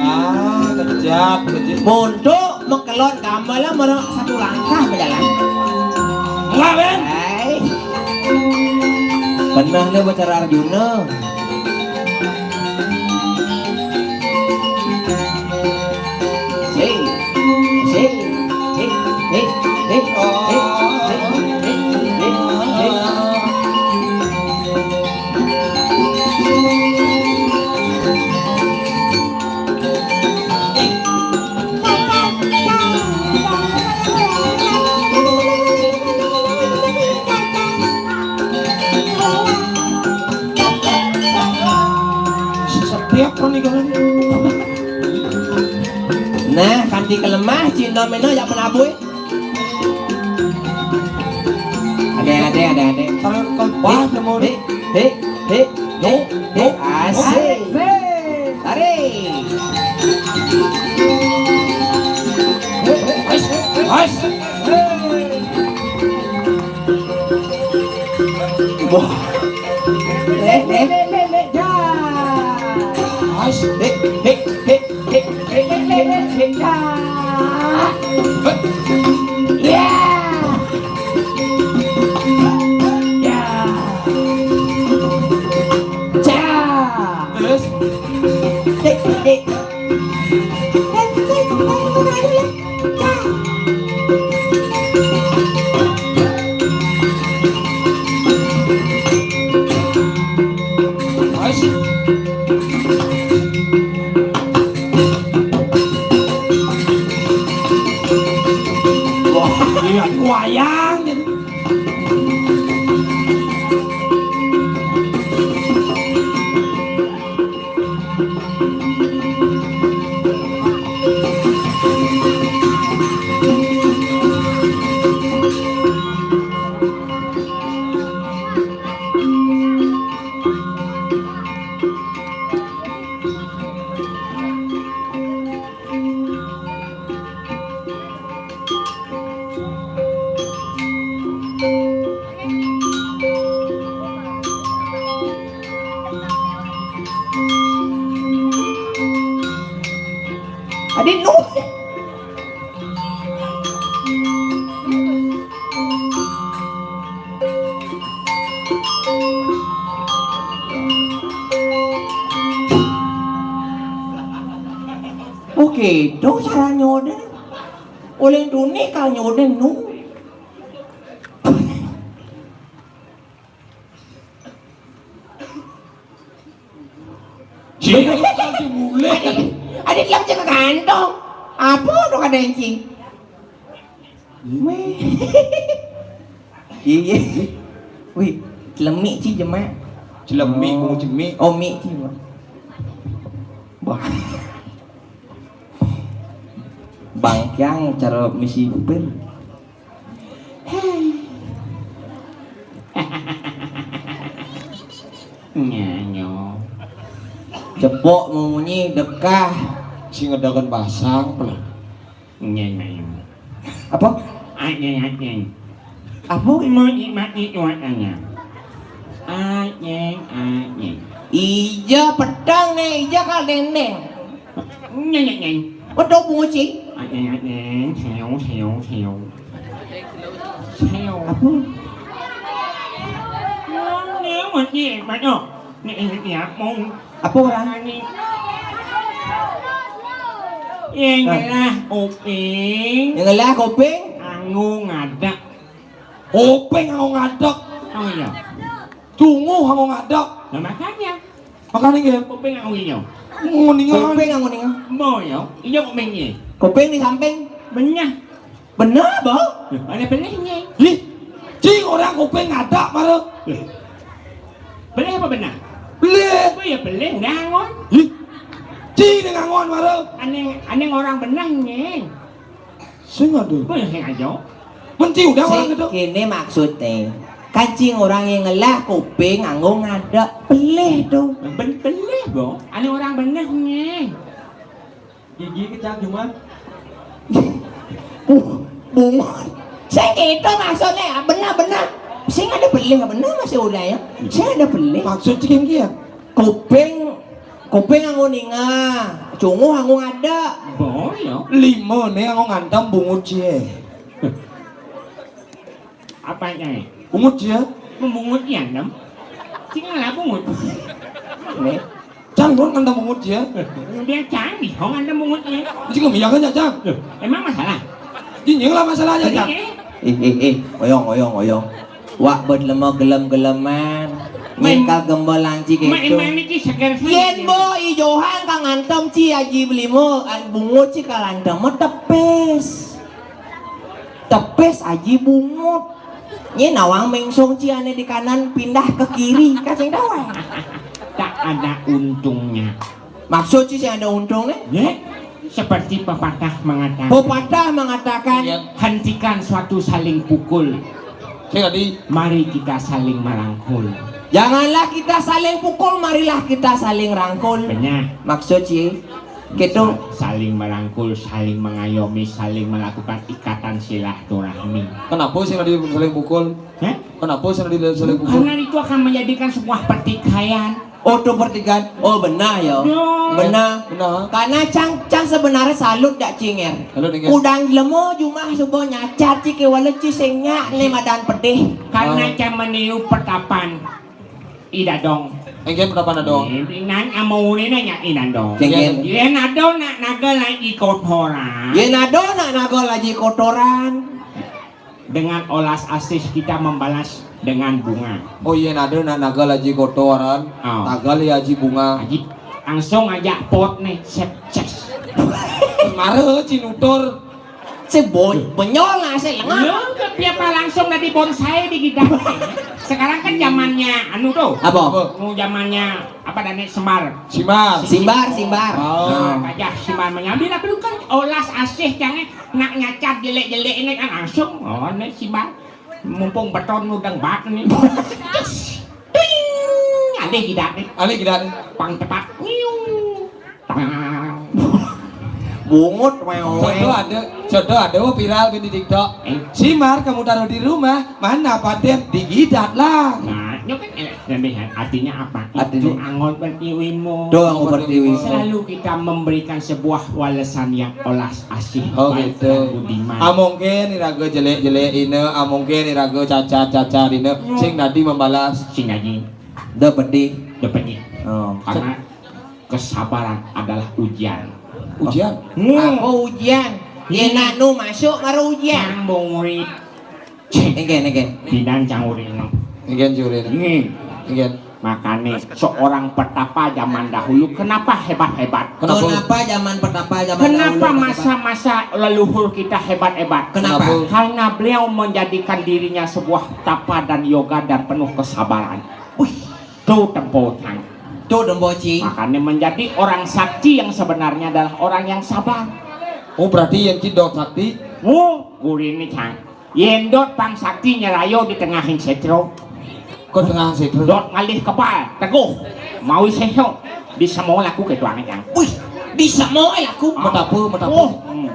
Ah, kejap, kejap. Monto mekelon gambalan merok satu langkah berjalan. Enggak, Ben. Hai. Pernah nih bicara Arjuna. Setiap pernikahan. Nah, kanti kelemah, cinta mena jak penabui. Ada, ada, ada, ada. Terus kau bah nemu. Hei, hei, hei, hei, hei, asik. Tarik. Hei, hei, hei, hei. Wah. Lek, lek, lek, lek, lek, ya. Nice. Hei, hei, hei, hei, hei, lek, lek, lek, lek, lek, ya. Ya. Ya. Ja. Terus? Hei, hei. Wah, iya, wayang. Kéto cara nyodén. Oleh dunia kalau nyodén nu. Cik, mulai. Ada dalam jaga kantong. Apa tu kata Encing? Wih. Iya. Wih, celemik ci jemak. Celemik, oh, bungut cemik. Oh, mik ci, Bang. Bah. Bangkiang cara misi kuping. Nyanyo. Cepok munyi dekah. Sing ngedakan basang pula. Nyanyo. Apa? Anyeng, anyeng. Apa? Munyi mati tuatanya. Anyeng, anyeng. Ija petang né, ija kal dendeng. Nyeng, nyeng, nyeng. Betul bungut ci. Anyeng, anyeng. Seo, seo, seo. Seo. Apa? Nyeng, nyeng, mati, mati. Nyeng, nyeng, nyeng, mong. Apa orang? Yang ngelah kuping. Yang ngelah kuping? Anggo ngadeg. Kuping anggo ngadeg. Oh iya. Tunguh anggo ngadeg. Nah, makanya. Makanya nggih. Kuping anggo inyo. Nguningan. Kuping anggo ningan. Mo yo, inyo kupingnyo. Kuping di samping. Benyah. Bener, Bang? Loh, ada belehnye. Ih, cing orang kuping ngadeg mara. Loh. Beleh apa beneh? Beleh. Apa ya beleh, udah angon. Ih, cing ning angon mara. Aneh, aneh orang beneh, nyeng. Sing ada. Apa ya sing aja? Menti udah orang gitu. Kene maksudnya. Kancing orang yang ngelah kuping nganggo ngadeg beleh tuh. Ben beleh, Bang. Aneh orang beneh, nyeng. Gigi kecak cuma. Bu, bungut. Saya gitu maksudnya, benar-benar. Saya ada beli benar masih udah ya. Saya ada beli. Maksud cing kieu. Kuping, kuping anggo ninga, cunguh anggo ngadeg. Boy ya. Lima nih anggo ngantem bungut cie. Apanya? Bungut ya? Membungut ya, nem? Sing ngalah bungut. Nih. Cang, don ngantem bungut ya? Dia canggih, ho ngantem bungut ya. Cing, iya kan ya, Cang? Loh, emang masalah? Ini lah masalahnya, Cang. Iya. Eh, eh, eh, oyong, oyong, oyong. Wak bet lemah gelem-geleman. Main- Nyekal gembel lanci main- gitu. Main iki seger. Yen bo ijohan kang ngantem ci aji belimo, an bungut ci kalantem tepis. Tepis aji bungut. Nye nawang mengsong ci ane di kanan pindah ke kiri, kan sing dawang. Tak ada untungnya. Maksud ci sing ada untungnya? Ye, seperti pepatah mengatakan. Pepatah mengatakan. Iya. Hentikan suatu saling pukul. Sing tadi. Mari kita saling merangkul. Janganlah kita saling pukul, marilah kita saling rangkul. Benar. Maksud ci, gitu. Sa-, saling merangkul, saling mengayomi, saling melakukan ikatan silaturahmi. Kenapa sih tadi saling pukul? Hah? Kenapa sih tadi saling pukul? Karena itu akan menjadikan sebuah pertikaian. Oh, tuh pertikaian. Oh, benar ya. Benar. Benar. Benar. Karena cang, cang sebenarnya salut dak cinger. Salut, Nger. Kudang lemo jumah subuh nyacat ci kewala ci sing nyak ne madan pedih. Karena cang meniup pertapan. Ida dong. Engke pertapan dong. Nan amune nanya Ida dong. Engke. Yen ado nak naga lagi kotoran. Yen ado nak naga lagi kotoran. Dengan olas asih kita membalas dengan bunga. Oh, yen ado nak naga lagi kotoran, oh. Tagal ya aji bunga. Aji langsung aja pot nih, set, ces. Mare cinutur. Si boy, benyol lah, si lengah. Lo ke piapa langsung dari bonsai di gidang. Sekarang kan zamannya anu tuh. Apa? Apa? Mau zamannya apa dan sembar. Simbar. Simbar, simbar. Oh. Nah, gajah simbar menyambi, tapi lu kan olas asih jangan nak nyacat jelek-jelek ini kan langsung. Oh, ini simbar. Mumpung beton udah bat nih. Cus. Tuing. Alih gidang nih. Alih gidang nih. Pang tepat. Nyiung. Bungut, wewe. Contoh ada, contoh ada, oh, viral di TikTok. Eh. Simar kamu taruh di rumah, mana paten digidat lah. Nah, itu kan, eh, lebih, artinya apa? Artinya? Itu angon pertiwimu. Doang pertiwi. Selalu kita memberikan sebuah walesan yang olas asih, oh, baik gitu. Dan budiman. Amongke iraga jelek-jelek ine, amongke iraga cacat-cacat ine, hmm. Sing dadi membalas. Sing dadi. Da pedih. Da pedih. Oh. Karena kesabaran adalah ujian. Ujian. Apa ujian? Yén anu masuk baru ujian. Cang buri. Engkén, engkén. Bidan cang uri no. Engkén, curi. Ini. Engkén. Makanya seorang petapa zaman dahulu kenapa hebat-hebat? Kenapa? Kenapa zaman petapa zaman Kenapa dahulu hebat-hebat? Masa-masa leluhur kita hebat-hebat? Kenapa? Kenapa? Karena beliau menjadikan dirinya sebuah tapa dan yoga dan penuh kesabaran. Wih. Tuh tempo cang. Tuh tempo, Ci. Makanya menjadi orang sakti yang sebenarnya adalah orang yang sabar. Oh, berarti yang Ci dot sakti? Oh, gurine cang. Yén dot pang sakti nyerayo di tengahing sétra. Ke tengahing sétra. Dot ngalih kebal, teguh. Mawi seho. Disemo laku ketuane cang. Wih, disemo laku. Ah. Metapa, metapa. Oh, hmm.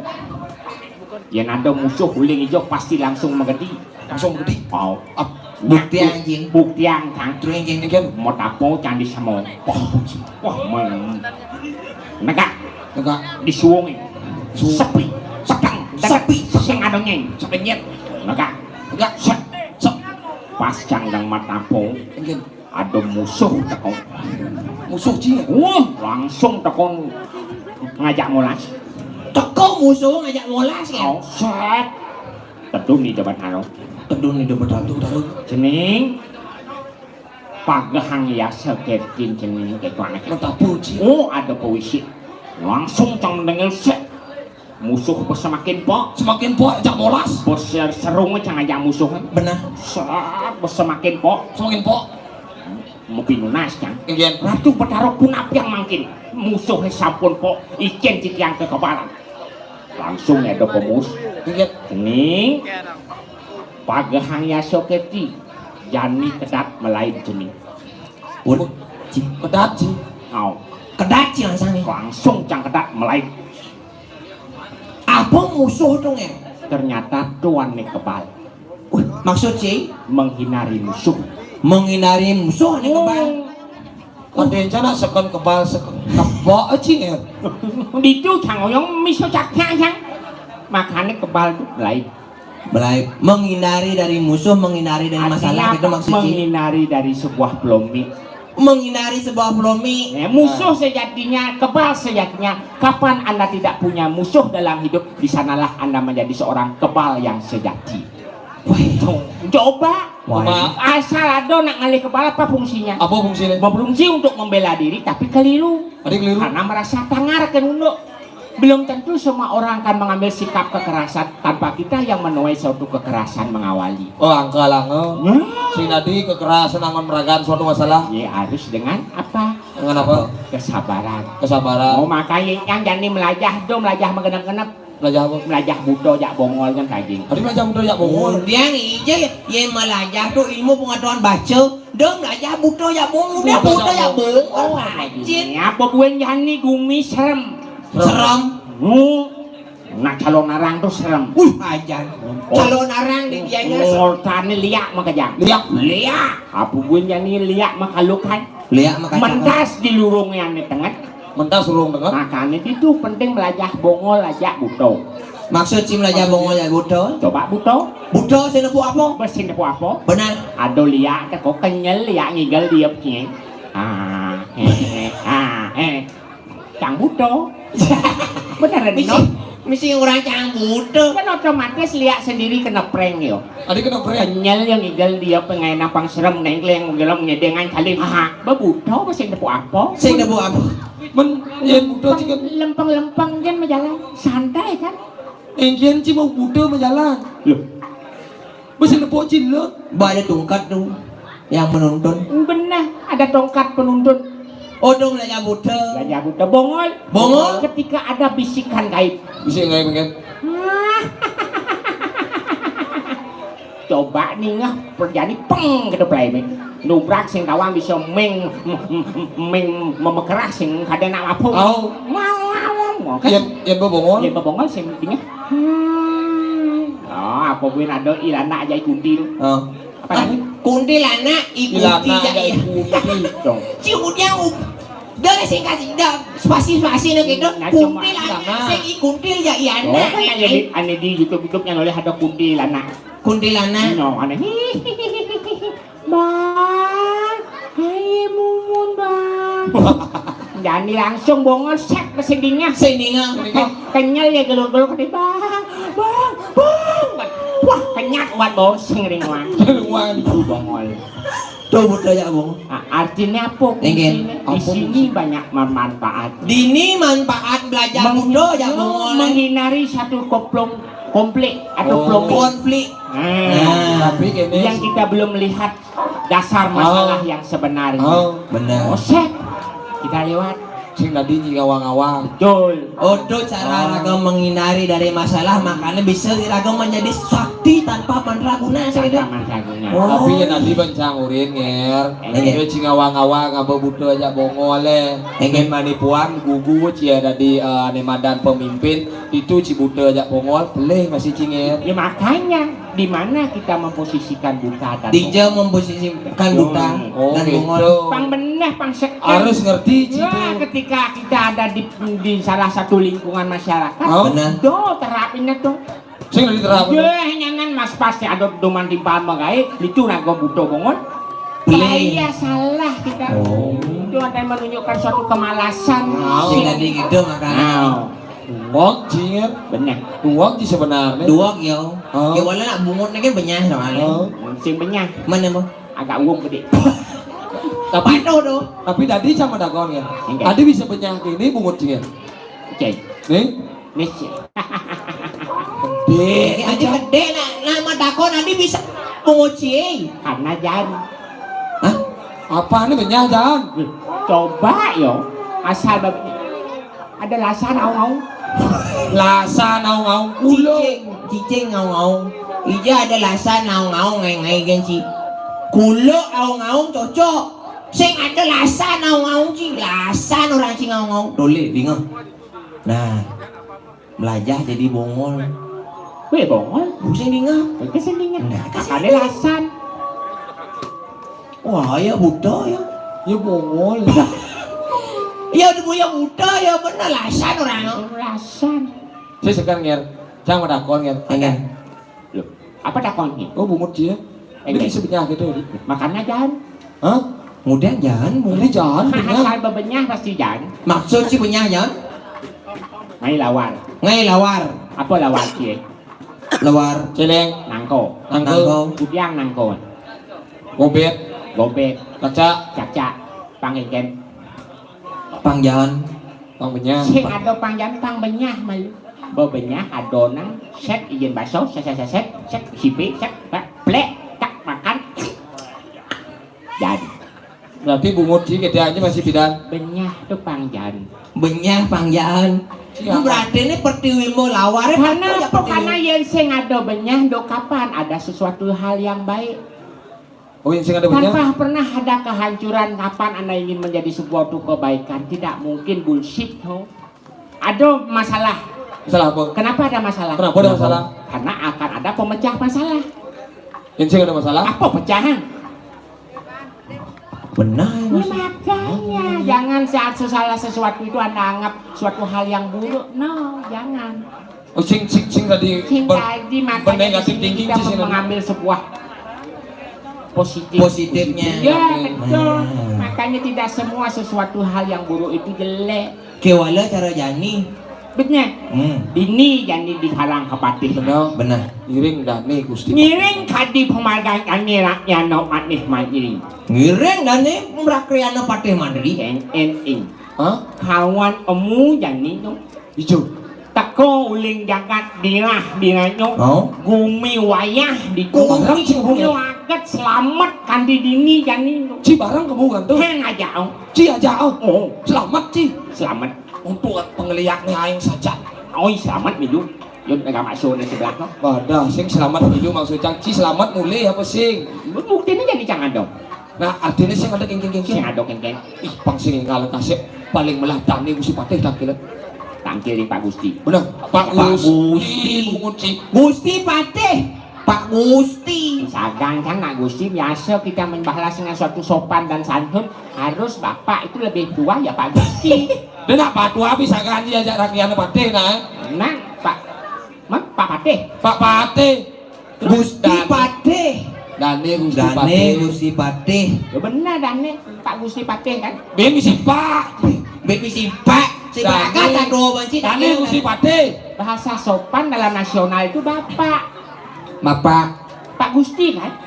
Yén ada musuh uling ijo pasti langsung magedi. Langsung magedi. Mau. Ap-, buktian, Cing. Buktian, Cang. Terus, Cing, Cing. Mau tapo cang disemo. Wah, wah, men-, negak. Negak. Disuwungi. Suwung. Sepi. Peteng. Sepi. Sing ada nyeng. Sepenyet. Negak. Negak. Set. Set. Pas cang dang matapo. Cing. Ada musuh teko. Musuh, Ci? Wah, langsung teko ngajak molas. Teko musuh ngajak molas, ya? Oh, set. Tedun di depan anu. Tedun di depan anu, tedun. Cening. Pagehang yasa kertin cening ketuane. Mentapu, Ci. Oh, ada puisi. Langsung cang dengel set. Musuh besemakin pok. Semakin pok, jak molas. Bos serung cang ajak musuh. Benar. Set, besemakin pok. Semakin pok. Mau pinunas, Cang. Iya. Ratu Betara pun apiang mangkin. Musuhnya sampun pok, icen titiang kekebalan. Langsung ya do pemus. Iya. Ning, pagehang yasa keti. Jani kedat melaib cening. Pun, Ci. Kedat, Ci. Au. Kedat, Ci, langsung nih. Langsung cang kedat melaib. Apa musuh tu, Ngé? Ternyata tuan ni kebal. Wih, maksud, Ci? Menghindari musuh. Menghindari musuh ni kebal. Hmm. Ada rencana sekon kebal, sekon kebal, Ci, Ngé. Ditu cang oyong miso caknya, cang. Makanya kebal tu lain. Melaib, menghindari dari musuh, menghindari dari masalah, artinya itu apa? Maksud, Ci? Menghindari dari sebuah pelomi. Menghindari sebuah pelomi. Ya, musuh sejatinya, kebal sejatinya. Kapan Anda tidak punya musuh dalam hidup, di sanalah Anda menjadi seorang kebal yang sejati. Wah, itu. Coba. Wah. Asal ada nak ngalih kebal, apa fungsinya? Apa fungsinya? Berfungsi untuk membela diri, tapi keliru. Ada keliru. Karena merasa tangar ke nunduk. Belum tentu semua orang akan mengambil sikap kekerasan tanpa kita yang menuai suatu kekerasan mengawali. Oh, angka langa. Hmm. Sing dadi kekerasan anggon meragaan suatu masalah. Ya, harus dengan apa? Dengan apa? Kesabaran. Kesabaran. Oh, makanya yang jani melajah tu, melajah magenep-genep. Melajah apa? Melajah buta jak bongol kan kaging. Ada melajah buta jak bongol. Oh, dia ni je, yang melajah tu ilmu pengetahuan baca. Dong melajah buta jak bongol. Buta jak bongol. Oh, rajin. Apa buin jani gumi serem. Serem. Hmm. Nak calon arang tu serem. Wih, ajan. Oh. Calon arang di dianya. Ngortane liak makajang. Liak. Liak. Apa buin jani liak makalukan. Liak makalukan. Mentas di lurungnya ni tenget. Mentas lurung tenget. Makanya itu penting melajah bongol ajak buta. Maksud si melajah bongol ajak buta? Coba buta. Buta sing nepuk apa? Bes sing nepuk apa? Benar. Ada liak teko kenyel liak ngigel diep kie. Ah, eh, eh, ah, eh. Cang buta. Beneran, misi, no? Misi orang cang buta. Kan otomatis liak sendiri kena prank yo. Ada kena prank. Kenyel yang ngigel diep pengen nampang serem nengkleng gelem nyedengan saling. Aha, bebuta apa sing nepuk apa? Sing nepuk apa? Men, yen buta cikan. Lempeng-lempeng kan majalan, santai kan? Engkian ci mau buta majalan. Loh. Bes sing nepuk cilek. Ba ada tongkat tu yang menuntun. Benar, ada tongkat penuntun. Oh, dong belajar buta. Belajar buta. Bongol. Bongol. Ketika ada bisikan gaib. Bisikan gaib, kan? Coba ningeh perjani peng kedeplai, Mik. Nubrak sing tawang bisa ming, m-, m-, ming memekerah sing kada nak lapuh. Au. Mau, mau, mau. Kan? Yen, yen bebongol. Yen bebongol sing tinggal. Hmm. Oh, apa buin ada ilana aja ikuti tu. Ah. Apa lagi? Kuntilanak ikuti. Ilana aja ikuti. Dong. Si Ujang, u-, dah sing kasih, dah spasi-spasi nak gitu. Nah, cuma kuntilanak, sana. Sing ikuti aja, iya, oh, nak, kan iya, jadi aneh di YouTube, YouTube yang oleh ada kuntilanak. Kuntilanak. No, aneh. Bang, hai Mumun, Bang. Jani langsung bongol, set, ke sing dingah. Sing dingah. Ke-, kenyel ya, gelur-gelur ke bang, bang, bang. Wah, kenyat buat bongol, sing ringuan. Ringuan. Bongol. Tuh, buta ya, Bung. Nah, artinya apa? Inggih. Fungsinya? Di sini banyak manfaat. Dini manfaat belajar buta ya, Bung. Menghindari satu koplong, konflik atau, oh, plong. Konflik. Nah, nah, tapi gini, yang kita belum lihat dasar masalah, oh, yang sebenarnya. Oh, benar. Osek. Kita lewat. Sing tadi nyingawang-awang. Betul. Odo cara, oh, raga menghindari dari masalah, makanya bisa raga menjadi sakti tanpa mandraguna, saya. Tanpa mandraguna. Oh. Tapi ya tadi bencang urin, Nger. Enggak. Dia cingawang-awang, apa buta aja bongol, eh. Enggak. Main manipuan, gugu, cia tadi, eh, ane madan pemimpin, itu ci buta aja bongol, pelih masih cinger. Ya makanya, di mana kita memposisikan buta dan bongol? Dija memposisikan buta, oh, dan gitu, bongol. Pang beneh, pang seken. Harus ngerti, ya, gitu. Ketika kita ada di, di salah satu lingkungan masyarakat, oh, benar, do terapinnya tuh. Sing diterapin. Ya, nyanan mas pasti ada doman di pama gae, itu raga buta bongol. Pelih. Iya, salah kita. Oh. Itu ada yang menunjukkan suatu kemalasan. Nah, sing tadi gitu makanya. Nah. Tuwag, Jing. Bener. Tuwag, Jing, sebenarnya. Tuwag, ya. Oh. Ya, wala nak bungut ni kan benyah soalnya. Oh. Sing benyah. Mana, Bang? Agak uwung gede. Tapi, patuh tuh. Tapi tadi sama dakon, ya. Enggak. Tadi bisa benyah ini bungut, Jing. Oke. Nih? Nih, Cing. Gede. Eh, aja gede, nak, nak madakon, tadi bisa bungut, Cing. Karena jan. Hah? Apa nih benyah, jan? Coba, yo. Asal bab-, ada lasan aung-aung. Lasan aung-aung kulo. Cicing, cicing aung-aung. Ija ada lasan aung-aung ngai-ngai genci. Kulo aung-aung cocok. Sing ada lasan aung-aung ci. Lasan orang cing aung-aung. Toleh, dingah. Nah, melajah jadi bongol. Weh, bongol? Pusing dingah. Pusing dingah. Nah, kasih ada lasan. Wah, ya buta ya. Ya bongol. Ya udah ya buta ya bener lasan orang. Lasan. Saya sekarang nger. Jangan madakon nger. Enggak. Loh, apa dakonnya? Oh, bungut dia. Dia bisa benyah gitu. Makannya jangan. Hah? Mudah jangan, mudah jangan. Asal bebenyah pasti jangan. Maksud si benyah jangan? Ngai lawar. Ngai lawar. Apa lawar dia? Lawar. Celeng. Nangko. Nangko. Kudiang nangko. Gobet. Gobet. Caca. Caca. Pangingken. Pangjan. Pangbenyah. Sing ada pangjan, pangbenyah malu. Bebenyah adonan, set, izin baso, set, set, set, set, set, sipi, set, plek, plek, tak makan. Jadi. Berarti bungut sih, kita aja masih bidan. Benyah tuh pangjan. Benyah pangjan. Siapa? Berarti ini pertiwi mau lawar ya. Karena apa? Karena yen sing ada benyah, do kapan ada sesuatu hal yang baik. Oh, yang sing ada benyah? Tanpa pernah ada kehancuran, kapan Anda ingin menjadi sebuah tuh kebaikan? Tidak mungkin, bullshit, ho. Ada masalah. Masalah apa? Kenapa ada masalah? Kenapa ada masalah? Karena akan ada pemecah masalah. Yang sing ada masalah? Apa pecahan? Benar, ya, Mas. Makanya, jangan saat salah sesuatu itu Anda anggap suatu hal yang buruk. No, jangan. Oh, sing, sing, sing tadi. Sing ber-, tadi, makanya bernegatif di sini tinggi kita di sini. Mengambil sebuah positif. Positifnya. Ya, betul. Nah. Makanya tidak semua sesuatu hal yang buruk itu jelek. Kewala cara jani. Betul. Hmm. Dini jani dihalang ke patih. Benar. Benar. Ngiring dani Gusti. Ngiring kadi penghargaan kami rakyat no patih mandiri. Ngiring dani merakyat no patih mandiri. En, en, en. Hah? Kawan emu jani tu. Ijo. Teko uling jagat dirah diranyo. Oh. Gumi wayah di. Kok bareng sih, Bung, ya? Aget selamat kandi dini jani tu. Ci bareng kamu kan tu? Heng aja, oh. Ci aja, oh. Oh. Selamat, Ci. Selamat. Untuk pengeliat ni aing saja. Oi, selamat milu. Yun, negara masuk di sebelah tu. Wadah, sing selamat milu maksud Cang. Ci selamat mulai apa sing? Bukti ni jadi jangan dong. Nah, artinya sing ada kengkeng-kengkeng. Sing ada kengkeng. Ih, pang sing ingkal kasih paling melah tani Gusti Patih tangkil. Tangkil nih Pak Gusti. Benar, Pak Gusti. Pak Gusti. Gusti Patih. Pak Gusti. Sagang kan Pak Gusti biasa kita membahas dengan suatu sopan dan santun, harus Bapak itu lebih tua ya Pak Gusti. Dia nak patua bisa ganji aja rakyatnya Patih nah. Nah, Pak, Pak Patih. Pak Patih. Gusti Patih. Dane Gusti Patih. Dane Gusti Patih. Ya benar Dane, Pak Gusti Patih kan? Bin si Pak. Bibih sipak, sipak Dane. Kan satu banci Dane Gusti Patih. Bahasa sopan dalam nasional itu Bapak. Bapak. Pak Gusti kan?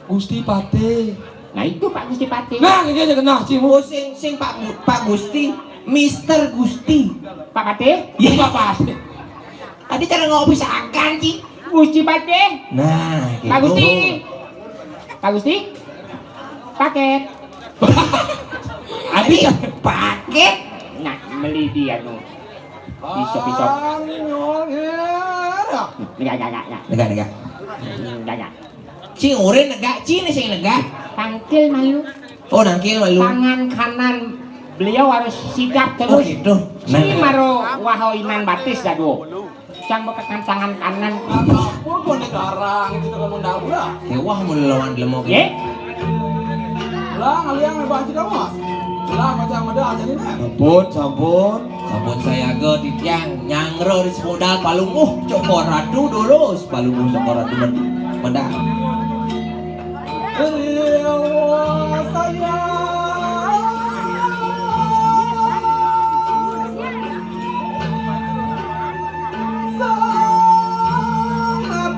Gusti Patih. Nah, itu Pak Gusti Patih. Nah, iki aja kena cimu. Oh, sing, sing Pak Gu-, Pak Gusti, Mister Gusti. Pak Patih? Iya. Pak Patih. Tadi cara ngopi seakan, Ci. Gusti Patih. Nah, Pak gitu. Gusti. Pak Gusti. Paket. Adi, paket. Nah, beli dia nu. Pisok, pisok. Negak, negak, negak. Negak, negak. Negak, negak. Ci urin negak, ci ni sing negak. Tangkil malu. Oh, nangkil malu. Tangan kanan beliau harus sigap terus. Oh, gitu. Ci nah. Maro waho inan batis dadu. Cang bekekan tangan kanan. Apa pun kau negarang itu dengan mendabrak. Ya, wah, mulu lawan lemok. Ye? Lah, ngaliang lebar aja dah, Mas. Lah, macam ada aja ni, nah. Sampun, sampun. Sampun sayaga titiang nyangro di sepodal palungguh Cokor Ratu dulu, palungguh Cokor Ratu men-, mendah. Riwa saya sangat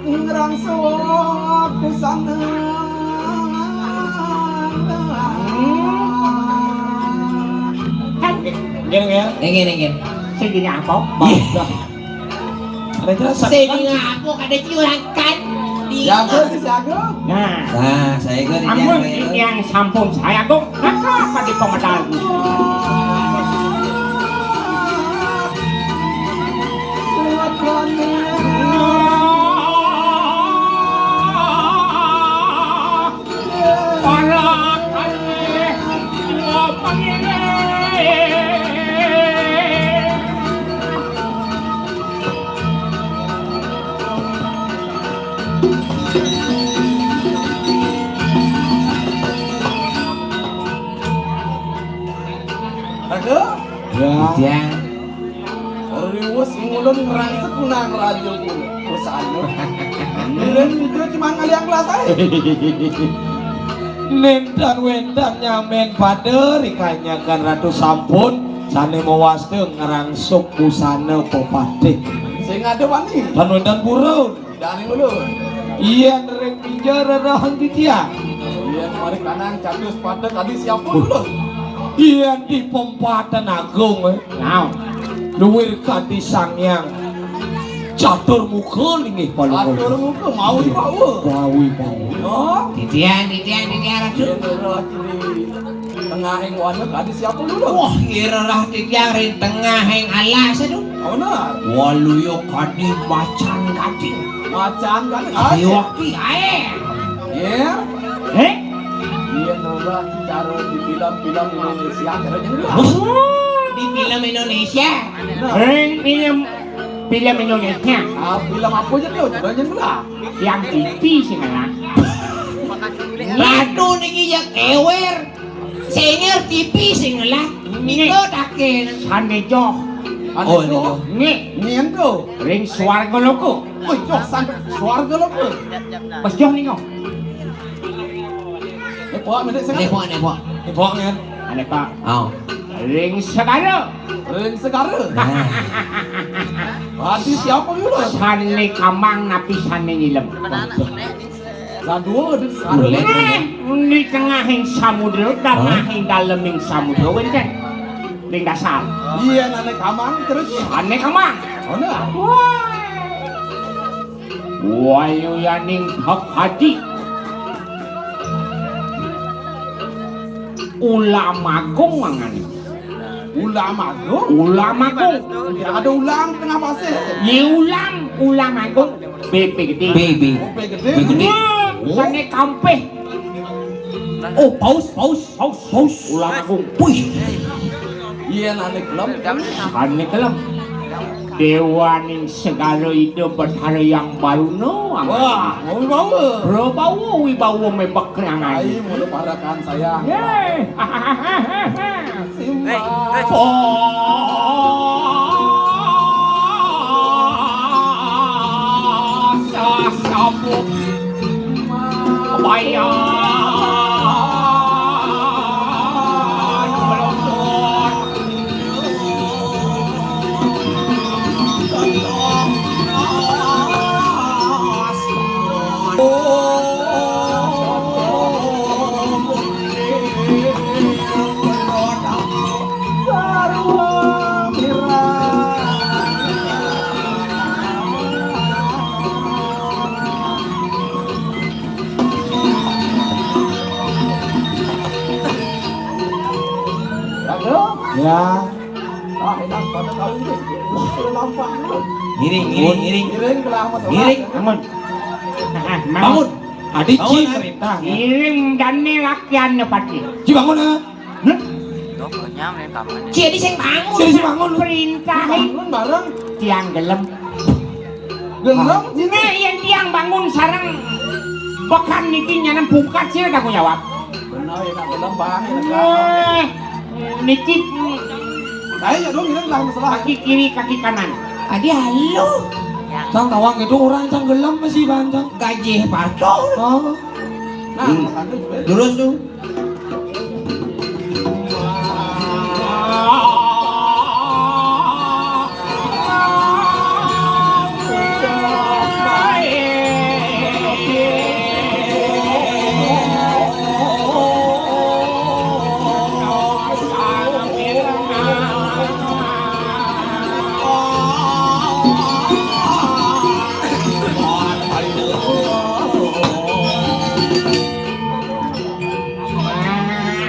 ngerang suap di sana. Kan? Nggih, nggih. Nggih, nggih. Sing dini apa? Ih. Ada jelas. Sing dini apa? Kada ciuran kan? Di ya, apa sih, si Agung? Nah. Nah, saya juga di amun dia, ini yang sampun saya, Agung. Maka apa di pemedal? Para kalih pangiring. Aduh. Ya. Hujan. Riwus ngulun ngrangsek kunang raja kuwi. Wis anu. Ngirim itu cuma ngaliang kelas ae. Nentan wentan nyamen pada rikanyakan Ratu sampun sane mewasta ngrangsuk busana pepatih. Sing ada wani. Tan wentan purun. Dane ulun. Yen ring pinjer rerahang titiang. Yen mari kanan catus pada tadi siapa ulun? Yen di pempatan agung, eh. Naon? Luwir kadi Sang Hyang Catur Muka linggih palungguh. Catur Muka, mawi bawa. Mawi bawa. Oh. Titiang, titiang, titiang, Ratu. Yen rerah di tengahing wana kadi siapa ulun? Wah, yen rerah titiang ring tengahing alas, aduh. Apa bener? Waluya kadi macan gading. Macan gading. Ayo, api ae. Iya. Eh? Iya, coba cara di film-film Indonesia, cara jenggo. Di film Indonesia. Nah. Ring film, film Indonesia. Ah, film apa aja tuh? Cara jenggo lah. Yang T V sing ngelah. Ratu niki ya kewer. Sing ngerti T V sing ngelah. Niki taken. Sane joh. Oh, ini joh. Nggih. Nyen to. Ring swarga loka. Wih, joh san swarga loka. Pas joh ning. Nepok, mendek sangat. Nepok, nepok. Nepok, kan? Ane, Pak. Oh. Ring segara. Ring segara. Nah. Berarti siapa dulu? Sane kamang napi sane ngilem. Lah, dua di sana. Boleh, boleh. Di tengahing samudra, tengahing daleming samudra, wenten. Ning dasar. Iya, nane kamang terus. Ane kamang. Oh, nah. Wah. Wayuyaning hak haji. Ulam agung mangane. Ulam agung? Ulam agung. Ya, ada ulam tengah pasir. Ye ulam, ulam agung. B P gede. B B. Oh, B gede. B gede. Wah, oh. Sane kampih. Oh, paus, paus, paus, paus. Ulam agung. Wih. Iya, nane kelem. Sane kelem. Dewaning segala ida Betara Yang Baruna. Wah, mau bawa. Prabawa wibawa mebek kerangan. Ai, mula parakan saya. Yeay. Simba. Sah sabuk. Bayar. Ya. Ah, enak banget kali ini. Sudah nampak. Ngiring, ngiring, ngiring. Ngiring, kelamaan. Ngiring, bangun. Bangun. Adi, Ci, perintah. Ngiring jani lakian pati. Ci, bangun, ya. Hah? Ci, Adi sing bangun. Ci, Adi sing bangun. Perintah. Bangun bareng. Tiang gelem. Gelem, Ci. Nah, yen tiang bangun sareng pekan niki nyanan pungkat sira tanggung jawab. Bener, ya, tak gelem, Bang. Wah, niki, mm, ayo dong, ini lah masalah. Kaki kiri, kaki kanan. Adi halo. Cang tawang itu orang cang gelem masih bancang. Gaji patok. Oh. Nah, hmm. Makanya juga. Terus tuh.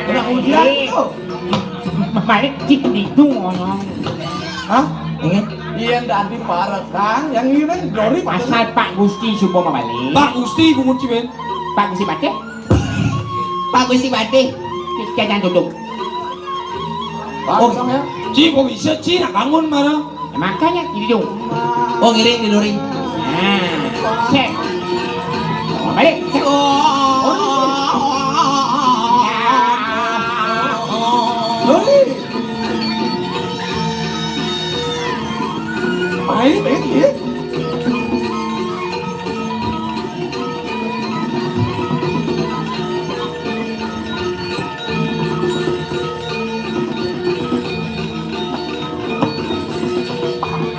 Udah hujan tuh. Balik cik ditu ngono. Hah? Ingat? Iya, dadi parek, Kang. Yang ini Dori. Pasal Pak Gusti supo mabalik. Pak Gusti, Bu Muci, men. Pak Gusti Patih. Pak Gusti Patih. Jajan tutup. Oh, sama ya. Ci, kok bisa, Ci? Nak bangun, mana? Ya, makanya, gitu. Oh, ngiring di luring. Nah, set. Balik. Set. Oh, ini. Main, main, ya.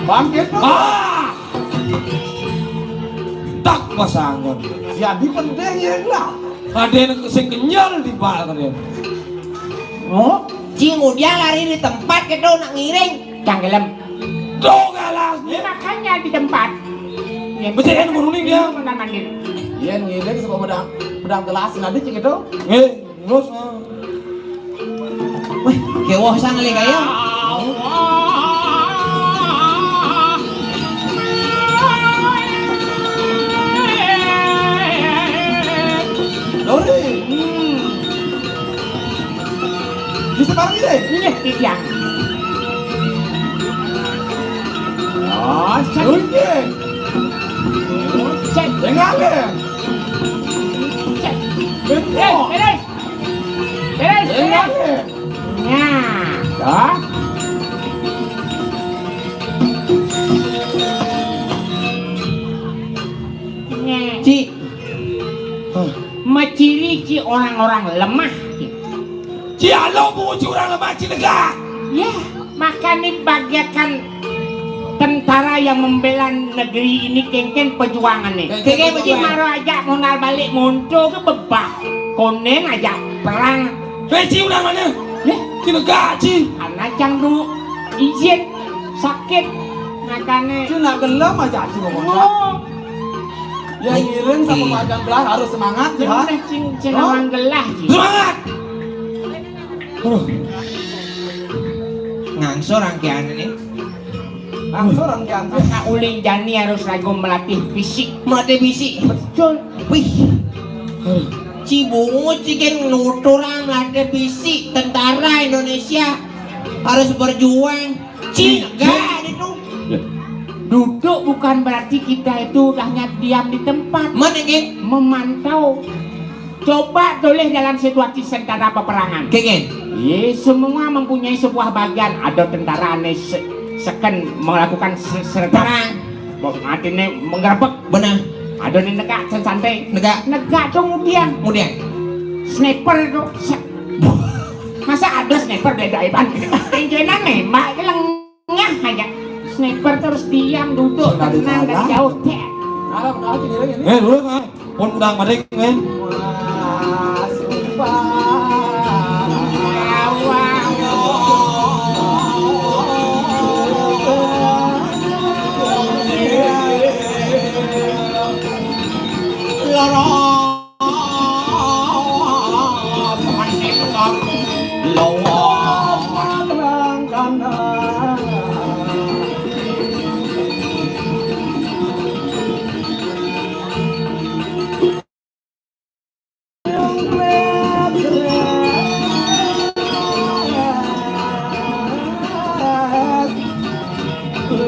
Bangkit, Bang. Ah! Tak pasangan. Jadi penting ya lah. Ada yang sing kenyal di bal kan ya. Oh, Ci ngudiang lari di tempat gitu nak ngiring. Cang gelem. Tuh galas. Ini makanya di tempat. Ya. Betul kan, kuning dia. Mondar mandir. Iya, ngiring sama pedang, pedang gelas nanti, Ci, gitu. Eh. Terus, ah. Wih, kewoh sang lagi kaya. Dori. Hmm. Bisa bareng ini? Iya, iya. Oh, oke. Cek. Dengar deh. Cek. Betul. Eh, eh, Beres, beres. Nah. Dah. Nah. Ci. Hah. Maciri ci orang-orang lemah. Ci, alo, Bu, ci orang lemah, ci negak. Ya. Makane bagaikan tentara yang membela negeri ini kengken perjuangane. Kengken perjuangan. Maro aja mondar balik monto ke bebah. Konen aja perang. Eh, Ci, udah mana? Ya. Ci negak, Ci. Ana cang du izin sakit makane. Ci nak gelem aja, Ci, pokoknya. Oh. Ya, ngiring sama Macan Belah harus semangat, ya. Bener, Cing, Cing, orang gelah, Cing. Semangat. Aduh. Ngangso rangkeane nih. Ngangso rangkeane. Masa ulin jani harus lagu melatih fisik. Melatih fisik. Betul. Wih. Aduh. Ci bungut ci kan nuturang melatih fisik tentara Indonesia harus berjuang. Ci, enggak itu. Ya. Duduk bukan berarti kita itu hanya diam di tempat. Mana, Gen? Memantau. Coba tulis dalam situasi tentara peperangan. Kenging. Ye, semua mempunyai sebuah bagian. Ada tentara nih se- seken melakukan se- sergap. Perang. Bok mati nih menggerbek. Benar. Ada nih negak santai. Negak. Negak tuh kemudian. Kemudian. Sniper tuh. Se- Masa ada sniper beda iban? Tengkenan nembak itu lengah aja. Sniper terus diam duduk tenang dari jauh. Cek. Arah, arah, cek, cek, cek. Eh, dulu, ah. Pun udah madek, men. Wah, sumpah. Lorong. Lorong.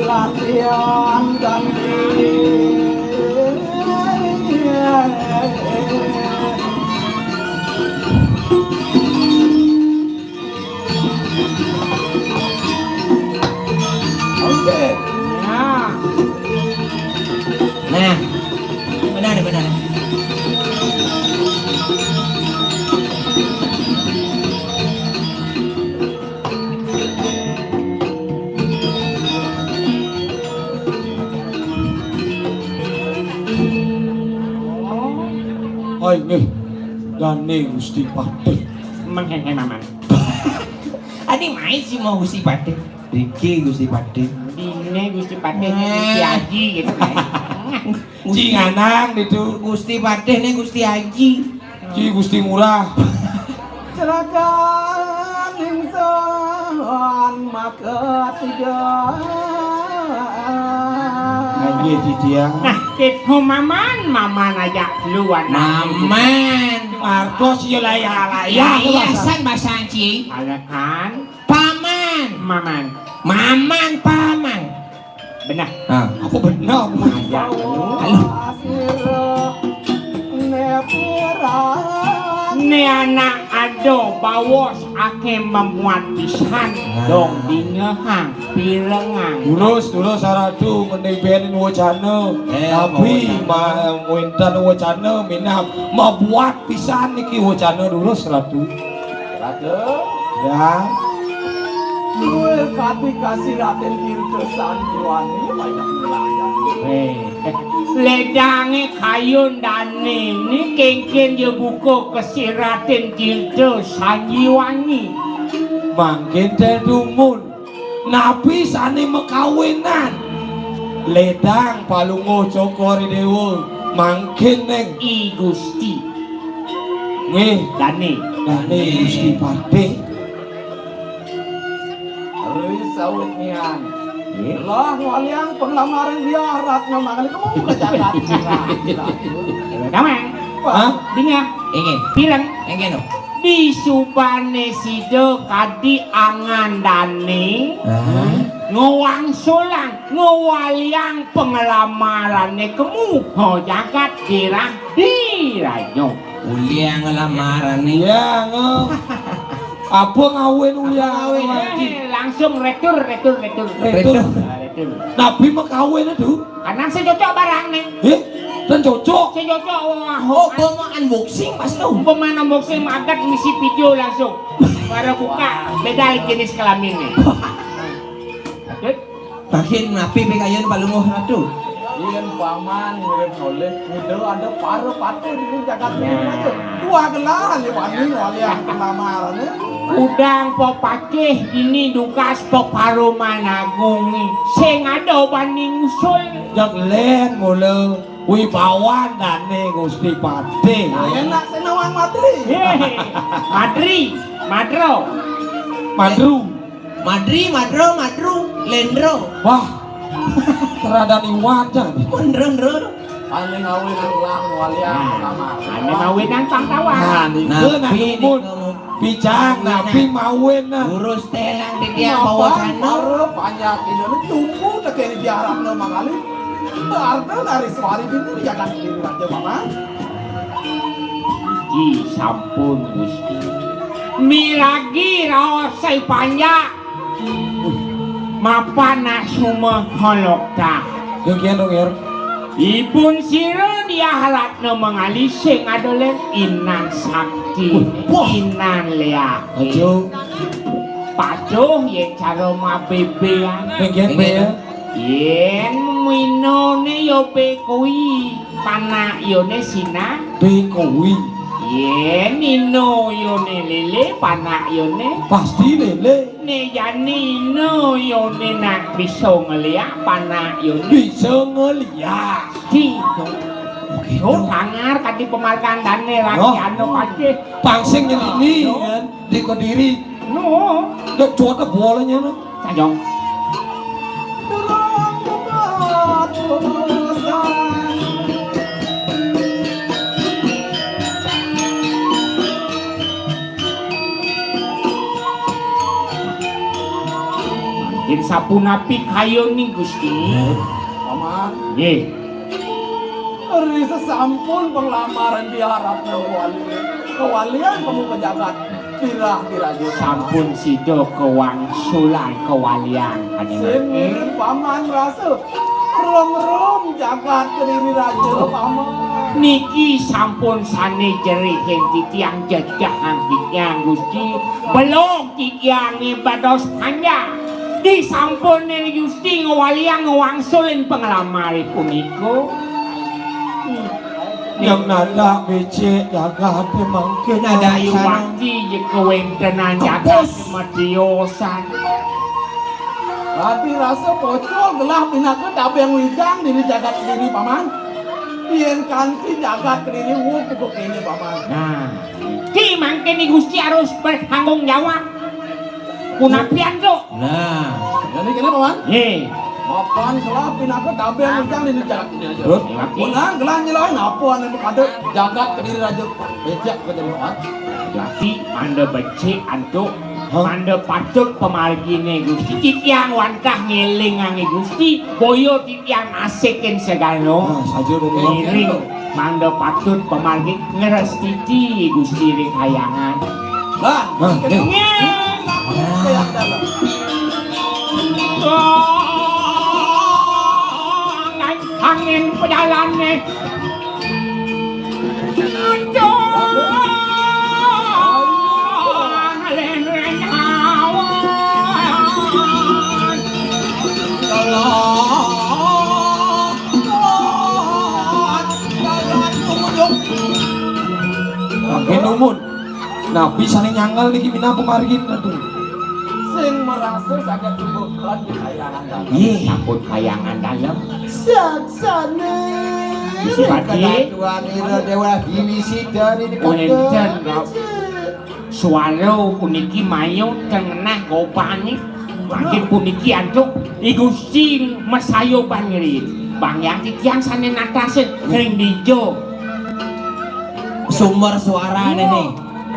Latihan dan Oke. Nah. Nah, benar, benar. Hai nggih, dane Gusti Patih. Menghehe maman. Adi main sih mau Gusti Patih. Riki Gusti Patih. Dine Gusti Patih, Gusti Aji gitu kan. Gusti Cinganang itu. Gusti Patih nih Gusti Aji. Ki Gusti Ngurah. Serahkan ingsun maka tiga. Nggih, Didiang. Nah, kita maman, maman aja duluan. Maman. Martos ya layah-layah. Yayasan bahasa Anci. Ada kan? Paman. Maman. Maman paman. Benar. Ah, aku benar. Halo. Ne anak ado bawos ake memuat pisan. Nah. Dong dingehang pirengang. Durus, durus, Ratu, mending benin wacana. Eh, tapi ma-, wénten wacana minab mabuat pisan niki wacana durus, Ratu. Ratu. Ya. Luwih kati kasih Raden Tirta Sanjiwani banyak melayang. Eh, ledange kayun dane ini kengken ya buka kasih Raden Tirta Sanjiwani. Mangkin teh dumun. Napi sane makawinan? Ledang palungguh Cokor Dewa mangkin neng. I Gusti. Nggih. Dane. Dane Gusti Patih. Ri sawit nian. Nggih. Lah waliang penglamaran dia Ratna Mangali kamu buka jagat. Damang. Hah? Dingah. Inggih. Pireng. Inggih, no. Disubane sida kadi angandane. Hah? Ngwangsulang, ngwaliang penglamarane kemu. Ho jagat dirah diraja. Uliang nglamarane. Ya, ngo. Apa ngawin uliang? Ngawin. Eh, langsung retur, retur, retur. Retur. Retur. Nah, retur. Nabi makawin itu. Karena sing cocok barang nih. Eh, dan cocok. Sing cocok, wah. Oh, umpama unboxing pas tuh. Umpama unboxing magat misi video langsung. Baru buka, beda jenis kelamin nih. Lanjut. Bahin napi pikayun palungguh Ratu. Yen paman ngirim oleh kuda ada para patih di jagat ini aja. Wah, gelah, ya, wani, wali yang penglamaran, ya. Udang pepatih ini dugas peparuman agung nih. Sing ada bani ngusul. Jak len mula wibawan dane Gusti Patih. Nah, enak sing nawang matri. Hei, matri, madro. Madru. Madri, madro, madru, lendro. Wah, terada liwat jan. Mendro, ndro. Ane ngawin nang lah walian. Nah, pertama. Ane ngawin nang pangkawan. Nah, niku. Napi nak dumun. Niku. Pijang, napi mawin nah. Urus telang di dia bawa sana. Baru panjat ini tumbuh tekeni diarap nama kali. Arta dari suari bini jangan diri aja, Paman. Ji sampun, Gusti. Miragi raos sai panjak. Mapan nak sumeh holok tah. Demikian dong, Er. Ibun sira diah Ratna Mangali sing adolen Inang Sakti. Wah. Inang Lea. Ajo. Pacuh ye cara mabebean. Demikian, Demikian. Be. Yen minone ya be kuwi, panak yone Sina. Be kuwi. Yen ino yone lele, panak yone. Pasti lele. Ne jani ino yone nak bisa ngeliak, panak yone. Bisa ngeliak. Gitu. Oke. Oh, sangar kadi pemarkandane laki anu pacih. Pangsing nyelini, kan, di Kediri. No. Dek cuata bolanya, no. Sajong. Yén sapunapi kayun ning Gusti? Paman. Nggih. Ri sasampun panglamaran diharapna kawali. Kawalian kamu ka jagat pirah diraja. Sampun sida kawangsulan kawalian, Kanjeng Sing Ratu. Mireng paman rasa. Rom-rom jagat Kediri Raja, paman. Niki sampun sané jerihin titiang jejehang titiang, Gusti. Belog titiang ibados panjang. Disampun Gusti ngwaliang ngwangsulin panglamare punika. Yang nanda becik jagat mangkin ada Dayu sareng wakti je kawentenan jagat kepus. Sematiosan. Radi rasa pocol gelah pinaka tabeng wijang diri jagat diri, paman. Yen kanti jagat diri wuk kene, paman. Nah, ki mangkin Gusti harus bertanggung jawab. Punapian, Cuk? Nah. Jadi kene, paman? Nggih. Mapan gelah pinaka tabeng wijang diri jagat ini aja. Terus? Nggih. Menang gelah nyeloi napa anu kada jagat Kediri Raja becik ka jero, paman. Dadi manda becik antuk, hah? Manda patut pamargine Gusti. Titiang wantah ngelingange Gusti, boya titiang asikin segala. Nah, saja, Romo. Ngiring manda patut pamargi ngrestiti Gusti ring kayangan. Lah, nah, nih. Nggih. Angin pedalane. Mangkin numun. Napi sane nyangel niki minangka pamargin, Ratu? Sing marasa saged subuh kan di kayangan dalem. Nggih, sampun kayangan dalem. Saksane. Gusti Patih. Kadatuan Ira Dewa Diwisita niki wenten, Pak. Suara puniki mayuh teng ngenah gobane. Mangkin puniki antuk I Gusti masayoban ngiring. Bang Hyang titiang sane natase ring dija. Sumber suarane nih.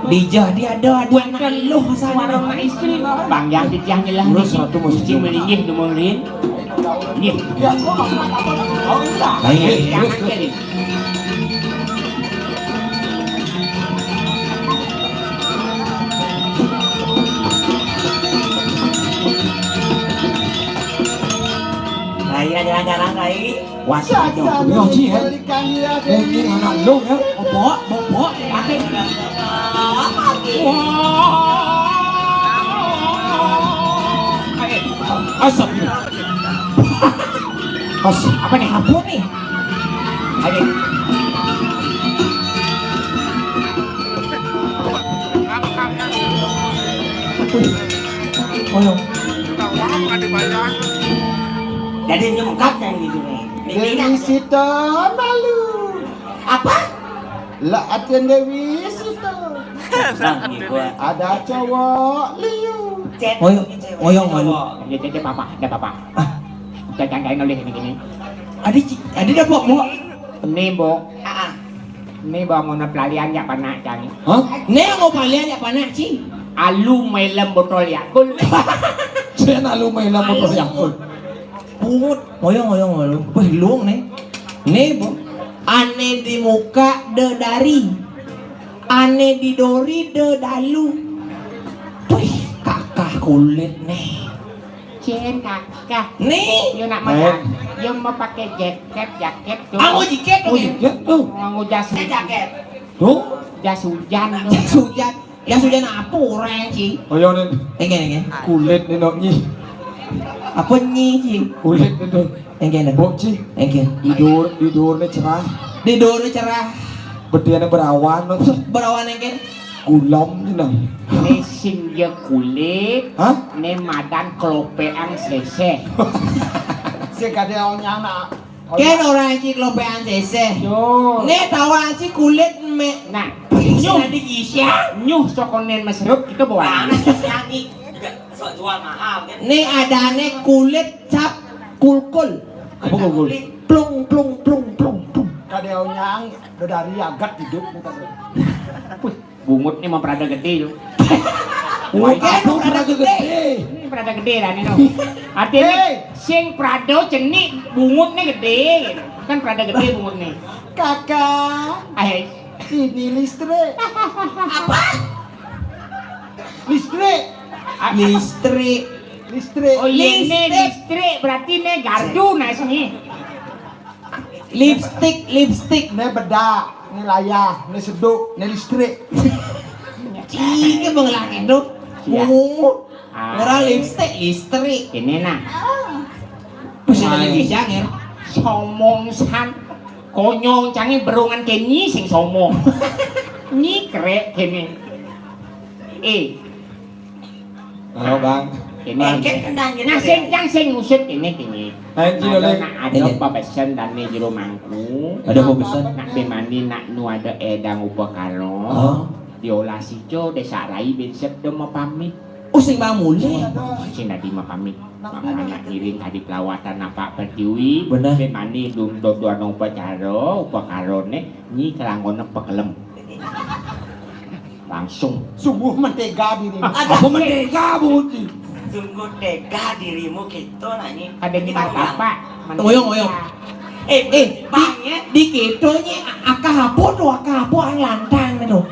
Dija dia ada, ada anak wenten eluh sana. Suara anak istri. Bang Hyang titiang nyelah. Terus niki. Ratu mesti Gusti melinggih dumun rin. Nggih. Baik, terus, terus. Saya jalan-jalan, Rai. Wah, saja. Yo, Ji, eh. Mungkin anak lu, ya. Bobok, bobok, pakai. Wah. Asap. Pas. Apa nih? Apa nih? Ayo. Wih. Ayo. Jadi nyengkap kan gitu nih. Dewi Sita malu. Apa? Lah, atin Dewi Sita. Bang, gua. Ada cowok liu. Chat. Oyong, oyong malu. Chat, chat, chat, papa, ada papa. Ah. Jangan oleh ini gini. Adi, ci-, adi dah, Mbok, Mbok. Ini, Mbok. Ah, ah. Ini bangun pelalian ya panak cang. Hah? Nih mau pelalian ya panak, Ci. Alu melem botol Yakult. Saya alu melem botol Yakult. Pungut, ngoyong, ngoyong, ngoyong. Wih, luang nih. Nih, Mbok. Ane di muka de dari. Ane di dori de dalu. Wih, kakah kulit nih. Cen kakak. Nih. Yo nak makan. Yo mau pakai jaket, jaket tuh. Aku jaket tuh. Oh, jaket tuh. Nganggo jas. Saya jaket. Tuh. Jas hujan tuh. Jas hujan. Jas hujan apa orang, Ci? Oh, yo, nih. Enggak, enggak. Kulit nih, nok, nyi. Apa nyi, Ci? Kulit nih, nok. Enggak, enggak. Bok, Ci. Enggak. Di dur, di dur nih cerah. Di dur nih cerah. Bediane berawan, nok. Berawan, enggak. Gulom jeneng. Né sing ya kulit, hah? Né madan kelopéan sésé. Sing kadé onyana. Kén ora iki kelopéan sésé. Yo. Né tawang iki kulit mé. Nah, nyuh. Dadi isya. Nyuh saka nén mesrup kita bawa. Mana sésé iki? Sok jual mahal kan. Né adané kulit cap kulkul. Apa kulkul? Plung, plung, plung, plung, plung. Kadé onyang, dedari agat hidup. Wih. Bungut nih mau perada gede lu. Woi, kan prada gedé. Ini prada gedé dah nih, no. Artinya, sing prado cenik, bungutnya gedé. Kan prada gedé bungutnya. Kakak, ini listrik. Apa? Listrik. Listrik. Listrik. Oh iya, ini listrik, berarti ini gardu nasnya. Lipstik, lipstik. Ini bedak, ini layah, ini seduk, ini listrik. Cike bengelah itu. Iya. Bungut. Ah. Ora lipstik, listrik. Ini nah. Bisa dari bisa, Ngir. Somong san. Konyong cange berungan ke nyi sing somong. Nyi krek kene. Eh. Halo, Bang. Ini. Nah, sing, yang sing ngusut ini, ini. Lain, Cil, nak ada pabesen dan nih jero mangku. Ada pabesen? Nak bemani, nak nu ada edang upakara. Oh. Diolah sico, desa rai bin sepdo mau pamit. Oh, sing mau mulih. Sing tadi mau pamit. Maka anak ngiring tadi pelawatan apa pertiwi. Bener. Bemani dum dodoan upacara, upakarone, nyi kelanggone pekelem. Langsung. Sungguh mentega dirimu. Apa mentega, Bu Uci? Sungguh tega dirimu gitu, nak, nyi. Ada di martabak. Ngoyong, ngoyong. Eh, eh, bang, di, ya? Di kita nyi, akah apa tu, akah apa ang lantang tu?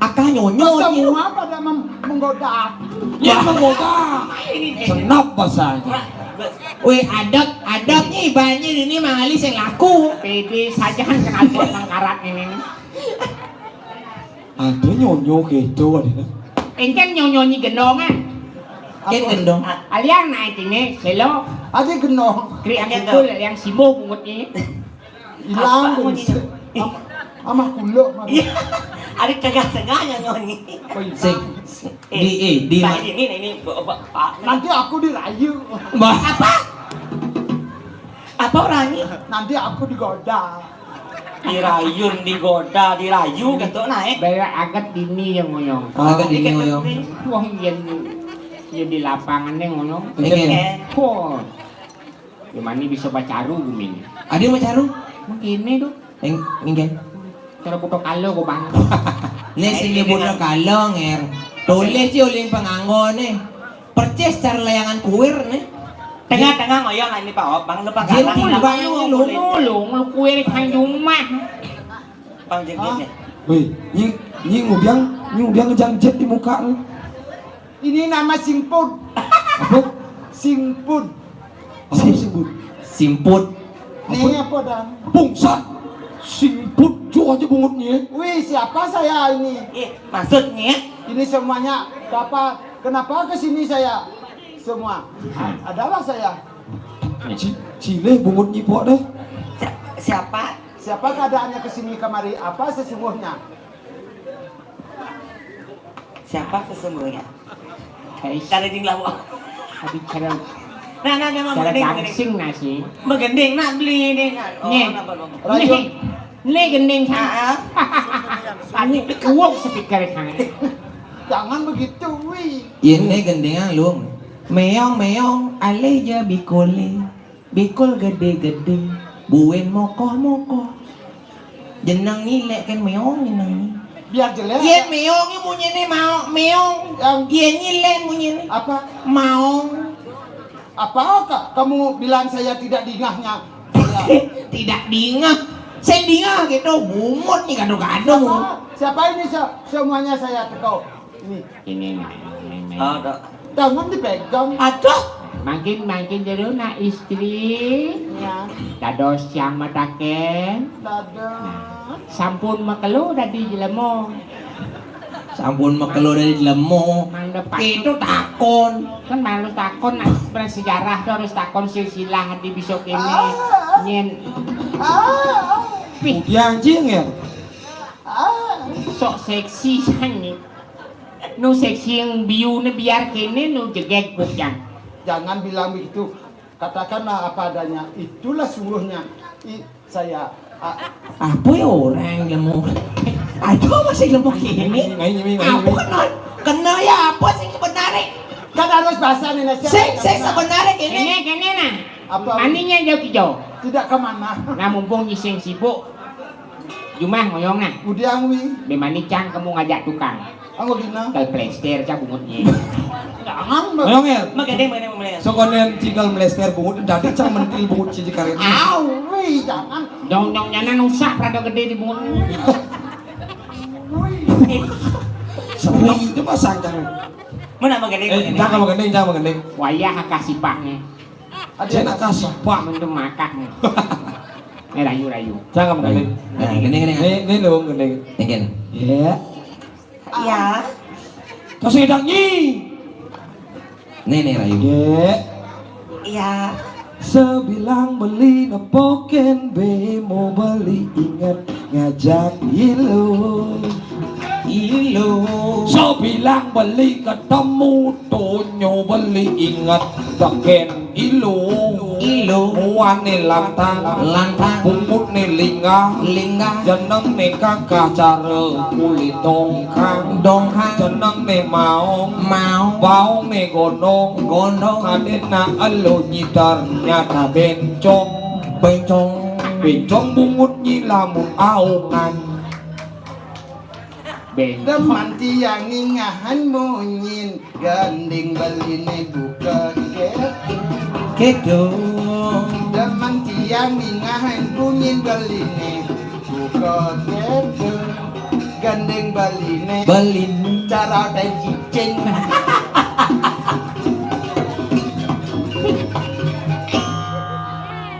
Akah nyonyo nyi. Semua pada mem-, menggoda. Ya, menggoda. Senap bahasanya. Weh, adab, adab nyi, banyak ini mangali sing laku. Pede saja kenapa mengkarat ini. Ada nyonyo gitu, ada. Engken nyonyo nyi gendongan. Ken gendong. Aliang naik ini, selo. Ada gendong. Kri yang betul, yang simbo bungut ini. Hilang. Ama, ama kulo, ama. Iya. Ada tengah-tengah yang nyonyi. Sing. Di, eh, di. Ini, ini, ini, nanti aku dirayu. Bah. Apa? Apa orangnya? Nanti aku digoda. Dirayun, digoda, dirayu gitu, nah, eh. Bayar agat dini yang ngoyong. Agat dini ngoyong. Wah, iya nih. Ya di lapangannya ngono. Iya. Wah. Gimana bisa bacaru gumini? Ada yang bacaru? Mungkin ini tuh. Yang, yang. Cara puto kalo kok, Bang. Nih sing nyebutnya kalo, Nger. Tulis sih oleh penganggo nih. Percis cara layangan kuir nih. Tengah-tengah ngoyong ini, Pak Op. Bang, lu pangkalan. Bang, lu, lu, lu, lu kuir kan jumah. Bang, jengkitnya. Wih, nyi, nyi ngubiang, nyi ngubiang ngejang jet di muka lu. Ini nama singput. Apa? Singput. Apa singput? Simput. Ini apa, Dan? Bungsat. Singput jo aja bungutnya. Wih, siapa saya ini? Ih, maksudnya? Ini semuanya, kenapa, kenapa ke sini saya? Semua. Adalah saya. Ci-, Cile bungut nyipok deh. Si-, siapa? Siapa keadaannya ke sini kemari? Apa sesungguhnya? Siapa sesungguhnya? Guys. Cara jinglah, Bu. Tapi cara, nah, nah, nah, cara menggending, gangsing nasi. Menggending, nak beli ini, nak. Oh, nih. Kenapa, Bu? Nih. Nih gending kan. Ah, ah. Ini uang speaker kan. Jangan begitu, wih. Ini gendingan lu. Meong, meong, alih je bikule. Bikul gedé-gedé, buin mokoh-mokoh. Jeneng nyi lek kan meong jeneng nyi. Biar jelas. Yén meong nyi munyiné maok meong. Yang yén nyi lek munyiné apa? Maong. Apa ka-, kamu bilang saya tidak dingahnya? Tidak dingah. Sing dingah gitu, bungut nyi gado-gado. Siapa? Siapa ini se-, semuanya saya tekau? Ini. Ini, nah, ini, ini. Oh, Dok. Jangan dipegang. Aduh. Mangkin, mangkin jero nak istri. Ya. Dados siang mataken. Dados. Nah, sampun makelo dadi jelema. Sampun makelo dadi jelema. Mang Depak. Itu takon. Kan malu takon, nak bersejarah tuh harus takon silsilah di besok ini. Ah. Nyen. Ah. Pih. Dia anjing ya? Ah. Sok seksi sange. Nu seksi yang biu ne biar kene nu jegeg bujang. Jangan bilang begitu. Katakanlah apa adanya. Itulah sungguhnya. I-, saya, a-, apa ya orang lemu? Aduh, masih lemu kene. Ini, ini, ini, ini. Apa, non? Kena ya apa sih sebenarnya? Kan harus bahasa Indonesia. Sing, sing sebenarnya kene. Kene, kene, nah. Apa? Maninya jauh kijau. Tidak kemana. Nah, mumpung nyising sibuk. Jumah ngoyong nah. Udiang wi. Be mani cang kamu ngajak tukang. Aku gina. Kal plester cak bungutnya. Jangan, Bang. Ayo, Ngel. Magending, magending, magending. Sok konen cikal mlester bungut, dadi cang mentil bungut cici karet. Awi, jangan. Dong, dong, nyana nusah rada gede di bungut. Wih. Sepi itu pasang cang. Mana magending, eh, magending. Jangan magending, jangan magending. Wayah kasih pahnya. Ada kasih pah. Untuk makan. Eh, rayu, rayu. Jangan magending. Nah, gending, gending. Ini, ini dong, gending. Gending. Iya. Ya. Kasih dang, Nyi. Nih, nih, rayu. Ye. Ya. Sebilang beli nepokin bemo beli inget ngajak ilu. Ilu. Sebilang beli ketemu Tonyo beli inget teken ilu. Ilu. Muane lantang. Lantang. Bungutne linggah. Linggah. Jenengne kakah cara kulit dongkang. Dongkang. Jenengne maong. Maong. Baongne gondong. Gondong. Kadena elo nyiter nyata bencong. Bencong. Bencong bungut nyi lamun aongan. Bencong. Demen tiang ningahan munyin. Gandeng beline buka keto. Keto. Demen tiang ningahan bunyin beline buka keto. Gandeng beline. Belin. Cara tai cicing.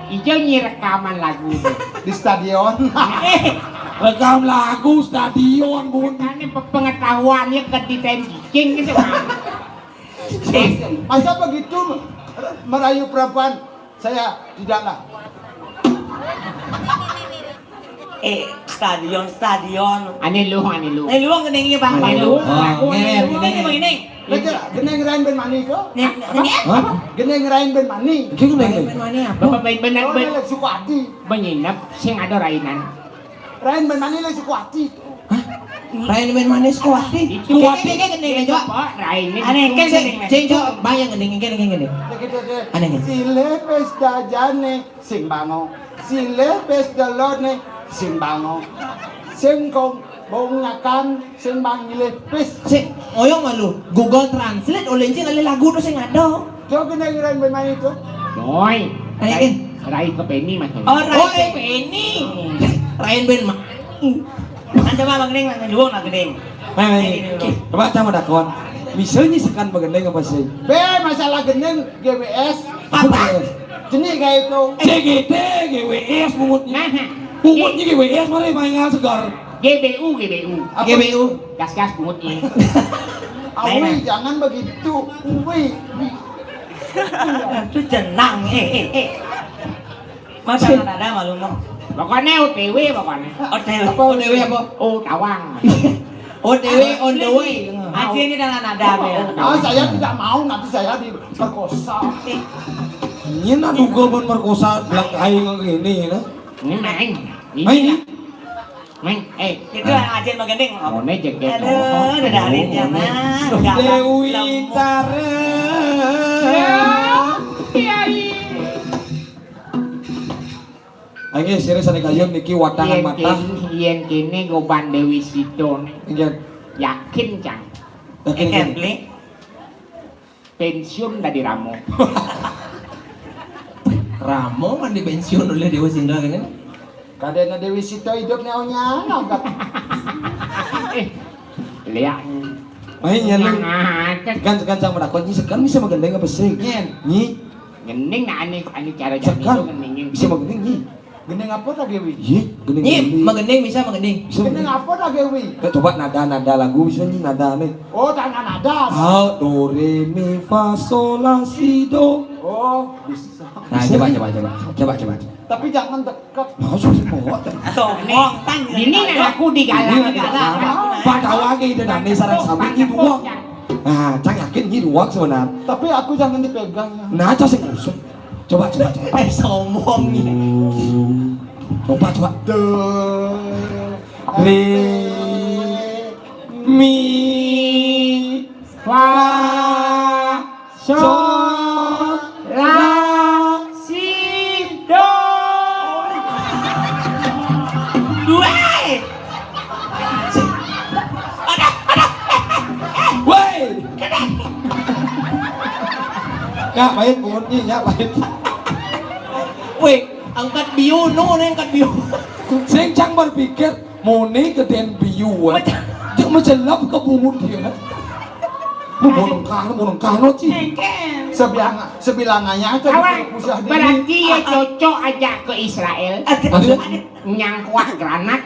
Ijo nyi rekaman lagu di stadion. Eh, rekam lagu stadion, Bun. Ini pengetahuannya ke di tai cicing gitu, Bang. Eh, masa begitu merayu perempuan? Saya tidaklah. Eh, stadion, stadion. Ane lu, ane lu. Eh, lu gendengnya, Bang. Ane lu. Oh, aku ane lu. Gendeng, Bang, gendeng. Gendeng rain ben mani to? Gendeng, gendeng. Hah? Gendeng rain ben mani. Gendeng rain ben mani apa? Bapak ben bener ben. Suku hati. Menyinap sing ada rainan. Rain ben mani le suku hati. Hah? Rain ben mani suku hati. Itu suku hati kan gendeng, Pak. Rain ini. Ane kan gendeng. Ceng, ceng, bayang gendeng, gendeng, gendeng. Ane kan. Sile pesta jane sing bango. Sile pesta lone sing bango. Sing kong bongakan sing bangile pes. Sing oyong malu. Google Translate oleh cing ale lagu tuh sing ada. Coba gendeng rain ben mani to. Boy. Ane kan. Rai ke Penny, Mas. Oh, Rai ke Penny. Rain ben ma. Kan coba Bang Gending, nang dulu, Bang Gending. Nah, nah, ini, coba sama dakon. Misalnya sekan magendeng apa sih? Be, masalah gendeng G W S. Apa? Jenih kayak itu. C G T, G W S, bungutnya. Bungutnya G W S, mana yang main segar? G B U, G B U. Apa? G B U. Gas-gas bungutnya. Awi, jangan begitu. Uwi. Itu jenang, eh, eh, eh. Masa ada malu no? Pokoknya O T W pokoknya. O T W. Apa O T W apa? Oh, tawang. O T W on the way. Aji ini dalam nada ya. Ah, saya tidak mau nanti saya diperkosa. Ini nak duga pun merkosa belak aing ini ya. Ini main. Ini. Meng, eh, itu yang Ajen magending. Mone jeget. Aduh, udah darin ya, Mas. Dewi Tara. Ya, iya, iya. Ayo, sire sane kayun niki watangan mata. Yen kene goban Dewi Sito ne. Iya. Yakin, Cang. Yakin, yakin. Pensiun dari Ramo. Ramo kan dipensiun oleh Dewa Sindra kan? Kadena Dewi Sito hidup neonya, angkat. Eh, lihat. Main ya lu. Kan, kan sama dakon nyi sekan bisa magendeng apa sih? Nyen. Nyi. Gending nah ane, ane cara jadi sekan. Gendingin. Bisa magendeng nyi. Gending apa ta Gewi? Iya, gending. Nyi, magending bisa magending. Bisa. Gending apa ta Gewi? Kita coba nada-nada lagu bisa nyi nada nih. Oh, tangan nada. Ah, do re mi fa sol la si do. Oh, bisa. Nah, coba coba coba. Coba coba. Tapi jangan dekat. Nah, susah bawa. Sombong. Ini kan aku di galang. Ini di galang. Pak tahu lagi dan ane sarang samping ini dua. Nah, cang yakin ini dua sebenarnya. Tapi aku jangan dipegang ya. Nah, cang sing usut. Coba, coba, coba. Eh, sombong nih. Coba, coba. Do, re, mi, fa, sol, la, si, do. Dua. Ada, ada. Nyak pait bungut nyi, nyak pait. Wéh, angkat biu, nu né angkat biu. Sing cang berpikir, muni gedén biu, wéh. Macam Jek majelep ka bungut dia, kan? Mu bonengkah, mu bonengkah, no, Ci. Engkén. Sebilang, sebilang aya tuh. Awak, berarti ya cocok aja ke Israel. Ada. Nyangkuak granat.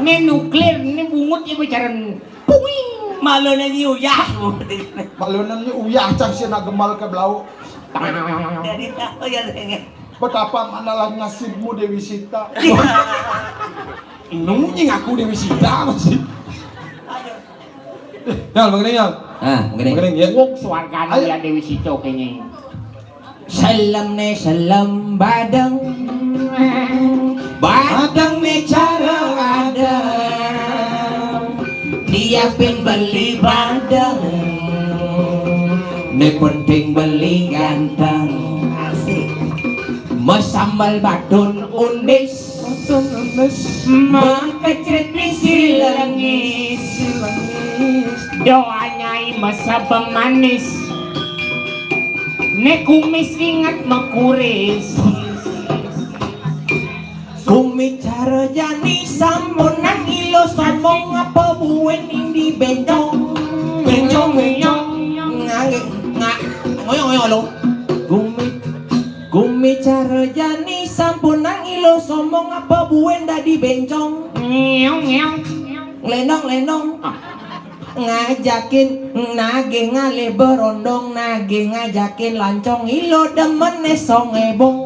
Né nuklir, né bungut ieu bicara puing. Malunan nyi uyah. Malunan nyi uyah, cang sina gemal ke belau. Jadi, oh ya, ya. Betapa manalah nasibmu, Dewi Sita. Nunyi ngaku Dewi Sita masih. Nyal, begini, Nyal. Ah, begini. Begini, ya. Wong swargane. Ayo. Ya Dewi Sita kayaknya. Selem né selem badeng. Badeng né cara ada. Diapin beli badeng. Né penting beli ganteng. Asik. Mesambel batun undis. Batun undis. Makecrit misi lengis. Doa nyai mesebeng manis. Né kumis inget mekuris. Kumis cara jani sampunang ilo somong apa buen ing di bencong. Bencong, bencong. Ngangge, nga-, ngoyo, ngoyo lo. Kumis, kumis cara jani sampunang ilo somong apa buen dadi bencong. Ngeong, ngeong. Lenong, lenong. Ah. Ngajakin nagih ngalih berondong, nagih ngajakin lancong, ilo demen né song ebong.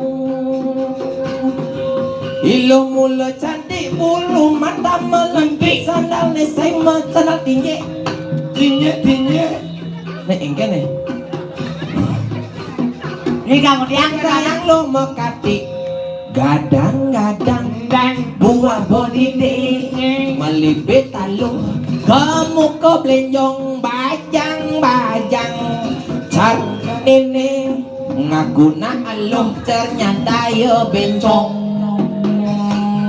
Ilo mula cantik, bulu mata melengkik, sandal né sema, sandal tinjek. Tinjek, tinjek. Né engkén né. Ini kamu tiang, yang sayang lo mekati. Gadang-gadang dan buah bonine, melibit talu ke muka belenjong, bajang-bajang. Car ini ngaku nak aluh, ternyata ya bencong.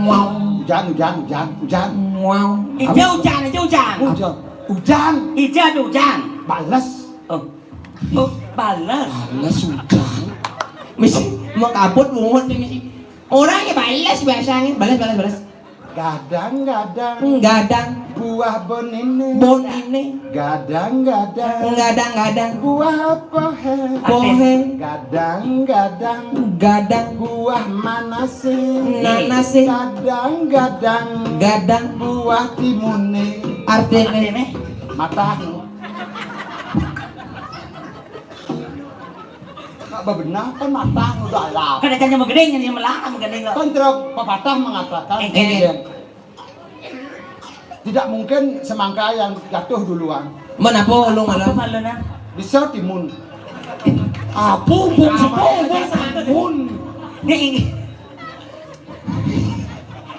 Wow. Hujan, hujan, hujan, hujan. Wow. Ija hujan, ija hujan. Hujan. Hujan. Ija ada hujan. Bales. Oh. Oh, bales. Bales hujan. Misi mau kabut bungut nih, misi. Orang ya bales biasanya. Bales, bales, bales. Gadang-gadang. Gadang. Buah bonine. Bonine. Gadang-gadang. Gadang-gadang. Buah pohe. Pohe. Gadang-gadang. Gadang. Buah manase. Nanase. Gadang-gadang. Gadang. Buah timune. Artine. Artine. Matang. Nak bebenah kan matang udah alap. Kan aja megening, yang melarang megening lo. Kan terus pepatah mengatakan, Engkén. Tidak mungkin semangka yang jatuh duluan. Menapa lu malam? Apa malu nah? Bisa timun. Apa bung sepo, bung timun. Ini, ini.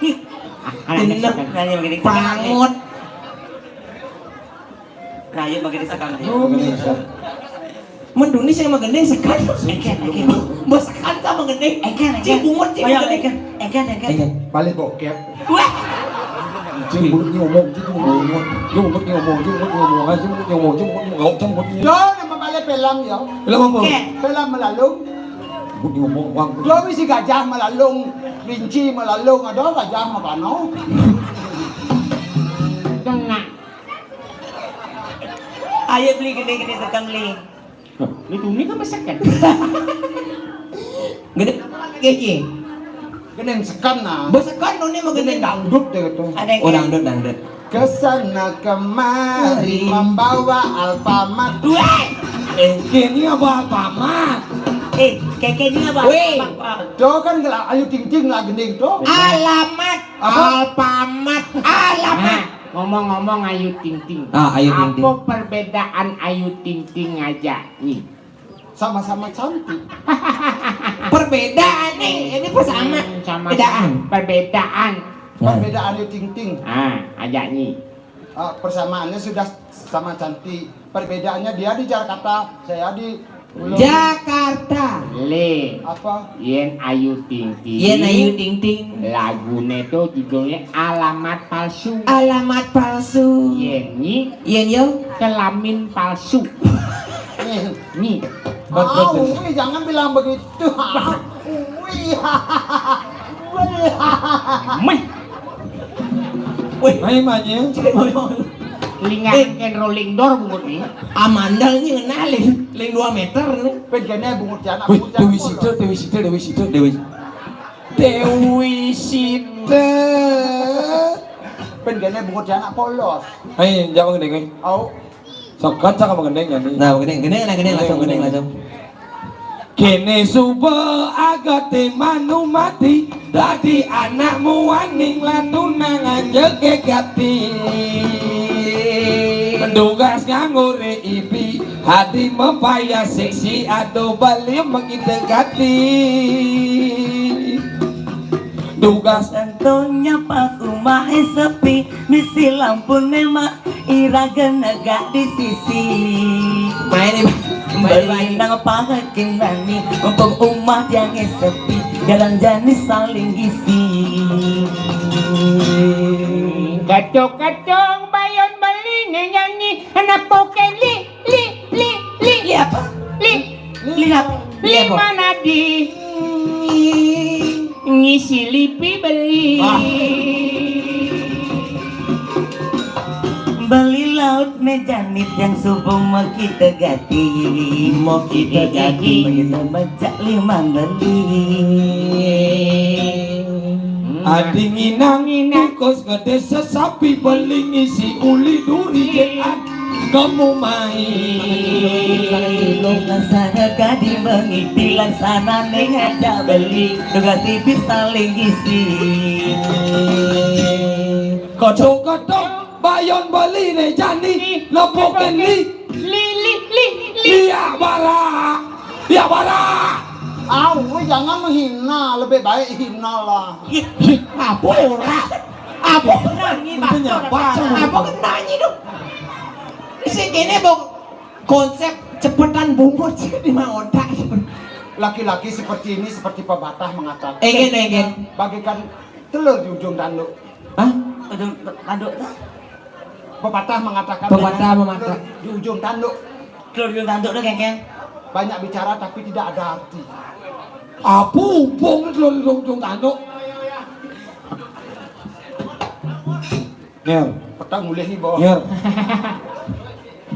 Ini. Nah, ini begini. Pangut. Nah, iya, begini sekali. Oh, bisa. Menduni saya magending sekan. Engkén, engkén. Bos sekan sama gending. Engkén, engkén. Cing bungut, cing ayo, magending. Engkén, engkén, engkén. Engkén. Balik bokep. Wah. Cing bungut ngomong, cing ngomong. Cing bungut ngomong, cing bungut ngomong, cing bungut ngomong, cing bungut ngomong, cing bungut ngomong. Yo, nama balik film yo. Film apa? Engkén. Film Melalung. Bungut ngomong, bang. Yo, misi gajah Melalung, kelinci Melalung, ada gajah Mabano. Tengah. Ayo beli gede-gede tekan beli. Hah, ini tuni kan besekan. Gede kece. Gending sekan nah. Besekan tuni mah gending. Gending dangdut deh gitu. Ada yang oh, dangdut, dangdut. Kesana kemari membawa Alfamart. Weh! Eh, kini apa Alfamart? Eh, kekenya apa? Weh! Alfamart. Tuh kan gela-, Ayu Ting Ting lah gending tuh. Alamat. Apa? Alfamart. Alamat. Nah, ngomong-ngomong Ayu Ting Ting. Ah, Ayu Ting Ting. Apa perbedaan Ayu Ting Ting aja nih? Sama-sama cantik. Perbedaan nih, ini persamaan. Hmm, sama. Perbedaan. Perbedaan. Nah. Perbedaan Ayu Ting Ting. Ah, aja nih. Ah, persamaannya sudah sama cantik. Perbedaannya dia di Jakarta, saya di Jakarta. Lé. Apa? Yén Ayu Ting Ting. Yén Ayu Ting Ting. Laguné tuh judulnya Alamat Palsu. Alamat Palsu. Yén nyi. Yén yo. Kelamin palsu. Nih. Nyi. Au, wih, jangan bilang begitu. Wih. Meh. Wih. Mai manye. Lingan Eh. Ken rolling door bungut ni. Amandal ni ngenalin, ling dua meter ni. Pegene bungut jana, Wih, bungut jana Dewi polos. Sita, Dewi Sita, Dewi Sita, Dewi. Dewi Sita. Pegene bungut jana polos. Hai, jangan gede, Au. Sok kan cakap gendeng ya ni. Nah, gendeng, gendeng, nah, gendeng, langsung, gendeng, langsung. Kene suba agate manu mati, dadi anak muaning ladunang anjege gati. Mendugas ngangure ibi, hadi mepaya seksi ado bali mengite gati. Dugas Tentunya pas umahe sepi, misi lampune mak ira genegak di sisi. Main ni, main, main. Nang pangakin nani, mumpung umah jange sepi, jalan jani saling gisi. Kacong-kacong bayon beli ne nyanyi, anak poke li, li, li, li. Li apa? Li. Li apa? Li apa? Li mana di? Ngisi lipi beli. Ah. Beli lauk ne janit yang subuh mau kita gati. Mau kita gati. Kita baca lima beli. Adinginang kukus gede sesapi beli ngisi uli duri jean kamu main. Laksana kadi mengipi laksana neng aja beli. Tugas tipis saling isi. Kodok-kodok bayon beli ne jani lepoken li. Li, li, li, li. Liak barak. Liak barak. Au, jangan menghina, lebih baik hina lah. Ih, ih, apa ora? Apa kena nyi? Apa kena nyi tu? Sing kene bok konsep cepetan bungut sih di otak. Laki-laki seperti ini seperti pepatah mengatakan. Engen, engen. Bagaikan telur di ujung tanduk. Hah? Ujung tanduk tu? Pepatah mengatakan. Pepatah mengatakan. Telur di ujung tanduk. Telur di ujung tanduk tu, Keng, Keng. Banyak bicara tapi tidak ada arti. Apa hubung telur di ujung tanduk? Ngel. Petang mulih ni bawah. Ngel.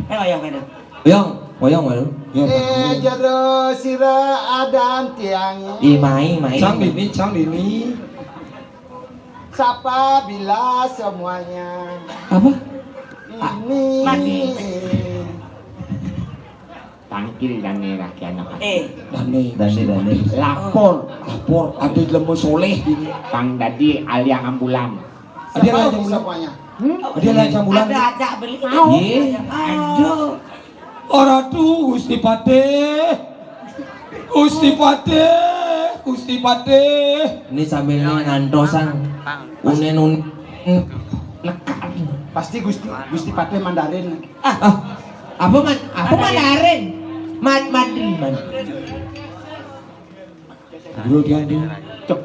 Eh, wayang mana? Wayang, wayang mana? Ngel. Eh, jero sira adan tiang. Ih, mai, mai. Cang dini, cang dini. Sapa bila semuanya. Apa? Ini. Mati. Tangkil dane rakyat apa? Eh. Dane. Dane, dane. Lapor. Lapor. Ade lemo soleh dini. Tang dadi aliang ambulan. Ade aliang ambulan. Semuanya. Hmm? Ade aliang ambulan. Ada aja beli. Ye. Aduh. Oratu Gusti Patih. Gusti Patih, Gusti Patih. Ini sambil ngantosan. Unen un nekak. Pasti Gusti Gusti Patih Mandarin. Ah, ah. Apa man apa Mandarin? Mad Madri man. Bro dia dia. Cok.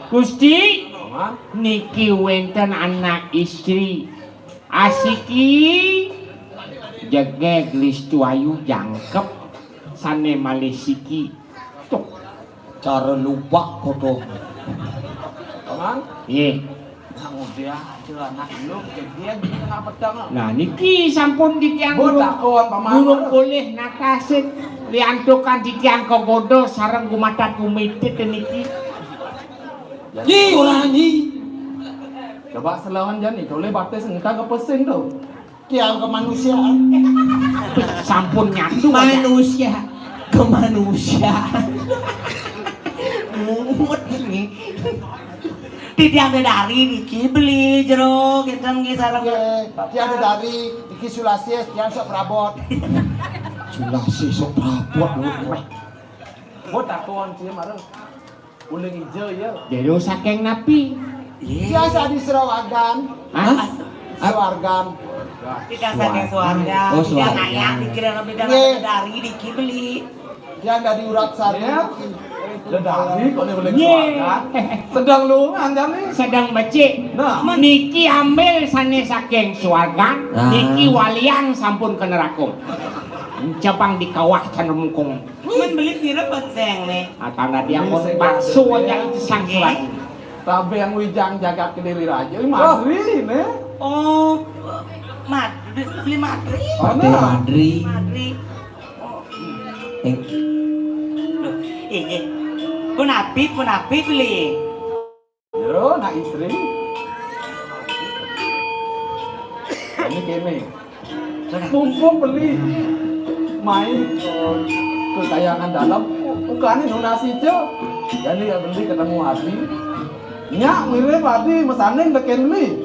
Gusti, niki wenten anak istri. Asiki jegeg listu ayu jangkep sane malih siki. Tuh, cara lubak foto. Paman? Ye. Nah, udah aja anak lu kejadian di tengah petang. Nah, niki sampun titiang Bot takon, Paman. Durung polih natasin. Liantukan titiang kegoda sareng gumatat gumitit niki. Nyi, ora nyi. Coba selawan jani, tole batis engkang kepesing tu. Tiang kemanusiaan. Sampun nyatu. Manusia kemanusiaan. Mumet ni. Titiang dedari niki beli jero, kita nggih sareng. Nggih, tiang dedari niki Sulasi, tiang sok prabot. Sulasi sok prabot. Bot takon cie marang. Uling ijo ya. Jero saking napi? Biasa di Serawagan. Hah? Serawagan. Kita saking Serawagan. Oh, Serawagan. Ayah pikiran lebih dalam dari di Kibli. Yang dari Urat Sari. Ya. Dedari kok nih uling Serawagan. Sedang lu anjane. Sedang becik. Nah. Niki ambil sane saking Serawagan, ah. Niki walian sampun ke neraka. Cabang di kawah Canremukung. Mén beli sira peséng né. Ah, tanda dia bakso aja itu sangsuran. Tabéh wijang jagat Kediri Raja. Ini Madri né. Oh, Madri, beli Madri. Madri. Madri. Oh. Duh, inggih. Punapi, punapi beli. Jero nak istri. Ini kéné. Mumpung beli mai, eh, ke Kayangan Dalem, u-, ukané nunas ijo. Jadi ya beli ketemu Adi. Nyak mirip Adi mesanding tekén beli.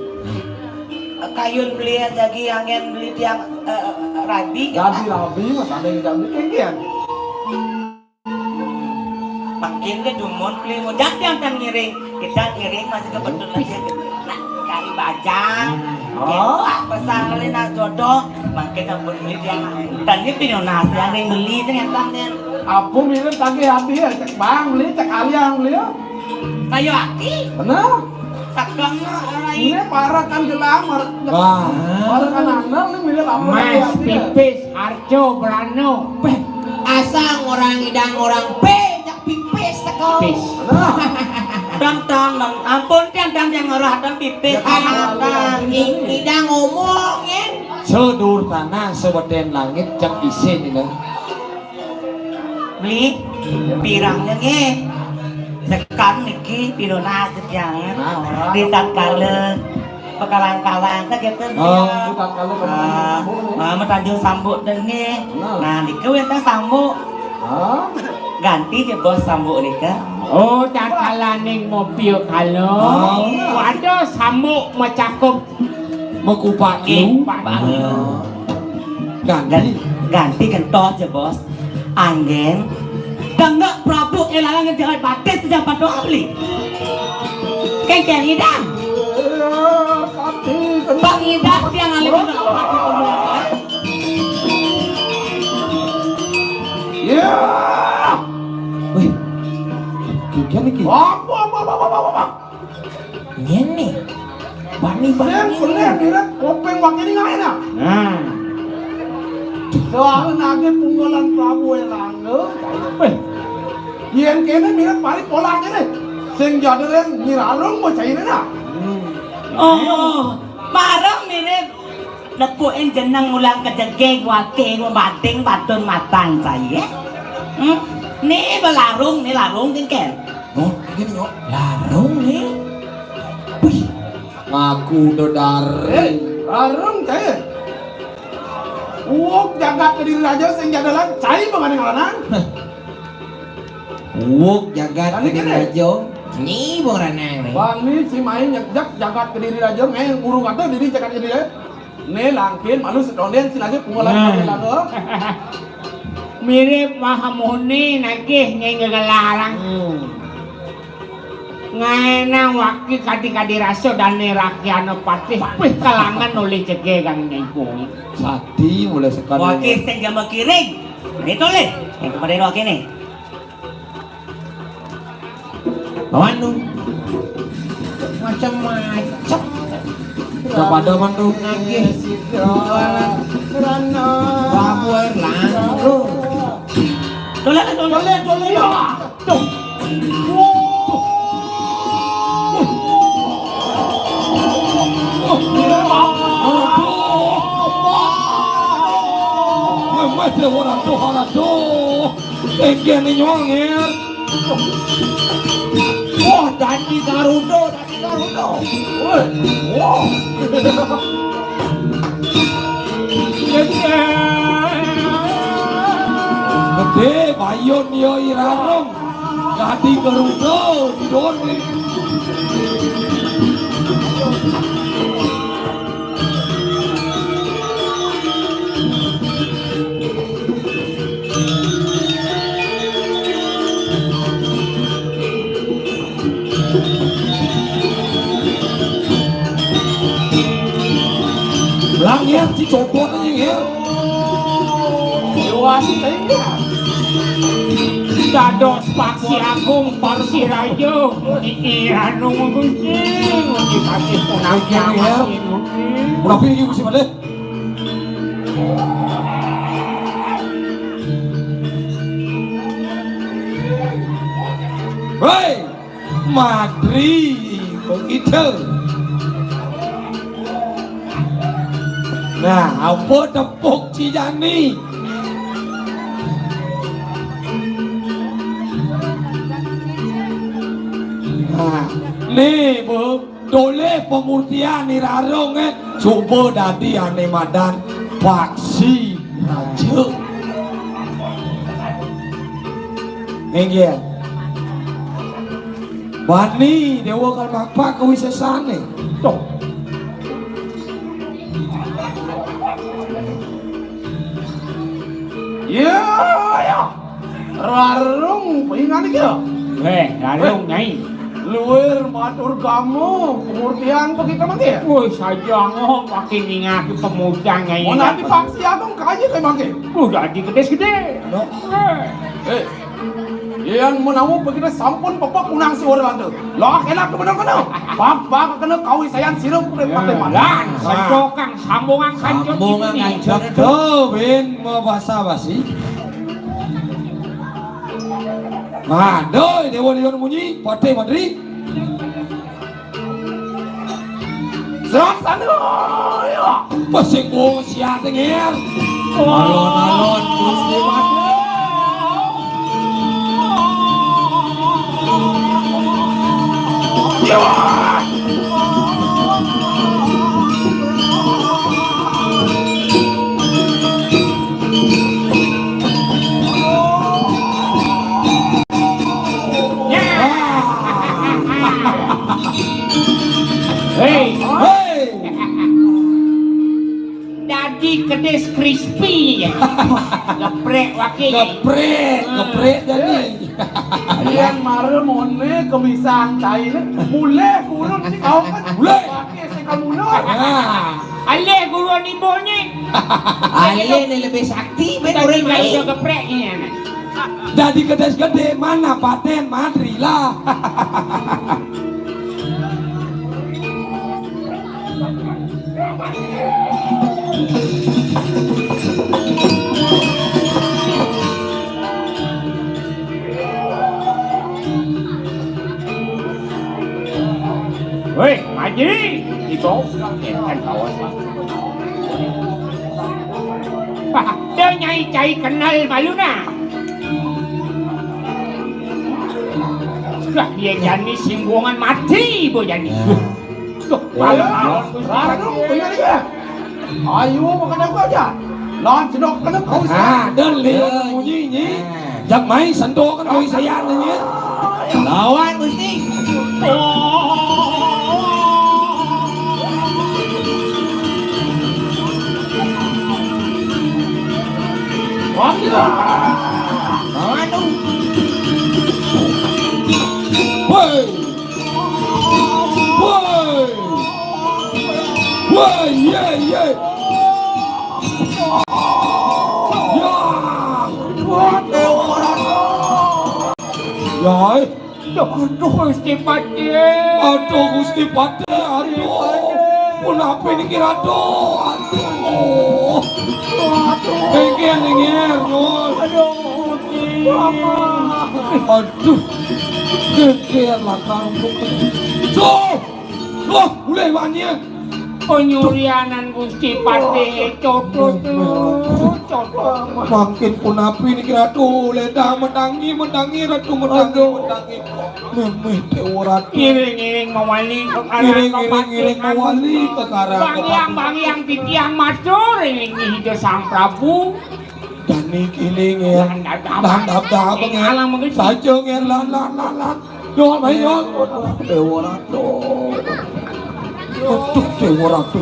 Kayun beli jagi anggén beli tiang, eh, rabi. Jadi rabi mesanding jagi kéngkén. Makin ke dumun kelimu jatian tan ngiring. Kita ngiring masih kebetulan dia. Nah, kali bajang. Oh. Wah, pesan kali nak jodoh. Makin ampun beli dia. Dan ini pino nasi yang ring beli itu yang tangnya. Aku mirip tadi hati ya, cek bang beli, cek aliang beli ya. Kayu aki. Bener. Sakang rai. Ini parah kan gelamar. Wah. Parah kan anak, ini mirip apa? Mas pipis. Arjo Brano. Péh, asang orang idang orang pé, jak pipis teko. Pipis. Nah. Dang, dang, dang. Ampun, tiang, dang, yang ngerah, dang, pipis. Ya, ah, dang, dang. I-, idang ngomong, ya. Sedur tanah, sebeten langit, jak isin, ini. Beli, pirangnya, nge. Sekan, niki, pinunas, tiang. Nah, orang. Di tatkala Pekalang-kalang téh gitu. Oh, ya. Bukan kalau kemarin. Ah, sambuk nih. Ah, Tanjung Sambuk dengé. Nah. Nah, niku wénten sambuk. Hah? Ganti jebos sambuk nika. Oh, tatalaning mobil kalau. Oh. Waduh, sambuk macakup. Makupak lu. Pak. Oh. Ganti. Gan-, ganti gentos jebos. Anggén, denggek Prabu Elalang ngejawab batis sejak pada ahli. Kengkeng idang. Bang idang tiang ahli kena. Ya. Wih, kengkeng iki. Apa, apa, apa, apa, apa, apa? Ngéné. Bani-bani. Sing bener mirip kuping wak ini ngaé nah. Nah. Soalé nagih punggalan Prabu Elangga. Wéh. Yén kéné mirip paling pola kéné. Sing jadulin nyirarung mau cainé nah. Hmm. Oh, marang mirip. Nepukin jeneng mulang kejegég waké ngubading batun matang saya. Hmm? Né belarung, né larung kéngkén. Oh, ini nyok. Larung né. Wih, ngaku dedar. Eh, larung saya. Uwuk jagat Kediri Raja sing jadalan cai pemandang lanang. Uwuk jagat Kediri Raja. Nyi bung ranang né. Bani si main nyejak jagat Kediri Raja main urung ada diri jagat Kediri Raja. Né langkin malu sedondén si lagi punggalan. Nah. Lagi. Mirip Mahamuni nagih nying gelarang. Hmm. Ngaénang waki kadi-kadi rasa dané rakyana patih. Wih, kalangan oleh jegé kang nyai kuwi. Sadi mulai sekarang. Waki sing jama kiring. Né tolih. Yang kemarin waki né. Lawan nu. Macam-macam. Kepada mantu. Nagih. Jualan. Prabu Erlangga. Tolak, tolak. Tolak, tolak. Ya. Tuh. Wow. Wah, masih orang tuh, orang tuh. Engkén nyongér. Wah, Dandi Garuda, Dandi Garuda. Wah, wah. Gedé bayun ya irarung. Dandi Garuda di Doni. Lah, nggih, dicopot aja, nggih. Dewas, nggih. Dados Paksi Agung, Paksi Raja, niki anu ngunci, ngunci Paksi Punang. Nggih, nggih. Berapa ini, Gusti Padé? Hei, Madri begitu. Nah, apa tepuk cijani? Nah, nih, Bu. Dolih pamurtian irarung, eh, suba dadi ané madan paksi raja. Inggih. Bani Déwa Kalmapa kawisésané. Tuh. Ya, ya. Rarung, pingan iki ya? Eh, rarung, Nyai. Luir matur gama, pamurtian begitu mangke ya? Woi, saja ngoh pakai ningaki pamurtian, Nyai. Mau nanti paksi agung kaji kayak mangke. Udah di gedé-gedé. Loh. Eh. Eh. Yén menawa begitu sampun pepek unang si ora lantu. Lah enak bener kena. Bak bak kena kawi sayan sirup kuwi pakai mana? Lah, sejokang sambungan kancut. Sambungan kancut. Tuh, Win, mau basa basi. Aduh, Déwa Lion munyi, Patih Madri. Serang sana, ya. Pesing gua siat ngir. Alon-alon Gusti Patih. Ya. Hei. Hei. Dadi kedis crispy ya. Geprek waki. Geprek, geprek dadi. Yang mara mone kemisang tai ne. Mulih kurun si kau kan. Mulih. Waki si kamuno. Nah. Alih guru ibunya. Alih ne lebih sakti, ben urang main. Geprek ini anak. Dadi gedé-gedé mana paten madri lah. Woi, Maji, ibu, kan bawa sih. Wah, dia nyai cai kenal malu nah. Lah, dia jani singgungan mati, bu jani. Duh, malu. Lalu, bener ya. Ayo, makan apa aja? Lan jenok kena kau. Ah, dan Leon munyi ni. Jak mai sentuh kan kau saya nanya. Lawan Gusti. Wah, gila. Lawan tu. Woi. Woi. Woi, ye, ye. Ya. Waduh, orang. Ya, eh. Aduh, Gusti Patih. Aduh, Gusti Patih. Aduh. Punapi niki, Ratu? Aduh. Aduh. Geger, geger, Nyul. Aduh, Gusti. Aduh. Geger lah, kampung. Tuh. Wah, mulai wani. Penyurianan Gusti Patih, cocok tuh, cocok. Mangkin punapi niki, Ratu? Ledang mendangi, mendangi, Ratu, mendangi, mendangi. Memeh Déwa Ratu. Iring-iring mawali ke karang. Iring-iring mawali ke karang. Bang Hyang, Bang Hyang, titiang matur, iring Ida Sang Prabu. Dani kini ngér. Lan dab-dab. Lan dab-dab ngér. Alang mengki. Saja ngér lan, lan, lan, lan. Yo, ayo. Aduh, Déwa Ratu. Aduh, Déwa Ratu.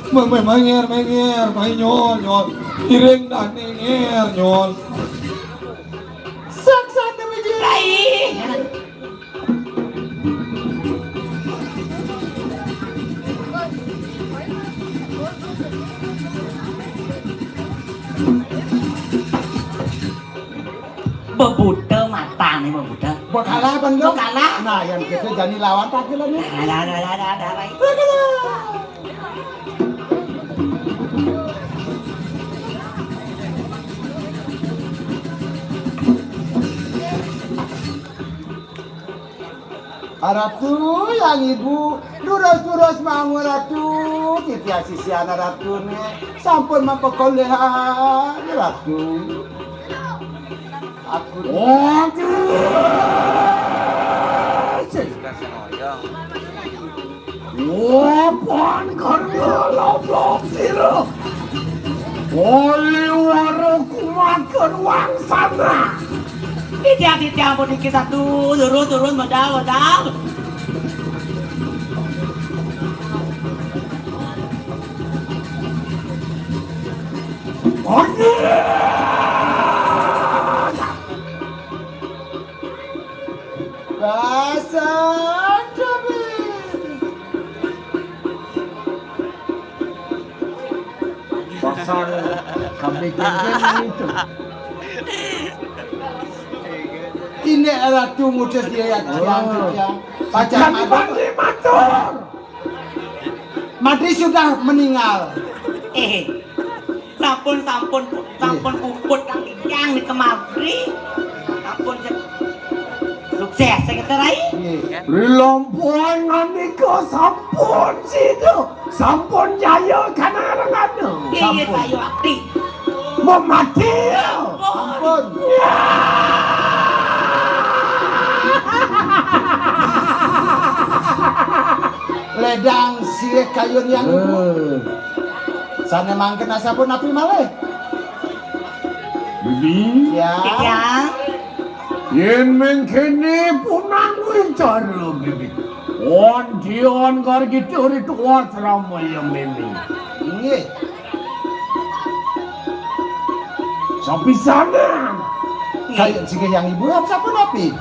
Meh, meh, meh, ngér, meh, ngér, meh, Nyul, Nyul. Iring Dani ngér, Nyul. Saksana Wijaya. Rai. Bebuta matané, bebuta. Bakalah, Bang, Bang? Bakalah. Nah, yang kita jani lawan tak jelas nih. Ada, ada, ada, ada, ada, Rai. Bakalah. Ratu, yang ibu, durus-durus mawon Ratu, titiang sisian Ratu né, sampun mapakoléhan Ratu. Aku. Waduh. Wapan karya lablab sira. Oli waro kumakan wangsana. Titiang, titiang puniki Ratu, durus, durus, medal, medal. Basa Dewi. Pasal kami kengkeng itu. Ini Ratu ngutus dia ya, yang, yang. Pacang. Kami matur. Madri sudah meninggal. Eh, sampun, sampun, sampun puput kang titiang nika Madri. Sampun sukses, saya kata Rai. Nggih. Rilampuan nganika sampun sida, sampun jaya kanarengana. Iya, sampun. Saya aktif. Memati. Ampun. Ledang sirih kayun yang ibu. Eh. Sané mangkin asapunapi malih? Bibi. Ya. Titiang. Yén mengkéné punang wicara, Bibi. Ondian kargita ritual sramaya, Bibi. Nggih. Sapisanan. Kayun singgih yang ibu, asapunapi?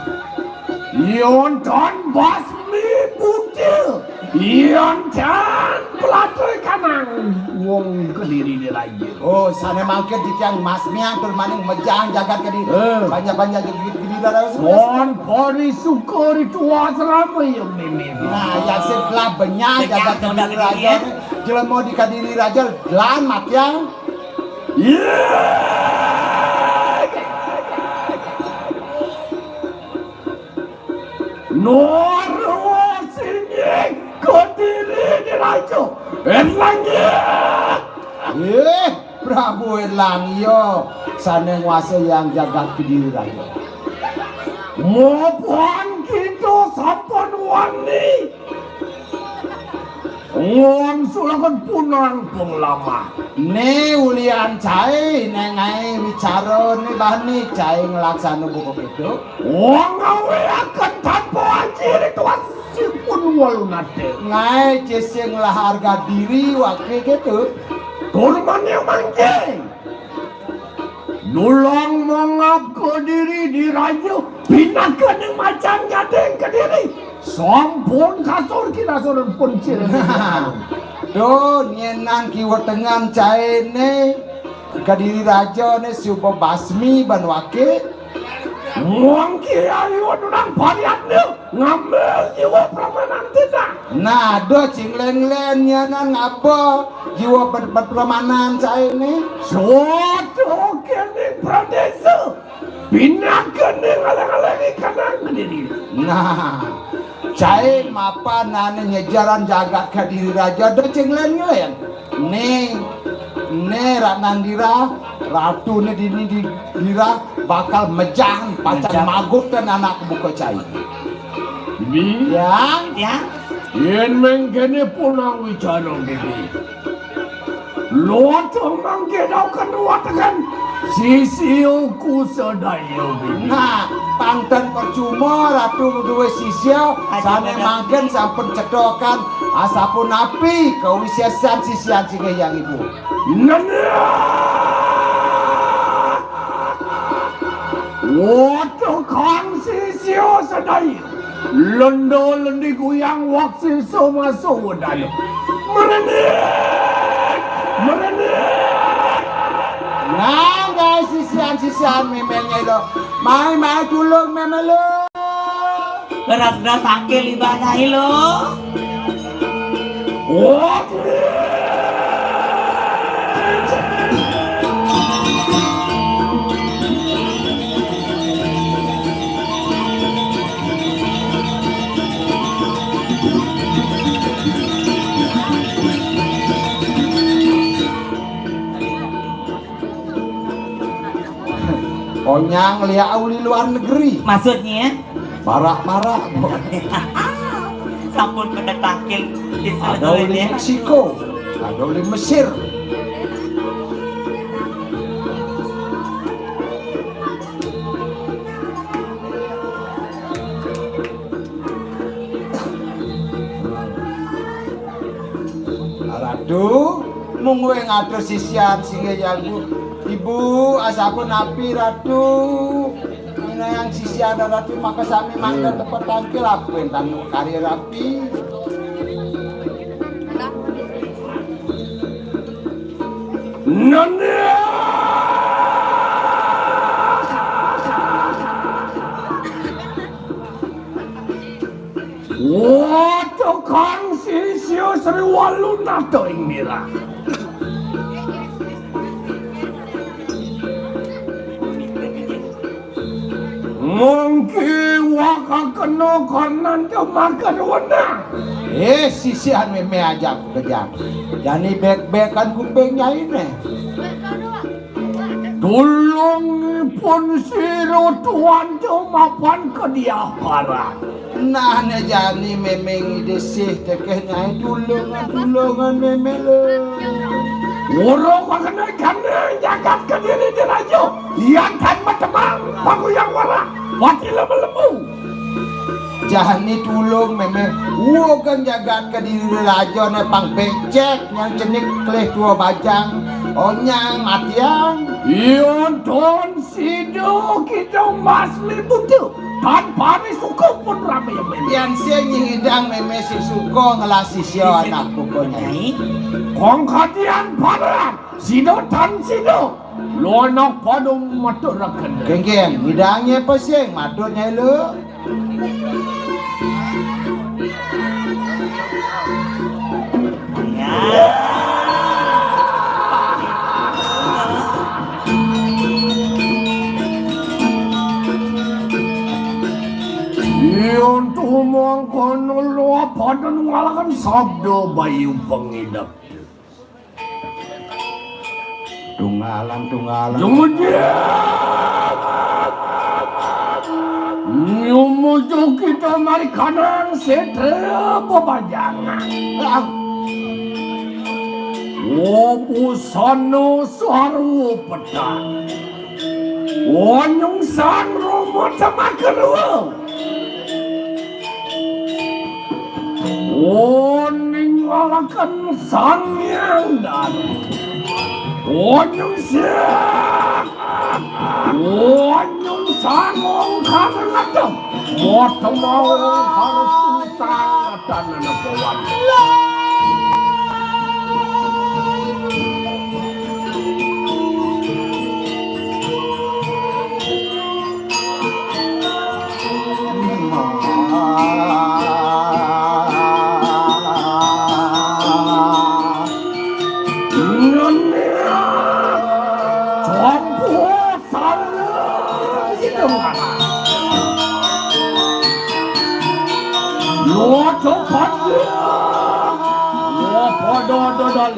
Yén tan basmi buta, yén tan plata kanang wong Kediri Diraja. Oh, sané mangkin titiang masmiang tur maning mejahang jagat Kediri. Eh. Banyak-banyak jagat Kediri Diraja. Mon pori suka ritual sramaya, Bibi. Nah, yang sing telah benyah jagat Kediri Diraja. Jelema di Kediri Raja lan matiang. Iya. Narwa singing Kediri Diraja. Erlangga. Eh, Prabu Erlangga sané nguasa yang jagat Kediri Raja. Mapan kita sampun wani. Wong sulakan punang penglamah. Né ulian cai, né ngaé wicara, né bani cai nglaksana buka itu. Wong ngawiaken tanpa aji ritual sipun walu nate. Ngaé cesing lah harga diri wakil gitu. Kurmanya mangke. Nulang mangap Kediri Diraja, pinaka ning macan gading Kediri. Sampun kasur kinasur pun ciri. Duh, nyenan kiwa tengan caene Kediri Raja ne suba basmi ban wake. Wong kiai nunang pariatnya. Ngambil jiwa pramanan titah. Nah, do cinglen-len nyanan ngaba jiwa per-, per-, pramanan saene. Suatu kening pradesa. Pinaka ning alang-alangi kanang Kediri. Nah, cai mapan ane nyejaran jagat Kediri Raja do cinglen-nglen. Ne, ne Ratnandira, ratune dini di, dira bakal mejahan pacang magutan anak buka cai. Bibi. Yang? Yang? Yen mengkene punang wicara, Bibi. Lotong mangke daukan ruwataken sisiuku sedaya, Bibi. Nah, pangten percuma Ratu duwe sisya, sane mangken sampun cethaken asapunapi kawisesan sisyan singgih yang ibu. Nenah! Wata kang sisya sedaya. Lenda lendi guyang wak sisa masa wedana. Merenik! Merenik! Nah, guys, sisyan-sisyan memel nyai lo. Mai, mai tulung memel lo. Beras-beras akil ibadah lo. Onyang liak uli luar negeri. Maksudnya? Marak-marak. Sampun pada tangkil di ada uli Meksiko, ada uli Mesir. Ratu, mungguing atur sisian singgih jago. Ibu, asapun api, Ratu. Minayang sisian Ratu maka sami mangga tempat tangkil apa yang tanu karya rapi. Nanda. Wah, tukang sisya Sri Walunata ing mirah. Mungki wakakena kananta makarwana. Eh, sisian meme ajak kejang. Jani bek-bekan kuping nyaine. Tulungipun sira tuan mapan kediah paran. Nah, ne jani memeng idesih tekeh nyai tulungan-tulungan memele. Urung makena gandeng jagat Kediri diraja. Yan tan matemang paguyang wara. Pati lebu-lebu. Jani tulung meme uga jagat Kediri raja ne pang becek nyang cenik kelih tua bajang. Onyang matiang. Yen ton sida kita mas libuta tanpa ni suka pun rame meme. Yan sing nyidang meme sing suka ngelah sisya anak pokoknya. Kong kadian paran sida tan sida. Lo anak pada maturaken. Kengkeng, ngidangnya pesing, matur nyai lu. Yen tumangkana lo pada nungalaken sabda bayu pengidap. Tunggalan, tunggalan. Kemudian nyumuju kita mari kanang setra bebajangan. Wabusana sarwa petang. Wanyung sang roma temaka dua. Waning ngalakan sang nyandar. Wanyung siang. Wanyung sang ongkar ngadem. Moto mau harus usang tanana pawan. Lo cepat dia. Lo pada dodol.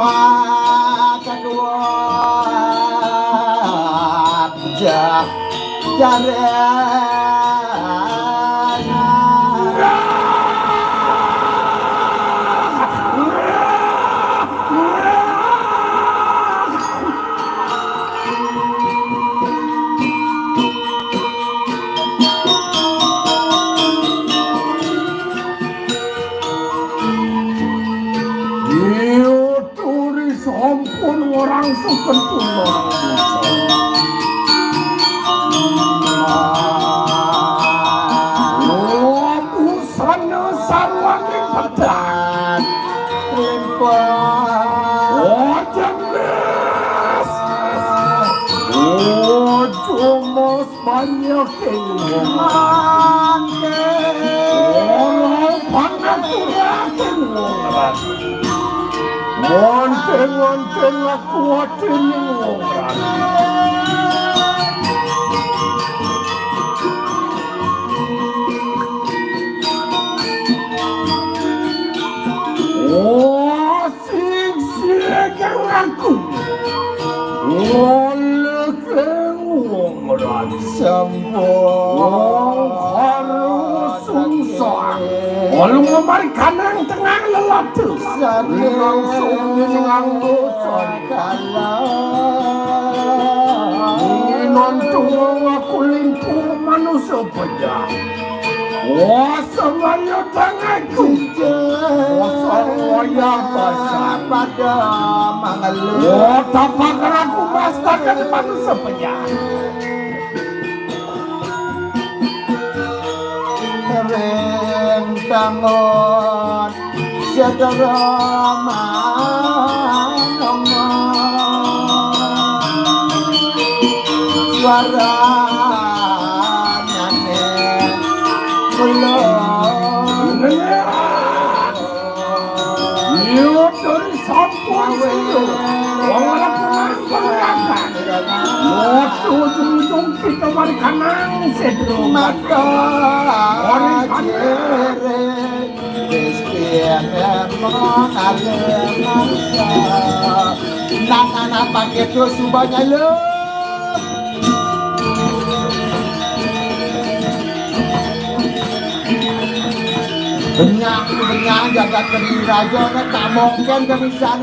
Maka kuat jah jarana. Iya, turi sampun ngorang suken tulung. Wah, busana sarwane pedan. Limpah. Wah, jelas. Wah, cuma Ayo kene wong. Ora pangaturake wong ora. Ngonteng-ngonteng aku atine wong ora. Oh, sing sing aku. Oleh ke wong ora. Sembung. Wong karo sungsang. Olung lemari kanang tengah lelatu. Langsung dinyang dosa. Nontung aku limpu manusia pejah. Wah, semaya tanganku. Wah, wayah pasang. Pada mangalu. Wah, tapak aku mastakan manusia pejah. Ring tangon sedera manongo. Suarane kula. Iya, dari sampun sira. Wong ora pernah berangkat. Waduh, ujung-ujung kita mari kanang sedro. Mata. Mari kanang. Wis piye memang ale mangsa. Nang anak pakai dosa banyak lho. Benyang, benyang jagat Kediri Raja nek tak mungkin kebisan.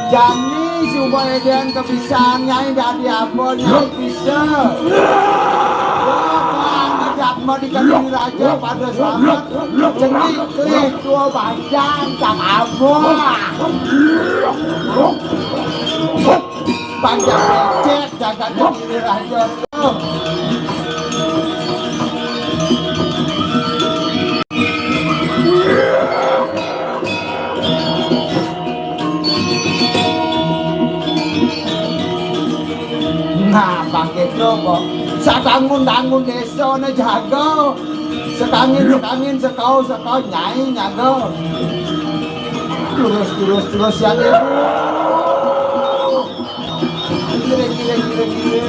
Jani supaya den kebisan nyai dadi apa nyai bisa. Wah, ngejak mau di Kediri Raja pada selamat. Jadi klih tua panjang tak apa. Panjang becek jagat Kediri Raja. Nah, bangkit lo kok. Sadangun-dangun desa ne jaga. Sekangin, sekangin, sekau, sekau, nyai nyaga. Terus, terus, terus, ya, ya. Gile, gile, gile, gile.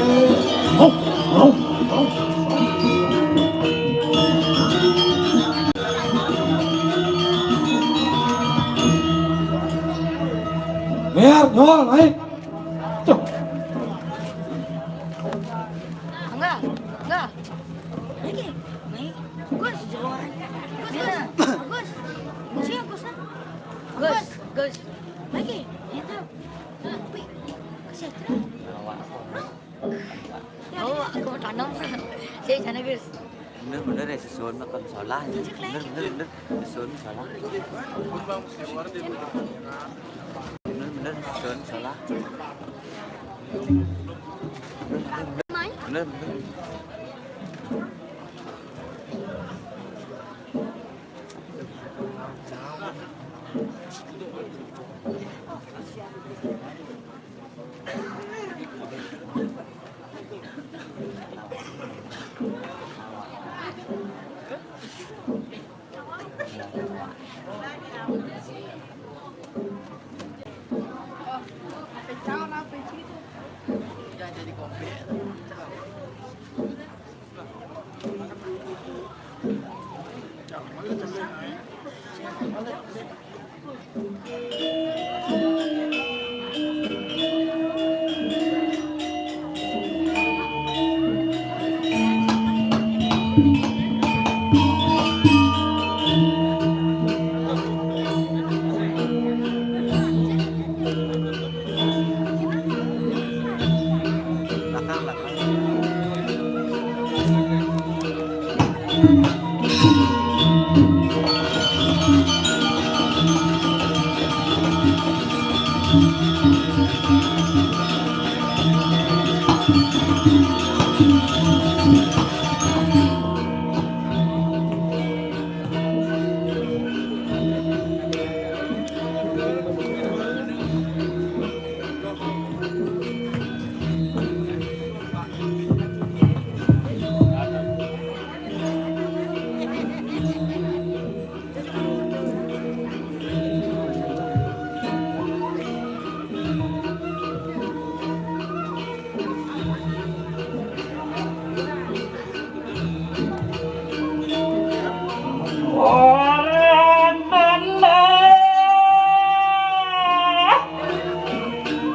Mer, nyol, naik. Cuk. Enggak, enggak. Lagi, naik. Gus, Gus, Gus. Gus, Gus. Gus, Gus. Lagi, itu. Wih, kesetrum. Oh, aku tanam. Saya sana, Gus. Bener-bener ya, sesuai makan salah. Bener-bener, bener. Sesuai salah. Bener-bener, sesuai salah. Bener-bener.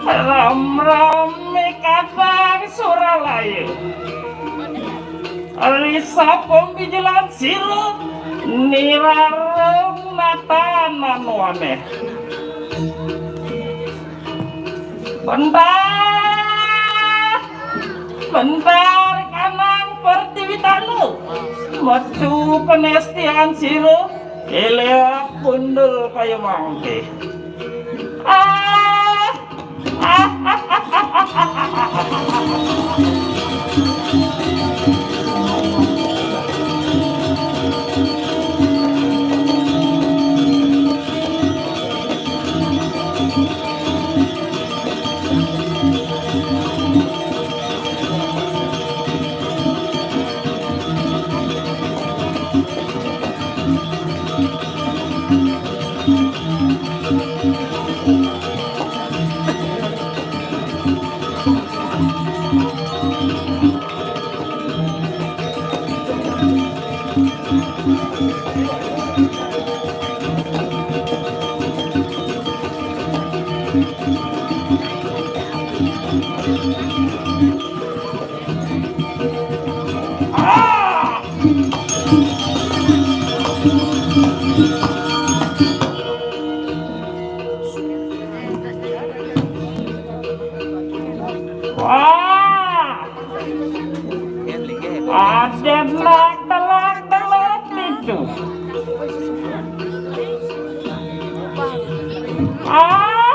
Ram-rame kadang Suralayu. Risa pembijilan sira nirarung natan manuane. Bentar, bentar kanang pertiwi tanu. Metu penestian sira, elea kundul kaya mangke. Ah, Wah. Aden nak telak-telak itu. Ah.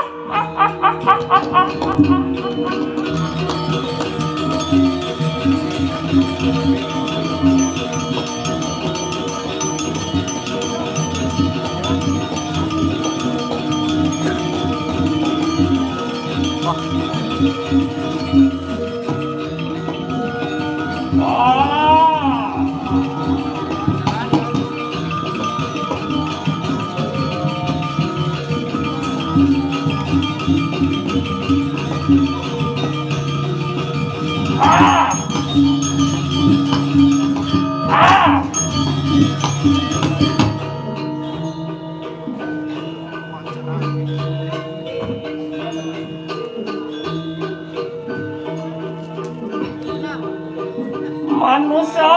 Manusa.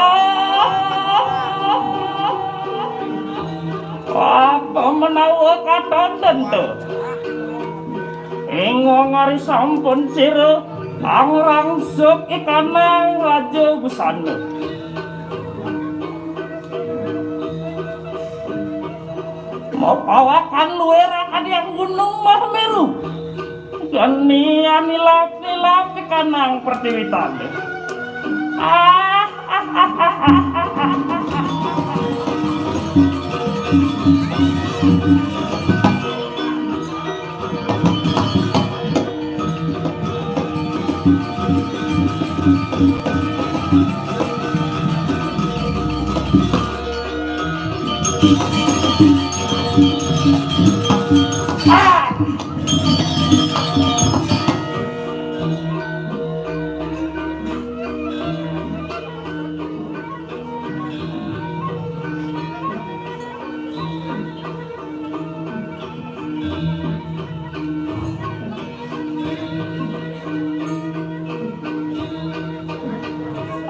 Apa menawa katon tentu? Ingong ari sampun sira angrangsuk ikanang Raja Busana. Mapawakan luwih rakadiyang Gunung Mahameru. Geni anilap-nilap ikanang pertiwi tane. Ah, ah, ah, ah, ah, ah, ah.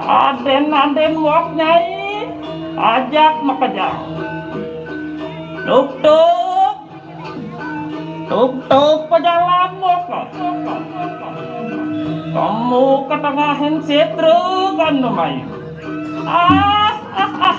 Aden-aden wong nyai, ajak makejang. Tuk-tuk. Tuk-tuk pejalan wong. Temu ketengahing setra kan lumayu. Ah, ah, ah.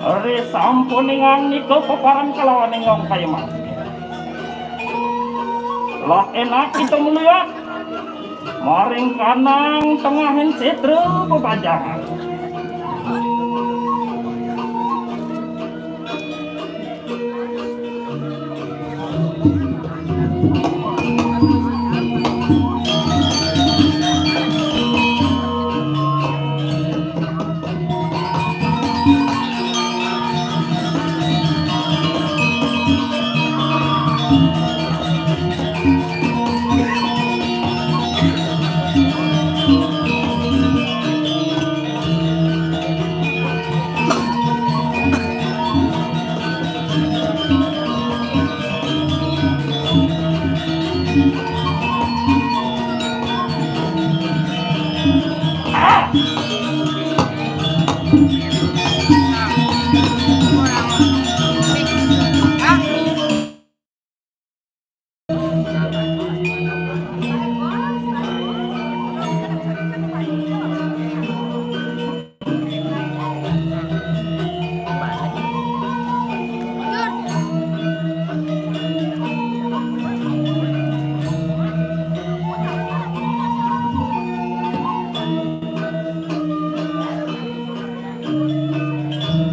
Ari sampun ningang nika peparan kalawan ningang payemas. Lah enak kita melihat maring kanang tengahing setra bebajangan.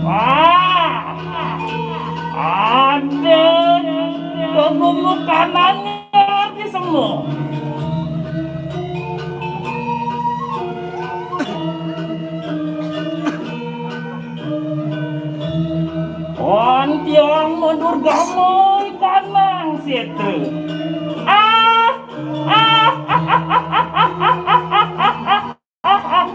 Wah, ada kegumukanannya di semua. Wan tiang mundur gamung kanang situ. Ah, ah, ah, ah, ah, ah, ah, ah.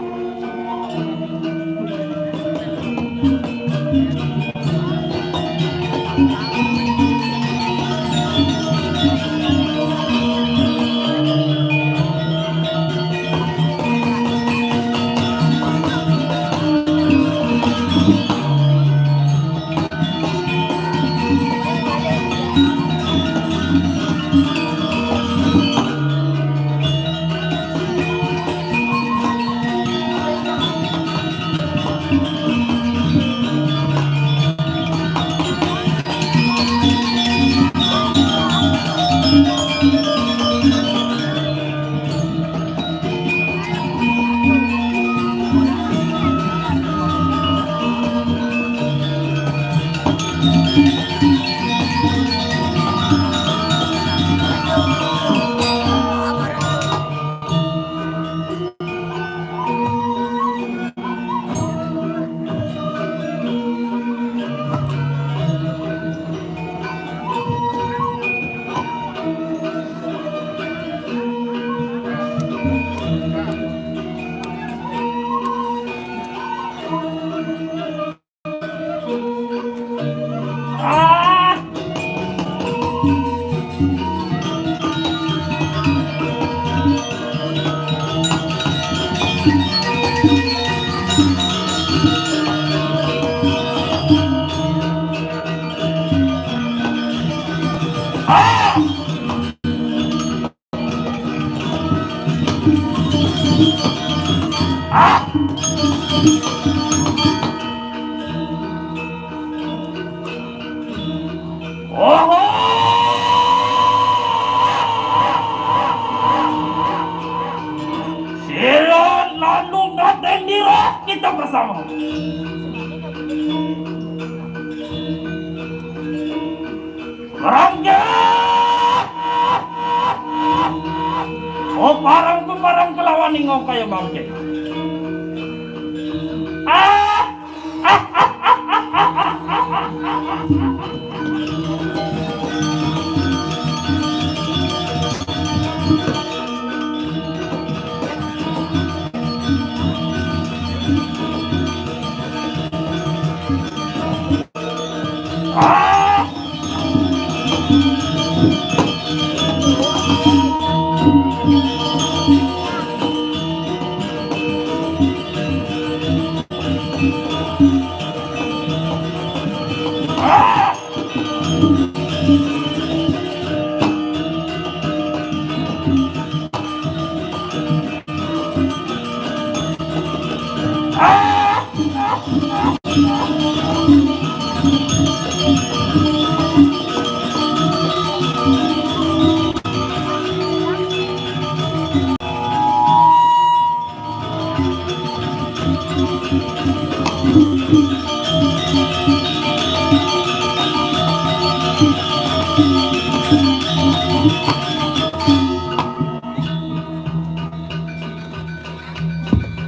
Oho! Sira lalu ngatendira kita bersama. Rangga! Oh, parang ku parang kelawan ningong kaya bangke. Ah!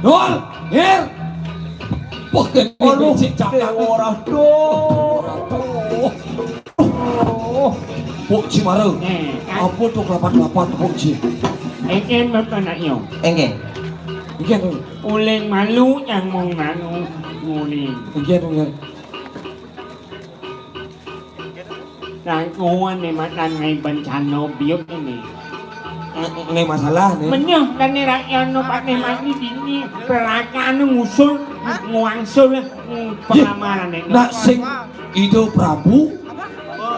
Dul, Ngir. Wah, kene becik cakak. Ora, duh. Ora, duh. Oh, Pok Ji mara. Eh, kan? Apa to kelapat-kelapat, Pok Ji? Engken, Bapak Nak Yo. Engken. Engken, engken. Uling malu yang mau nganu nguling. Engken, engken. Rangkuan nih matan ngai bencana biut ini. Ngai masalah nih. Menyuh dan nih rakyat no patih mati dini perakan ngusul nguangsul, hmm, penglamaran ini. Nak sing Ida Prabu.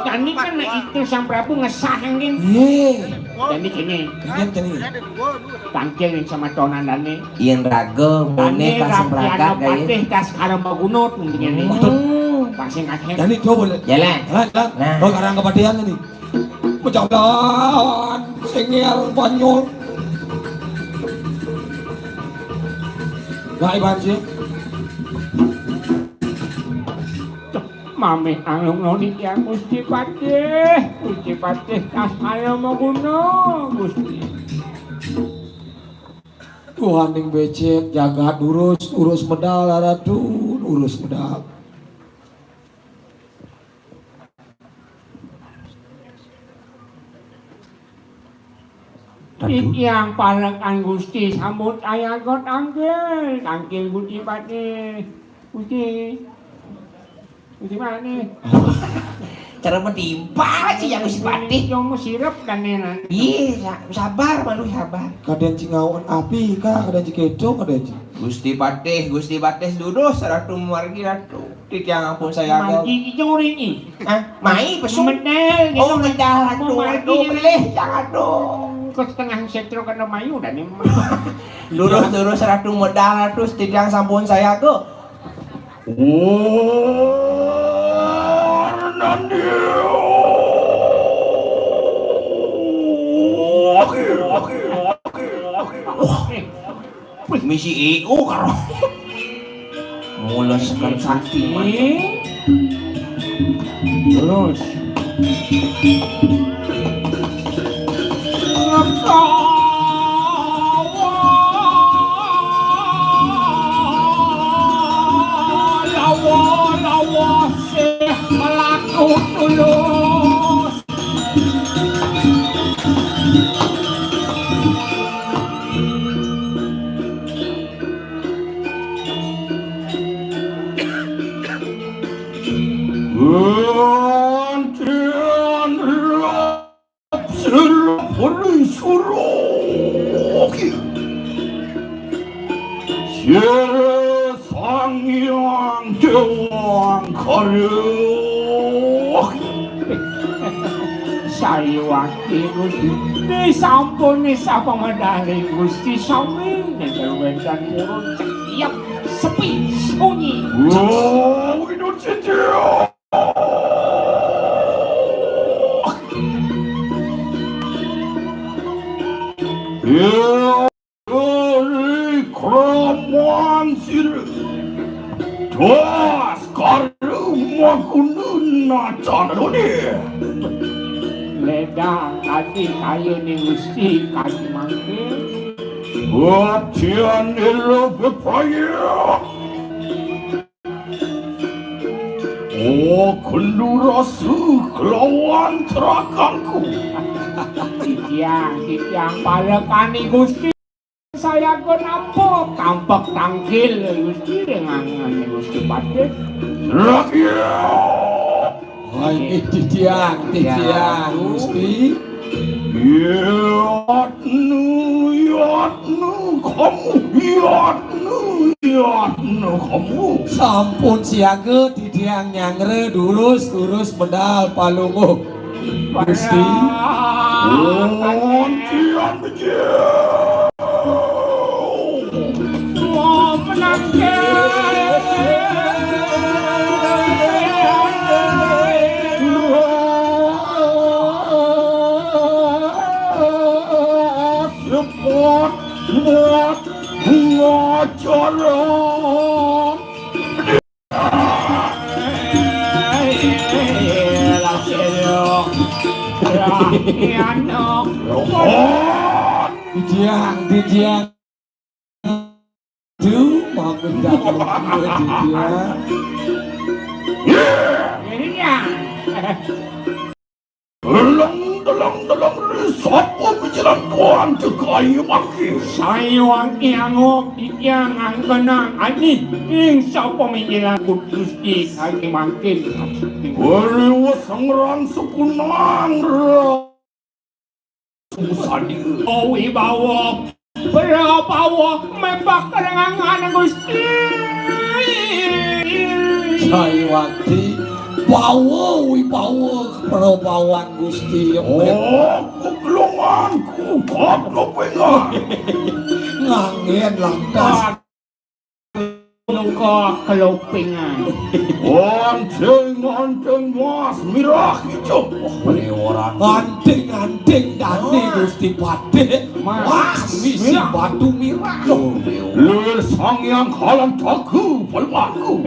Dan ini kan itu Sang Prabu ngesah mungkin. Ye. Jadi gini. Gini, gini. Tangkil ning semetonan dane. Yen raga mune kas sempragat gae. Patih kas karo magunut mendingan. Waduh. Pas sing kasih. Dani coba le. Jalan. Jalan, jalan. Nah. Oh, karang kepatihan ini. Pecalan, sengir, banyol. Nah, Iban sih. Mamih anglung noni ya Gusti Patih. Gusti Patih kas kaya maguna, Gusti. Tuhaning becik jagat durus, durus medal, Ratu, durus medal. Ratu. Titiang parekan Gusti sambut ayaga tangkil, tangkil Gusti Patih. Gusti. Gusti Patih. Cara mentimpa sih ya Gusti Patih. Yang sirep dan nenan. Iya, sa- sabar malu sabar. Kadang cingawan api kah, kadang ciketo, kadang ci. Gusti Patih, Gusti Patih duduh seratu margi ratu. Titiang ampun saya agak. Margi iki ora iki. Ah, mai pesu. Medal, oh, gitu. Medal, aduh, margi aduh, ini. Pelih, jangan, aduh. Ke setengah setro kena mayu dan ini. Lurus, lurus, ratu medal, ratu, titiang sampun saya agak. Oh, nandi. Oke, oke, oke, oke. Wah. Misi I U karo. Muleskan sakti, man. Terus. Lawa, lawa, sih melaku tulus. Gantian rap sirah peri suruh. Sira Sang Hyang Dewa Angkara. Sayuwakti Gusti. Ni sampun ni sapa medali Gusti sami. Nènten wénten purun cekyak sepi sunyi. Wah, Windu Citya. Ya. Ri kraman sira. Das karu maguna nacanane. Ledang Ati kayune Gusti kadi mangke. Wadian ira bebaya. Oh, gendurasu kelawan terakanku. Titiang, titiang parekane Gusti. Sayaga nampa kampek tangkil Gusti ring angen Gusti Patih. Rakyat. Wah, inggih titiang, titiang, Gusti. Yatnu, yatnu, kamu, yatnu, yatnu, kamu. Sampun siaga, titiang nyanggra, durus, durus medal palungguh. Gusti. Wonten becik. Wah, menangke. Sepot, buat, ngacara. Titiang, titiang. Duh, mampir dapur gue, titiang. Titiang. Teleng, teleng, teleng, ri sapa mikiran tuan cekai mangke? Sayuwakti angguk titiang ngangkenang adi ing sapa mikiran Gusti kadi mangkin. Weri wes ngrang sepunang ra. Sadi. Wibawa Prabawa mebak rengangan Gusti. Sayuwakti, bawa wibawa prabawan Gusti. Oh, kegelunganku, kegelungan. Nganggen lantas. Nuka kelopingan. Anting-anting mas mirah ijo. Anting-anting dane Gusti Patih. Mas, mas, mirah. Batu mirah. Lir Sang Hyang Kalantaku palemaku.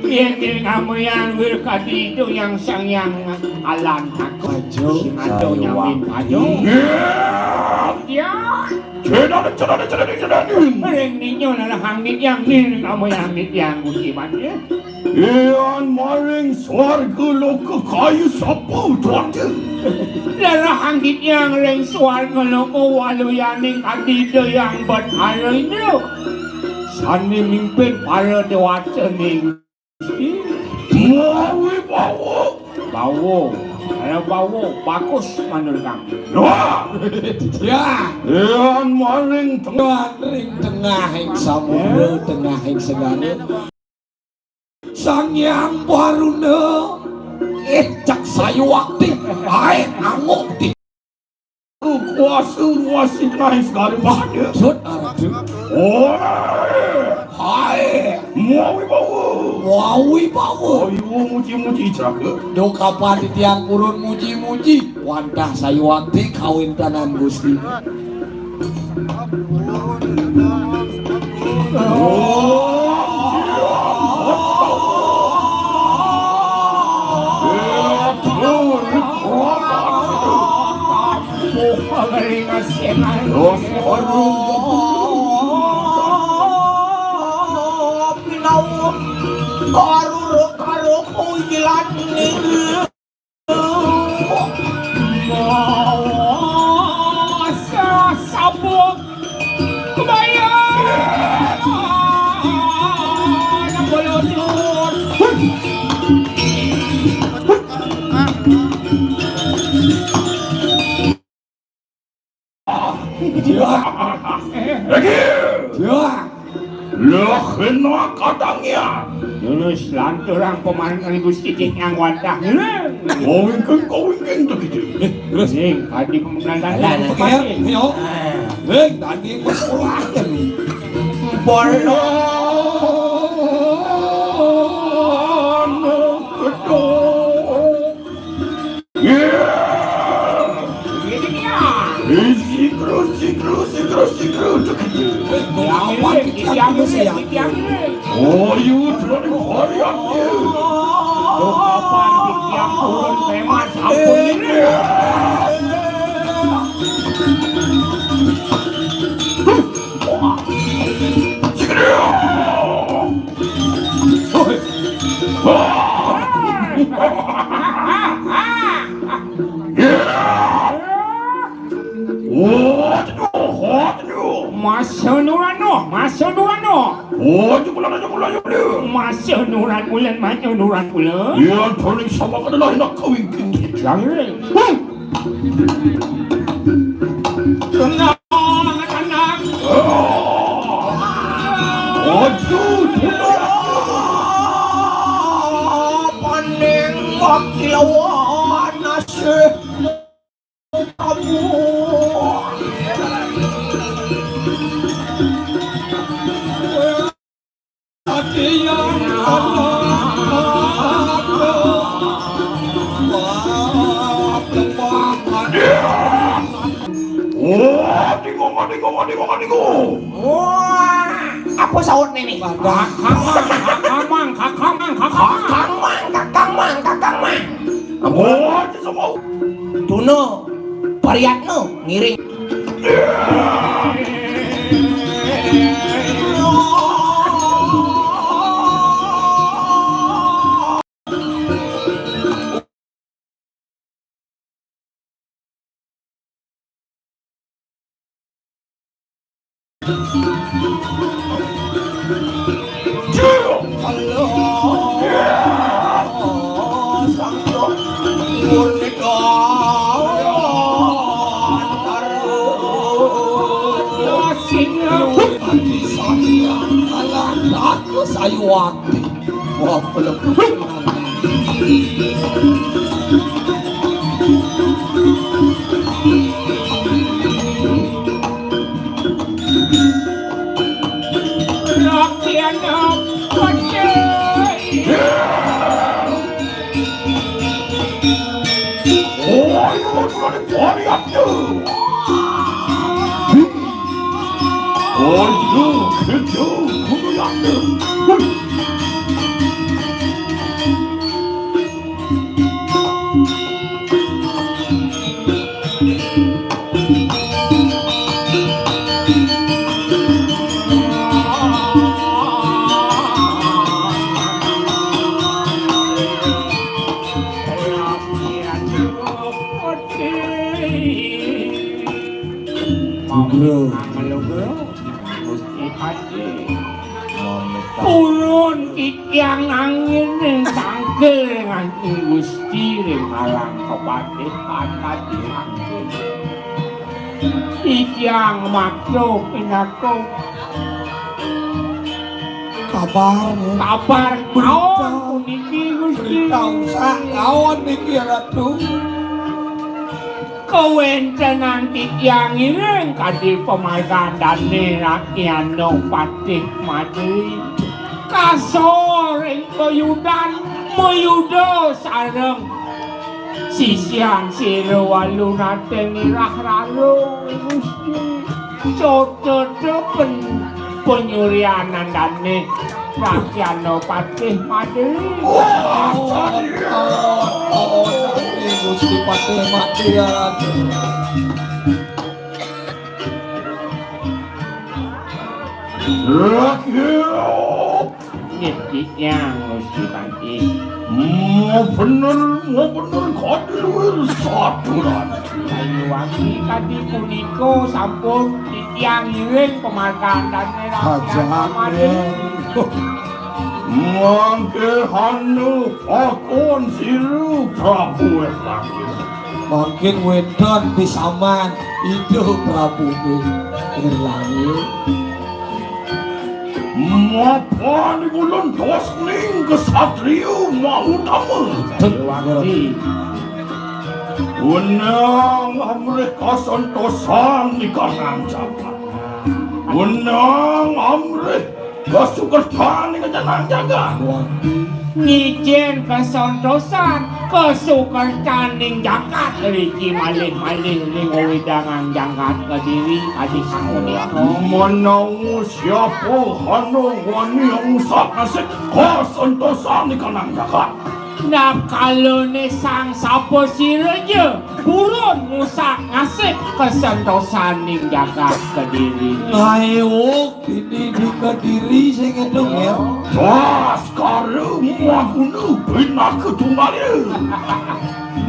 Yen yen ngamoyan wir kadi itu yang Sang Hyang Kalantaku. Ajo. Sing ado nyamin ajo. Iya. Iya. Cedane, cedane, cedane, cedane. Ring ninyo lalahang nityang ning kamoyang nityang Gusti Patih. Iyan maring swarga loka kayu sapu tuwate. Lalahang nityang ring swarga loka waluyaning kadidayang Betara Indra. Sane mimpin para dewata ning Mawi bawa. Bawa. Ayo bawa. Bagus manur kami. Wah. Ya. Yan maring tengah. Ring tengahing samudra, tengahing segara. Sang Hyang Baruna. Eh, cak sayuwakti. Ae anguk di Kuasa nguasai tengahing segara bahaya. Sut arep. Oh. Hai. Mawi bawa. Mawi bawa. Ayo muji-muji jaga. Duh kapan titiang purun muji-muji. Wantah sayuwakti kawintenan Gusti. Oh. Lagi. Ya. Lah kena kadangnya. Terus lanturang pemaringan Gusti Dik yang wantah. Kawingking, kawingking to gitu. Eh, terus. Ning, tadi pemenang tadi. Lah, lah, pakai. Ayo. Eh, tadi bersekolah kan. Bola. Gedung. Iya. Ini dia. Sikru, sikru, sikru, sikru. Lawan kita, kita, kita. Oh, you trying to hurry up, you. Kapan tiang turun tema sampun ini? Masya Nurano, Masya Nurano. Masya Nuran Bulan, Masya Nuran Bulan. Ya, paling sama ka na lang, nakawingking. Jangan. Tenang, tenang. Aduh, tenang. Paning makilawan nasib. Oh, adingo, adingo, adingo, adingo. Wah, apa saut nih nih? Kakang Mang, Kakang Mang, Kakang Mang, Kakang Mang. Kakang Mang, Kakang Mang, Kakang Mang. Apa? Tuna, Pariatna, ngiring. Sayuwati. Wah, pelebur. Rakyat apa sih? Bro. Gusti Patih. Purun titiang angin ring tangkil ring Gusti ring alang kapatih patih angin. Titiang maksa pinaka kabar, kabar berita, naon puniki, Gusti? Berita usah naon niki, Ratu? Kawéntenan titiang ngiring kadi pamargandane Rakyana Patih Madri. Kasor ring kayudan mayuda sareng sisian sira walu nate nirah rara, Gusti. Cocot pen-, penyurian nandane Rakyana Patih Madri. Wah, Patih. Oh, oh, oh, Gusti Patih Madri, ya Raden. Rakyat. Nggih, titiang Gusti Patih. Mau bener, mau bener kadi luwir saturan. Ayu wangi kadi punika sampun titiang ngiring pamargandane Rakyat Aja Madri. Mangke anu pakon siru Prabu Erlangga. Mangkin wédon pisaman Ida Prabu Erlangga. Mapan ulun tosning kesatria mahutama. Wenang amrih kasantosan di kanang jagat. Wenang amrih kasukertaning ajenengan jagat. Ngicén kasantosan, kasukertaning jagat, riki malih-malih ring wewidangan jagat Kediri, adi sapunika. Menawi siapa anu wani ngusap nasib kasantosan di kanang jagat. Nap kalone sang sapa sira ja purun ngusak-ngasik kasantosaning jagat Kediri. Ngaewuk dini di Kediri sing ngedung ya. Baskara maguna pinaka tunggal.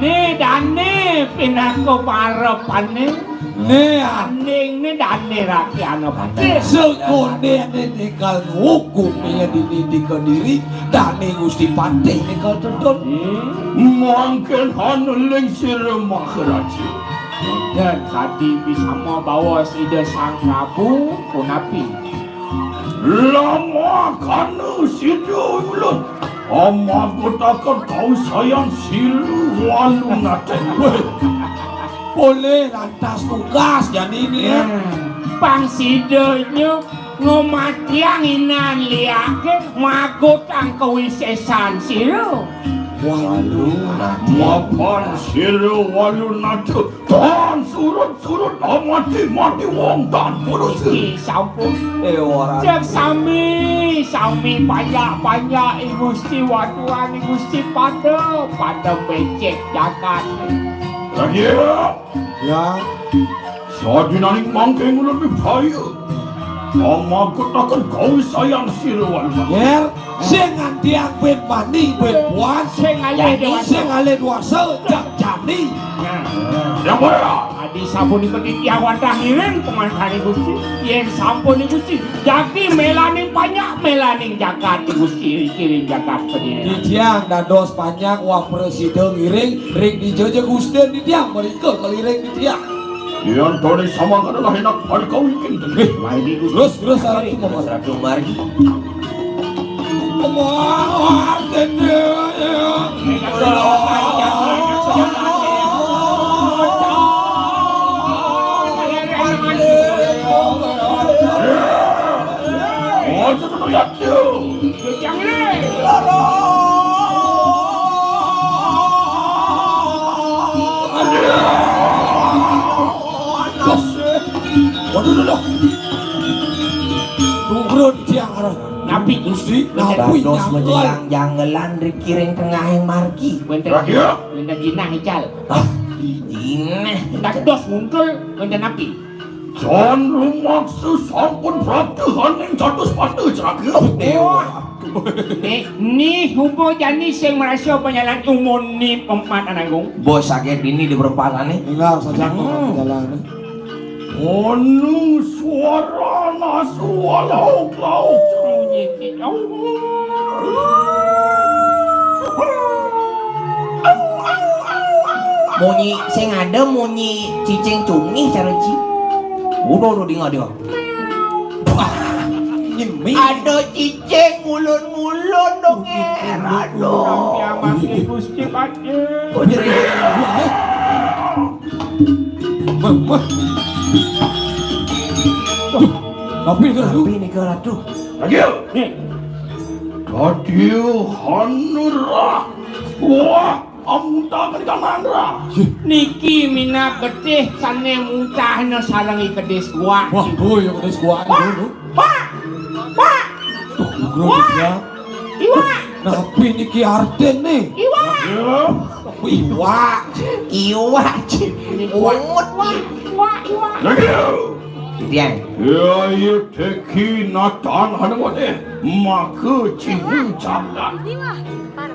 Né dané pinaka parepané. Né andingné dané rakyana patih. Sekondéné nékal ngukum ya dini di Kediri, dané Gusti Patih nékal tedun. Mangkin haneling sira Maharaja. Dan kadi bisama bawa Ida Sang Prabu punapi. Lamakana sida ulun amagutaken kawisayan sira walu naten. Polih lantas tugas jani ini ya. Hmm. Pang sida nya ngamatiang inan liake magutang kawisésan sira. Walu naten. Mapan sira walu naten. Tan surut-surut amati-mati wong tan manusia. Nggih, sampun. Eh, ora. Cek sami, sami panjak-panjak I Gusti watuan I Gusti pada, pada becek jagat. Lagi ya? Ya. Sadinaning mangke ngulun bibaya. Amagutaken kawisayan sira walu. Yer, sing ngantiang ben mani, ben puan, sing alih dewasa. Sing alih dewasa, jak jani. Nah. Yang mana? Adi sapunika titiang wantah ngiring pangantari Gusti. Yen sampun Gusti, jagi melaning panjak, melaning jagat Gusti, kiring jagat pengiring. Titiang dados panjak wah presida ngiring, ring dija ja Gusti titiang mrika keliring titiang. Yan tone samangkana lah enak pada kawingkin. Eh, terus, terus, Ratu Margi. Ratu Margi. Waduh, waduh, waduh. Turun tiang arah. Napi? Gusti, napi? Dados nyangkal. Menjelang janggelan ring kiring tengahing margi. Wénten, wénten jinah ical. Hah? Jinah. Dados muncul, wénten napi? Jan rumaksa sampun pratihaning catus pada ceraga. Dewa. Nih, nih, hubo jani sing merasa panjalan umur ni pempat ananggung. Bos sakit ini di perempatan nih. Enggak, saja kok jalan. Anu suara nasu lauk-lauk. Munyi sing ada munyi cicing cungih cara ci. Udah, udah, dengar, dengar. Wah, nyemi. Ada cicing ngulun-ngulun dong, eh. Aduh. Gusti Patih. Oh, jadi. Mah, mah. Duh, tapi ke Ratu? Tapi nih ke Ratu. Lagi. Nih. Tadi hanura. Wah, amuta ke di kamandra. Niki minab getih sané mutahna sareng I Kedis Guak. Wah, oh, ya Kedis Guak. Wah, dulu. Wah, wah. Tuh, Guru Wah. Widya. Iwak. Napi niki artine? Iwak. Iwak. Iwak. Ungut. Iwak, iwak, iwak. Lagi. Tiang. Ya, ya, teki natan hana wate. Maka cini jagat.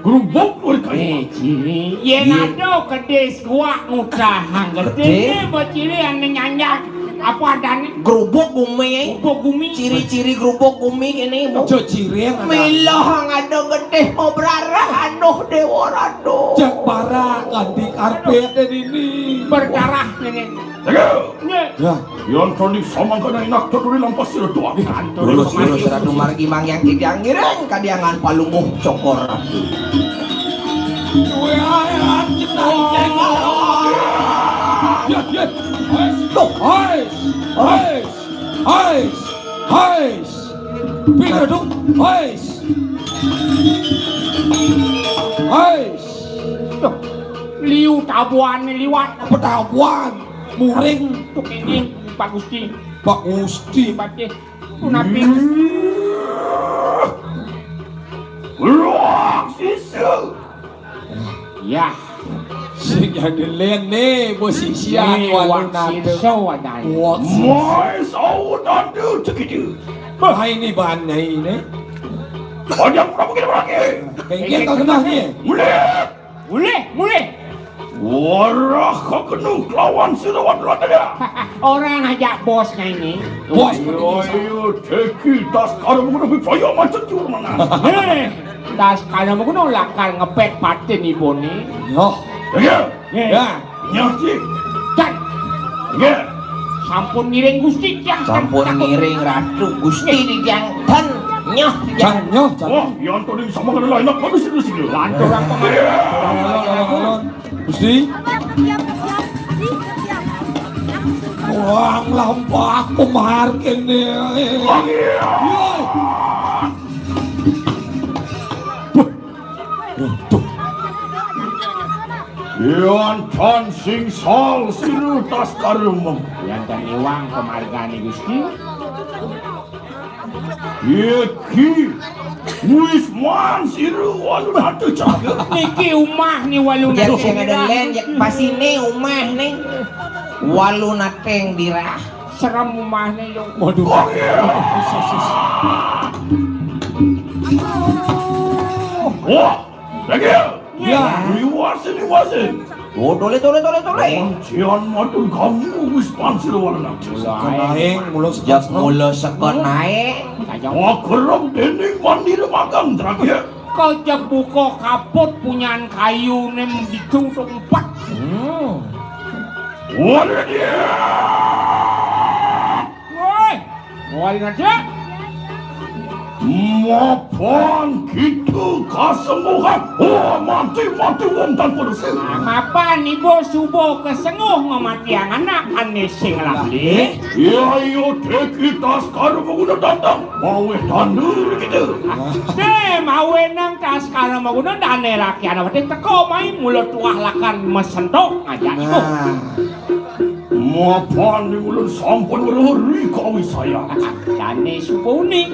Grubuk lur kaya. Eh, ciri. Yen ada kedis guak ngutahang gedene, bociri ane nyanjak. Apa adane? Grubuk gumi, eh. Grubuk gumi. Ciri-ciri grubuk gumi kene, Bu. Aja ciri, anak. Mila hang ada gedeh mau berarah, aduh, Dewa Ratu. Cek bara kanthi karpet ini. Berdarah ini. Ayo. Nggih. Ya. Yan tadi samangkana inak tuturi lampas sira tuan. Lurus, lurus, Ratu margi mangyang titiang ngiring kadiangan palungguh cokor Ratu. Duwe ayat jeneng. Ya, ya. Hais. Tuh, hais. Hais. Hais. Hais. Pindah dong. Hais. Hais. Tuh, liu tabuhan liwat. Petabuhan. Muring. Tuh, ini Pak Gusti. Pak Gusti. Pak Gusti. Punapi. Ruang sisu. Ya. Sing jadi lén né, bos sisian. Né, walu wak nado. Sirso wadai. Wak sirso. Mai sawo nado cekitu. Hai né ban nyai né. Panjang pura mungkin lagi. Kengkeng kau kenal né. Mulih. Mulih, mulih. Warah kau kena kelawan sirawan raja. Orang ajak bosnya ini. Bos. Ayo, ayo, teki tas karung guna bipaya macam jur mana. Hei. Taskala mengguno lakar ngepet patin iboné. Nyoh. Ya. Ya. Ya. Nyoh, Cik. Cak. Ya. Sampun ngiring Gusti tiang. Sampun ngiring Ratu Gusti di tiang ten. Nyoh, Cak. Nyoh, Cak. Wah, yang tadi sama kena lain apa sih sini? Lantur apa? Alon, alon, alon. Gusti. Wah, lampah aku mahar kene. Yo. Duh. Yan tan sing sal siru tas karung. Yan tan iwang pemargane Gusti. Iki wis man siru walu nate caga. Niki umah ni walu nate. Sing ada len, ya, pasine umah ni. Walu nateng dirah. Serem umahne, yo. Waduh. Wah, lagi ya? Ya. Liwasin, liwasin. Oh, tole, tole, tole, tole. Kuncian matur kamu wis pansir wala nang. Sekenaing, mula sekenaing. Mula sekenaing. Wah, kerem dening mandira magang terakhir. Kejak buka kaput punyan kayu nem ditung tok empat. Hmm. Wala dia. Woi, wali aja. Mapan kita kasembuhan. Oh, mati, mati wong tanpa dosa. Mapan ibu subuh kesenguh ngematiang anak ane sing lamlih. Ya, yo, teki tas karo menguna datang. Maweh tandur kita. Deh, maweh nang tas karo menguna dane laki anak mati teko mai mula tuah lakan mesentok ngajak ibu. Mapan ning ulun sampun weruh ri kawisayan. Dane suku uning.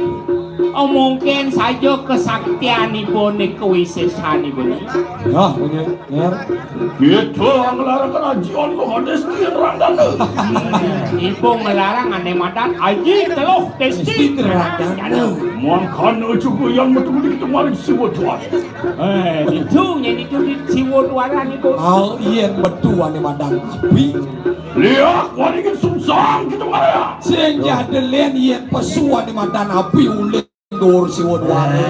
Oh, mungkin saja kesaktian ibune, kewisesan ibune. Nah, punya, Nger. Kita ngelarang kerajian lo Hades Kian Ranggana. Ibu ngelarang ane madan Aji Teluh Desti Ranggana. Mangkana juga yang metu di kemarin siwa tuan. Eh, itu nyanyi itu di siwa tuan itu. Au yen metu ane madan api. Liak waringin sungsang kita maraya. Sing jadelen yen pesuan di madan api ulin dur siwa duane.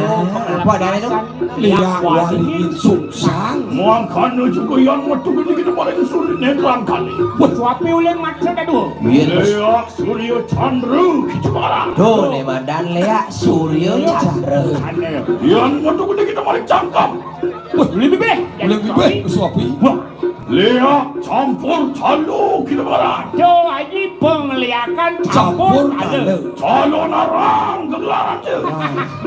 Apa dane tu? Liak waringin sungsang. Mangkana juga yang metu gede kita paling sulit netrang kali. Suapi ulin maksud aduh. Liak Surya Chandra kita marang. Tuh, ne madan Liak Surya Chandra. Yang metu gede kita paling cangkam. Wah, boleh bibih. Boleh bibih, suapi. Wah. Liak campur calo kita marang. Yo, Aji pengliakan campur calo. Calo narang kegelaran je.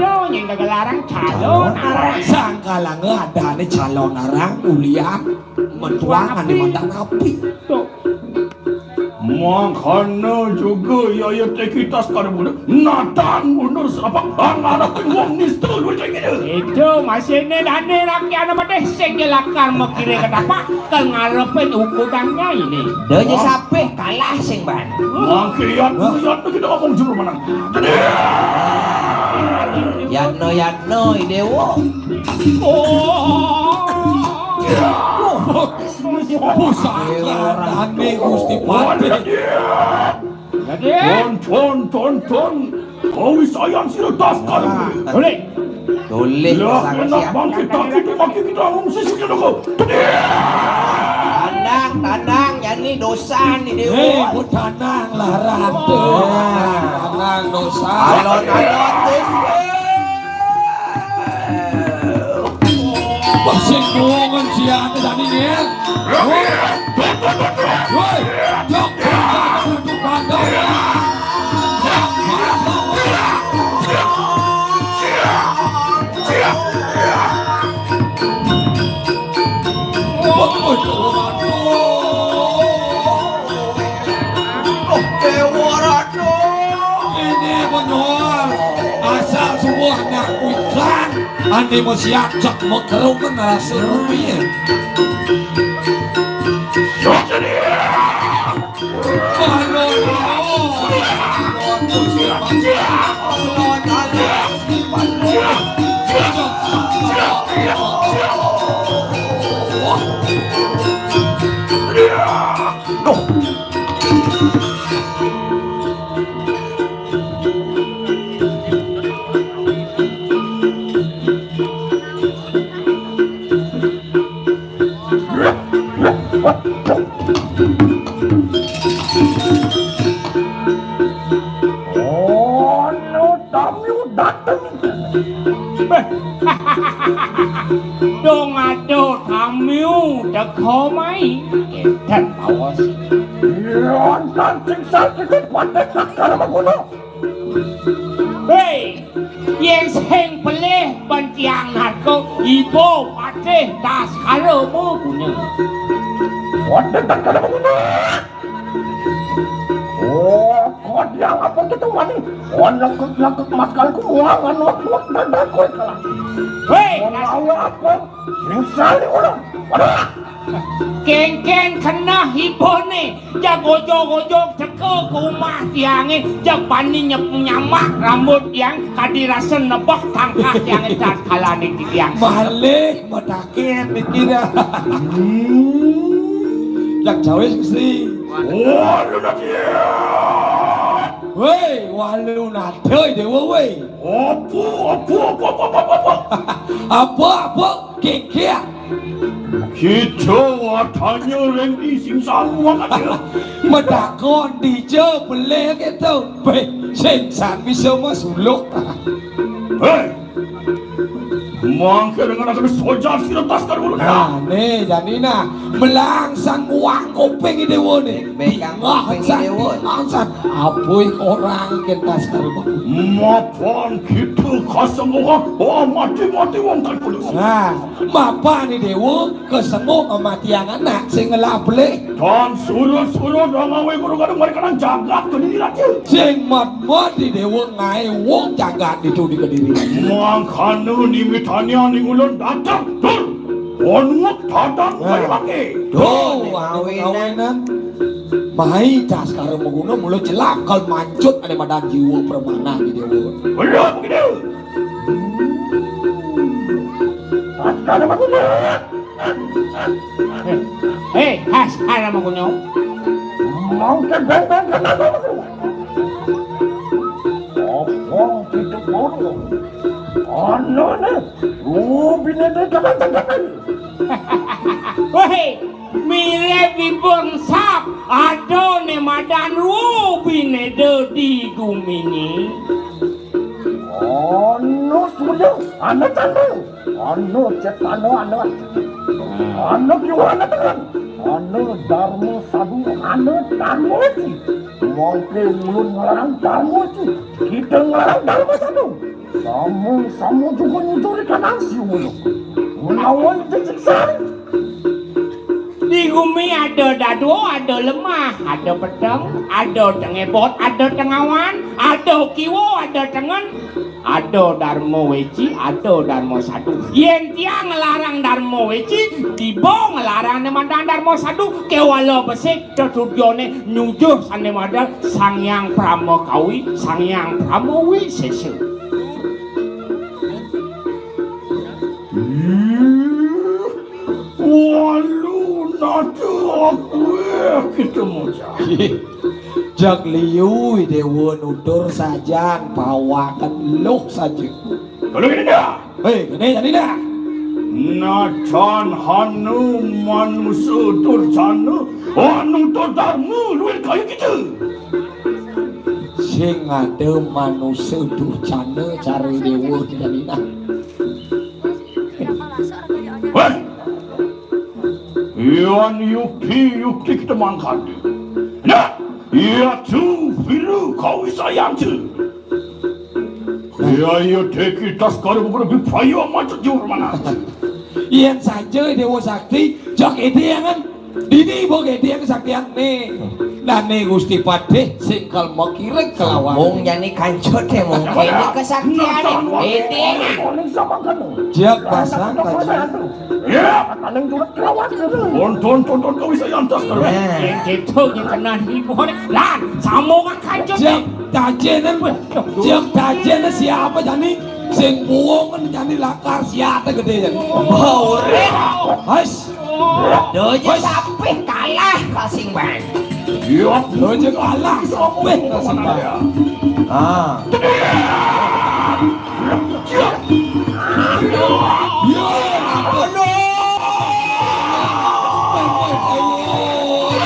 Yo, nying kegelaran calo narang. Sangkalanga adane calo narang ulian metuang ane mantan api. Tuh. Mangkana juga yaya tekitas kada bunuh. Natan mundur serapak bang ngarepin wong nista luar kayak gitu. Itu masih ini dane laki anak mati sing lakar mekire ketapak ke ngarepin ukudannya ini. Danya sapih kalah sing ban. Mangkiat melihat kita ngomong juru menang. Yatno yatno idewo. Oh. Pusaka dane Gusti Patih. Ton ton ton ton. Kawisayan sira taskar. Boleh. Boleh. Lah, enak bangkit kaki tu maki kita ngomong sisi kita dulu. Tandang, tandang, yani dosa ni dewa. Eh, bu tandang lah ratu. Tandang dosa. Alon alon tis. Wah, sing kuwongen siang tadi ya. Woi, woi, jok, jok, jok, jok. Ini benar asal semua anak iklan. Andi masiat cak makerungan rasa rumiyin. Ana tamiu dateng. Dong ada tamiu teka mai. Kéten baos. Wonten sing sakit pada kakar maguna. Hei, yén sing pelih ban tiang narka, iba patih Taskara maguna. Wonten Taskara maguna. Oh, kok dia apa kita wani? Oh, lekuk-lekuk mas kalku muangan waktu dadaku kalah. Hei, menawa apa? Sing sali ulah. Waduh. Kénkén keneh ibané, jag ojog-ojog teka ka umah tiangé, jag bani nyep-, nyamak rambut tiang, kadi rasa nebak tangkah tiangé tatkalané titiang. Malih mataken niki dah. Hmm. Jak cawis Gusti. Waduh, dah dia. Woi, walu nadai dewa, woi. Apa, apa, apa, apa, apa, apa, apa? Apa, apa? Kék, kék. Kita watanya Randy sing saru aja. Medakon dija belih gitu. Beh, sing sang bisa masuluk. Hei, mangké dengan aku sojar sira Taskara dulu. Nah, né, jani nah, melangsang uang kuping dewa né. Bekang kuping dewa. San, san. Apui orang kentas karo. Mapan kita kasengguhan, oh, mati-mati wong tak tulus. Nah, mapan dewa, kesengguh mati yang anak, sing ngelak belih. Dan surut-surut, ramawe guru kadung mereka nang jagat ke diri raja. Sing mat-mat di dewa ngaé wong jagat itu di Kediri. Mangkana nimitanya ning ulun datang, dur. Onwok datang. Nah. Kaya pakai. Tuh, awinan. Mai Taskara maguna mula jelap kal mancut ada madan jiwa permana di dewa. Bener begitu. Taskara maguna. Hei, Taskara maguna. Mau ke beng-beng ke mana? Apa kita guru? Anu ni, rubine de kapan-kapan. Wahai, mirip ipun sap, ada ne madan rubine di gumini. Anu surya, anu canda, anu cetana, anu ati. Anu kiwa, anu tengen, anu darma sadu, anu darma weci. Mangke ulun ngelarang darma weci, kita ngelarang darma sadu. Sama-sama juga nyucuri kanan siu ulun. Menawa ijik siksa. Di gumi ada dadua, ada lemah, ada peteng, ada tengebot, ada tengawan, ada kiwa, ada tengen, ada darma weci, ada darma sadu. Yen tiang ngelarang darma weci, tiba ngelarang ne madan darma sadu, kewala besik, tetudione nyujuh sane madan Sang Hyang Pramakawi, Sang Hyang Pramawisesa. Ih, walu nata aku, eh, kita moja. Jak liu dewa nutur sajan pawakan luh saja. Kalau ini dah. Hei, kene jadi dah. Najan hanu manusa durjana, anu to dharma luwih kaya kita. Sing ada manusa durjana cara dewa jadi dah. Weh! Yan yukti, yukti kita mangkadi. Nah, yatu biru kawi sayang tu. Ya, ya, deki tas karu bukan lebih payah macet jur mana. Yen saja Dewa Sakti, jak ide yang kan. Dini bok ide yang kesaktian nih. Dane Gusti Patih sing kal makiring kelawan. Mung jani kancut ya, mung kene kesaktiane. Eting. Jeg pasang kancut. Ya, paning jurut kelawan. Tonton, tonton kau bisa yantas terus. Nah. Gitu, gitu, nah, ibu, lan, sambung kancut. Jeg tajene, jeg tajene siapa jani? Sing buwung kan jani lakar siate gede jani. Urip. Hais. Dojo sapih kalah kasing bang. Dojo kalah sapih kasing bang. Ah.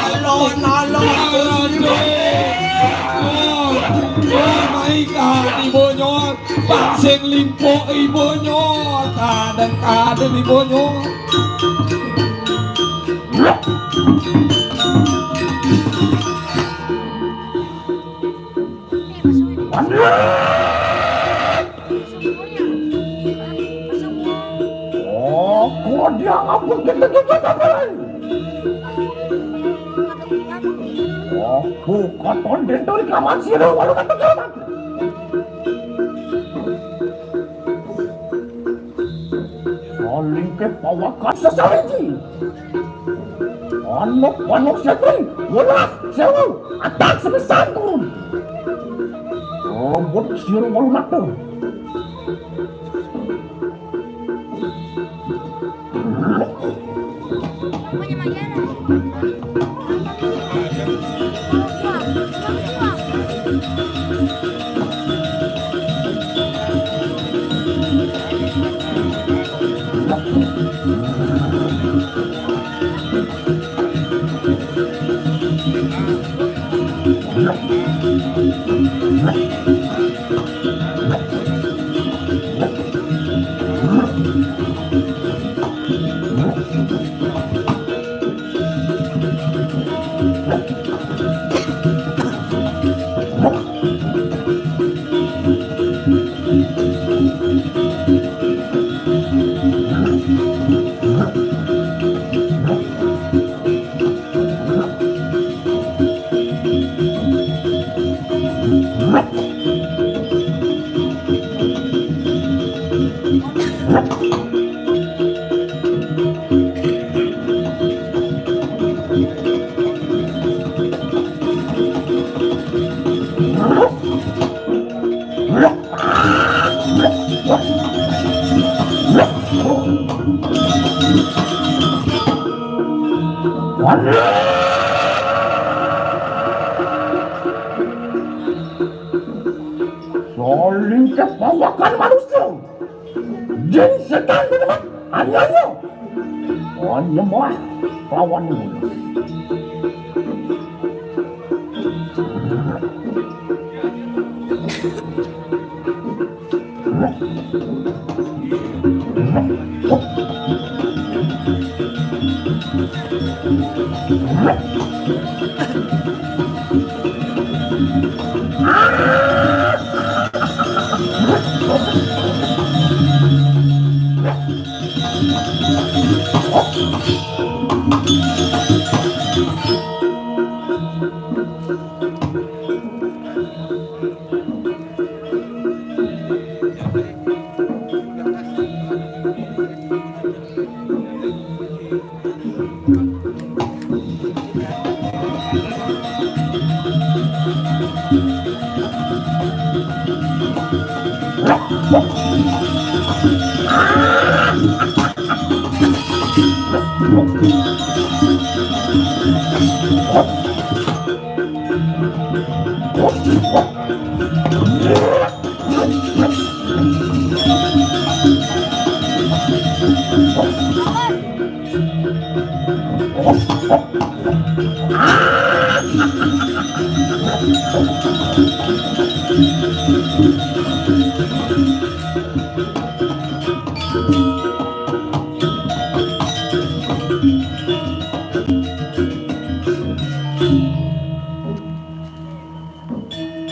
Alon, alon. Aduh. Oh my God, ibu nyol. Bang sing limpuk ibu nyol, kadang-kadang ibu nyol. Oh, kok dia ngambek gitu-gitu, Bang? Oh, bukan ton dentori kawan sih, lu, walau kata kawan. Saling ke pawakan sesawiji. Anak manuk setri, welas, sewu, atak sebesar turun. Rambut sir walu mata. Saling kepawakan manusia. Jin setan di tempat aniaya. Nyembah kawan.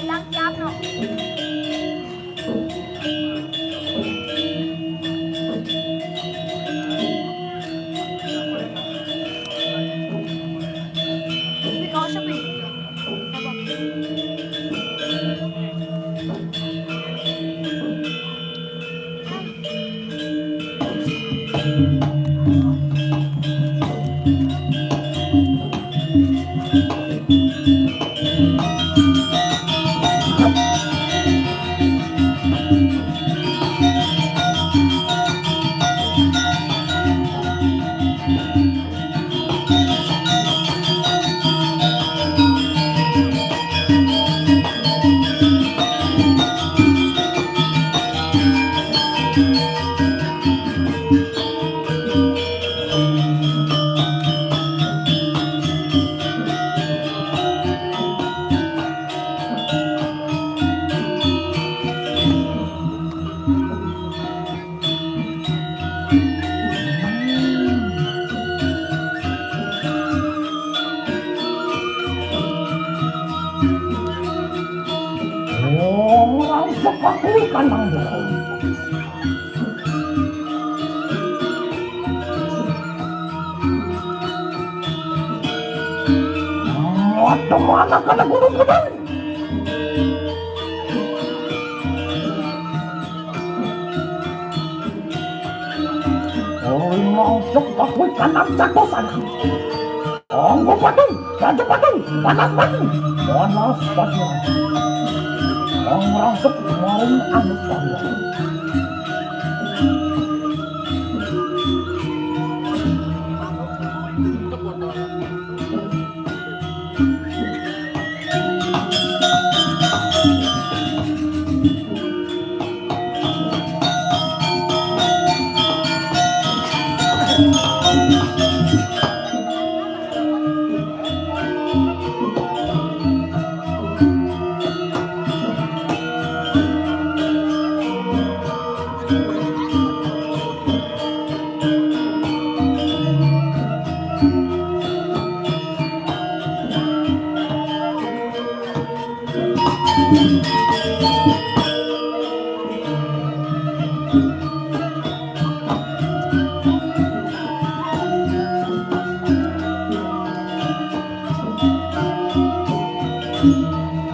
Ilang tiap no. Tapi kau sepi. Seperti kandang burung. Mau kemana kena gunung kembali? Oi, langsung takut kanan jatuh sana. Tunggu padu, jatuh padu, panas padu, panas padu. Orang langsung kemarin anu saya.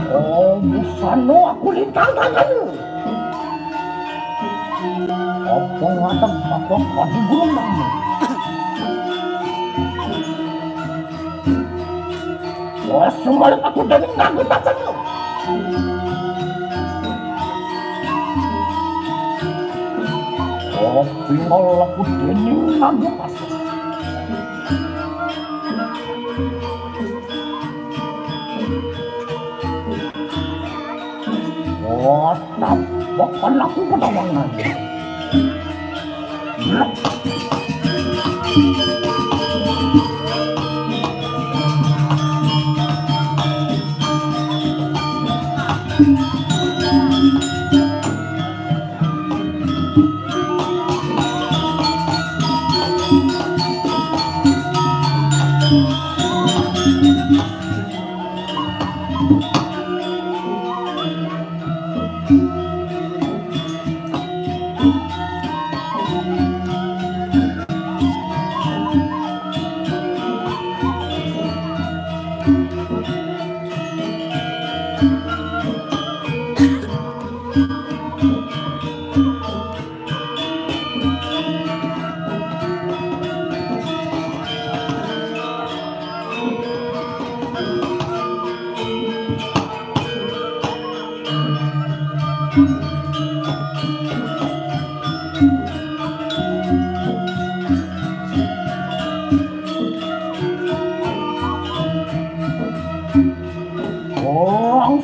Oh, busano aku lintang tanganmu. Apa ngadeg apa kadi gunung nang. Oh, sumbalik aku dening naga pasang. Oh, pingal aku dening naga pasang. Oh, tapakan aku penawangan.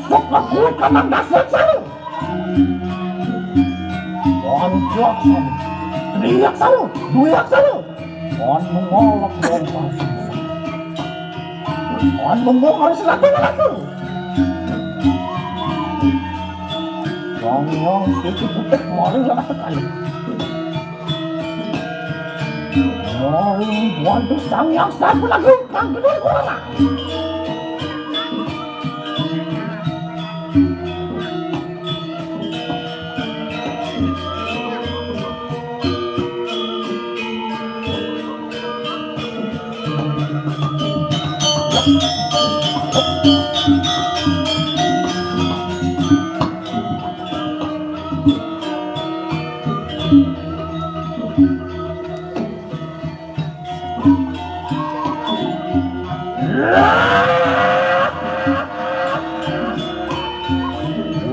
Langsung aku kanang dasar saya. Pancak sana, triak sana, duyak sana. Anu ngolok dong pasang. Anu ngolok harus lakukan aku. Yang yang itu putek mari lah sekali. Mari bantu sang yang satu lagi kang gedor kurang.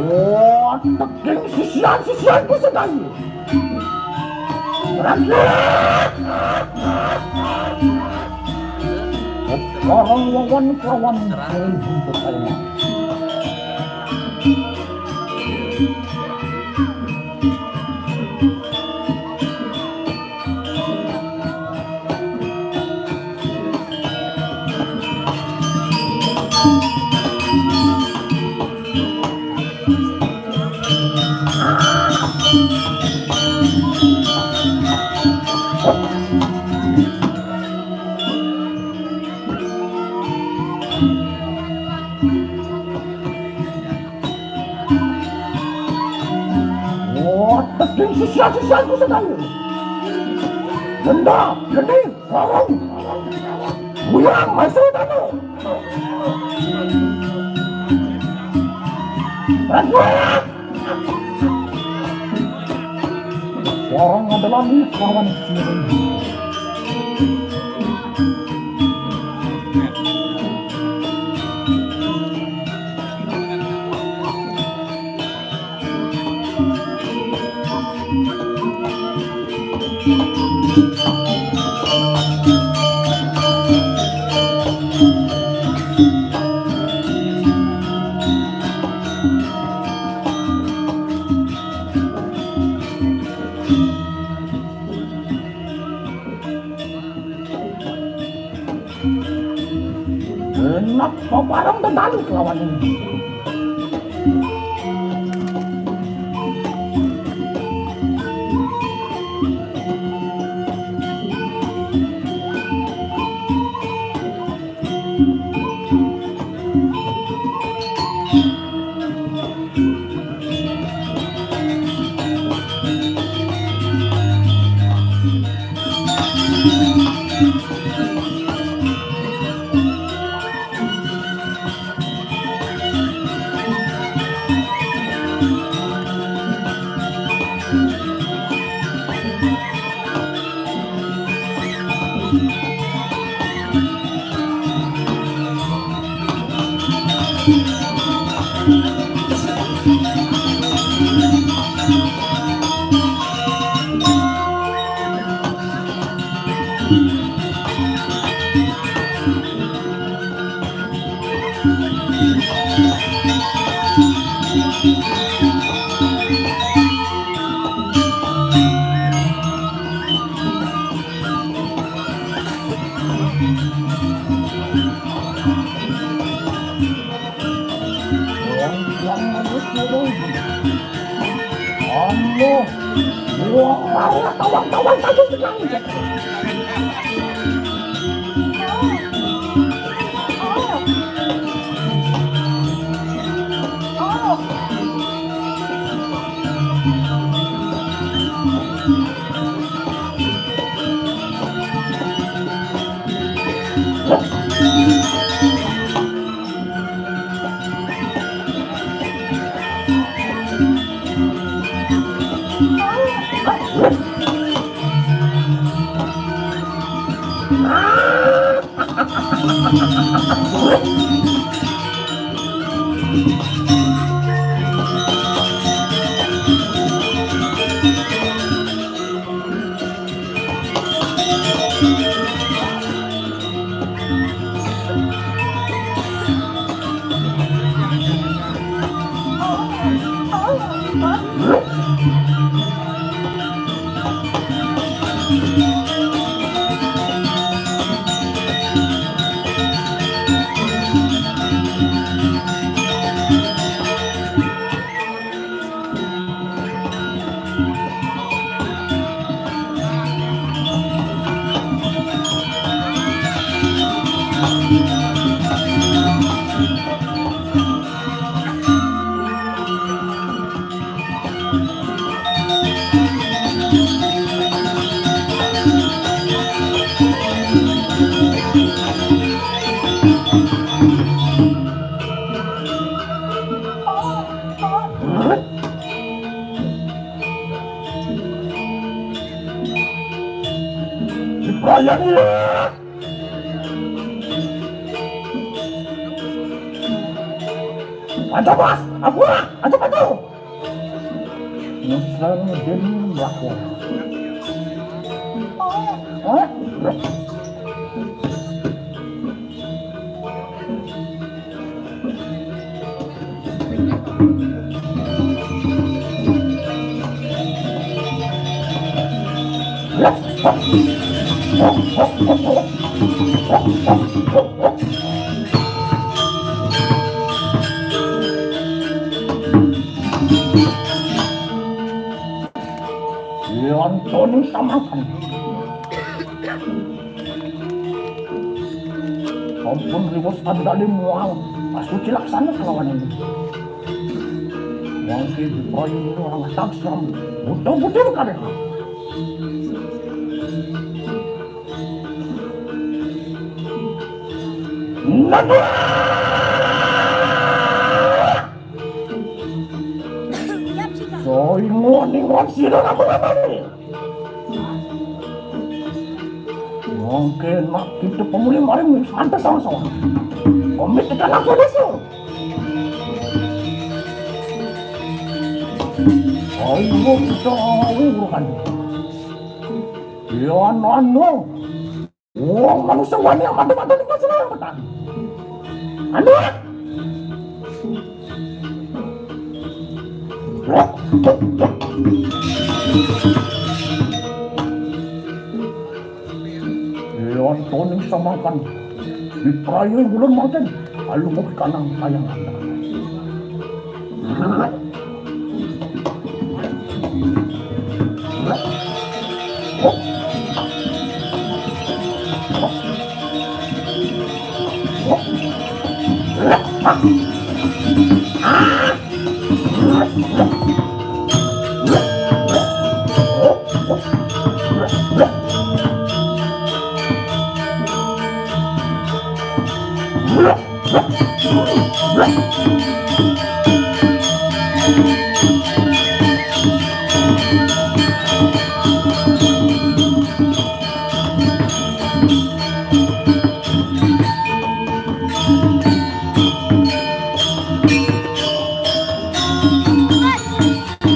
Wah, teking sisian-sisianku sedang. Sekarang lawan kawan. Sisya-sisyaku sadaya. Denda, deni, sarung. Buyang, maiso tana. Prajurit. Sekarang adalah milik lawan sendiri. Enak paparang tenan kelawan ini. Wong, wong, wong, wong. Allah. Wong, Allah, tawang, tawang, tawang, tawang. Diperayani. Aja, Mas, aku lah, aja padu. Nyesel demi aku. Hah? Lantoni samakan. Sampun riwus abdali muang pasuci laksana kelawan ini. Mangke dipayu orang taksam, butuh-butuh kabeh. Nadua! Soingon-ingon sida nama-nama ni. Mangke nak kita pemuli maring santai sama-sama. Komit kita langsung desa. Ayo kita urukan. Yan anu. Wong manusia wani yang mata-mata di kasih yang petang. Anu. Yan toning samangkan. Di prayo bulan manten. Alu mau kanang sayang.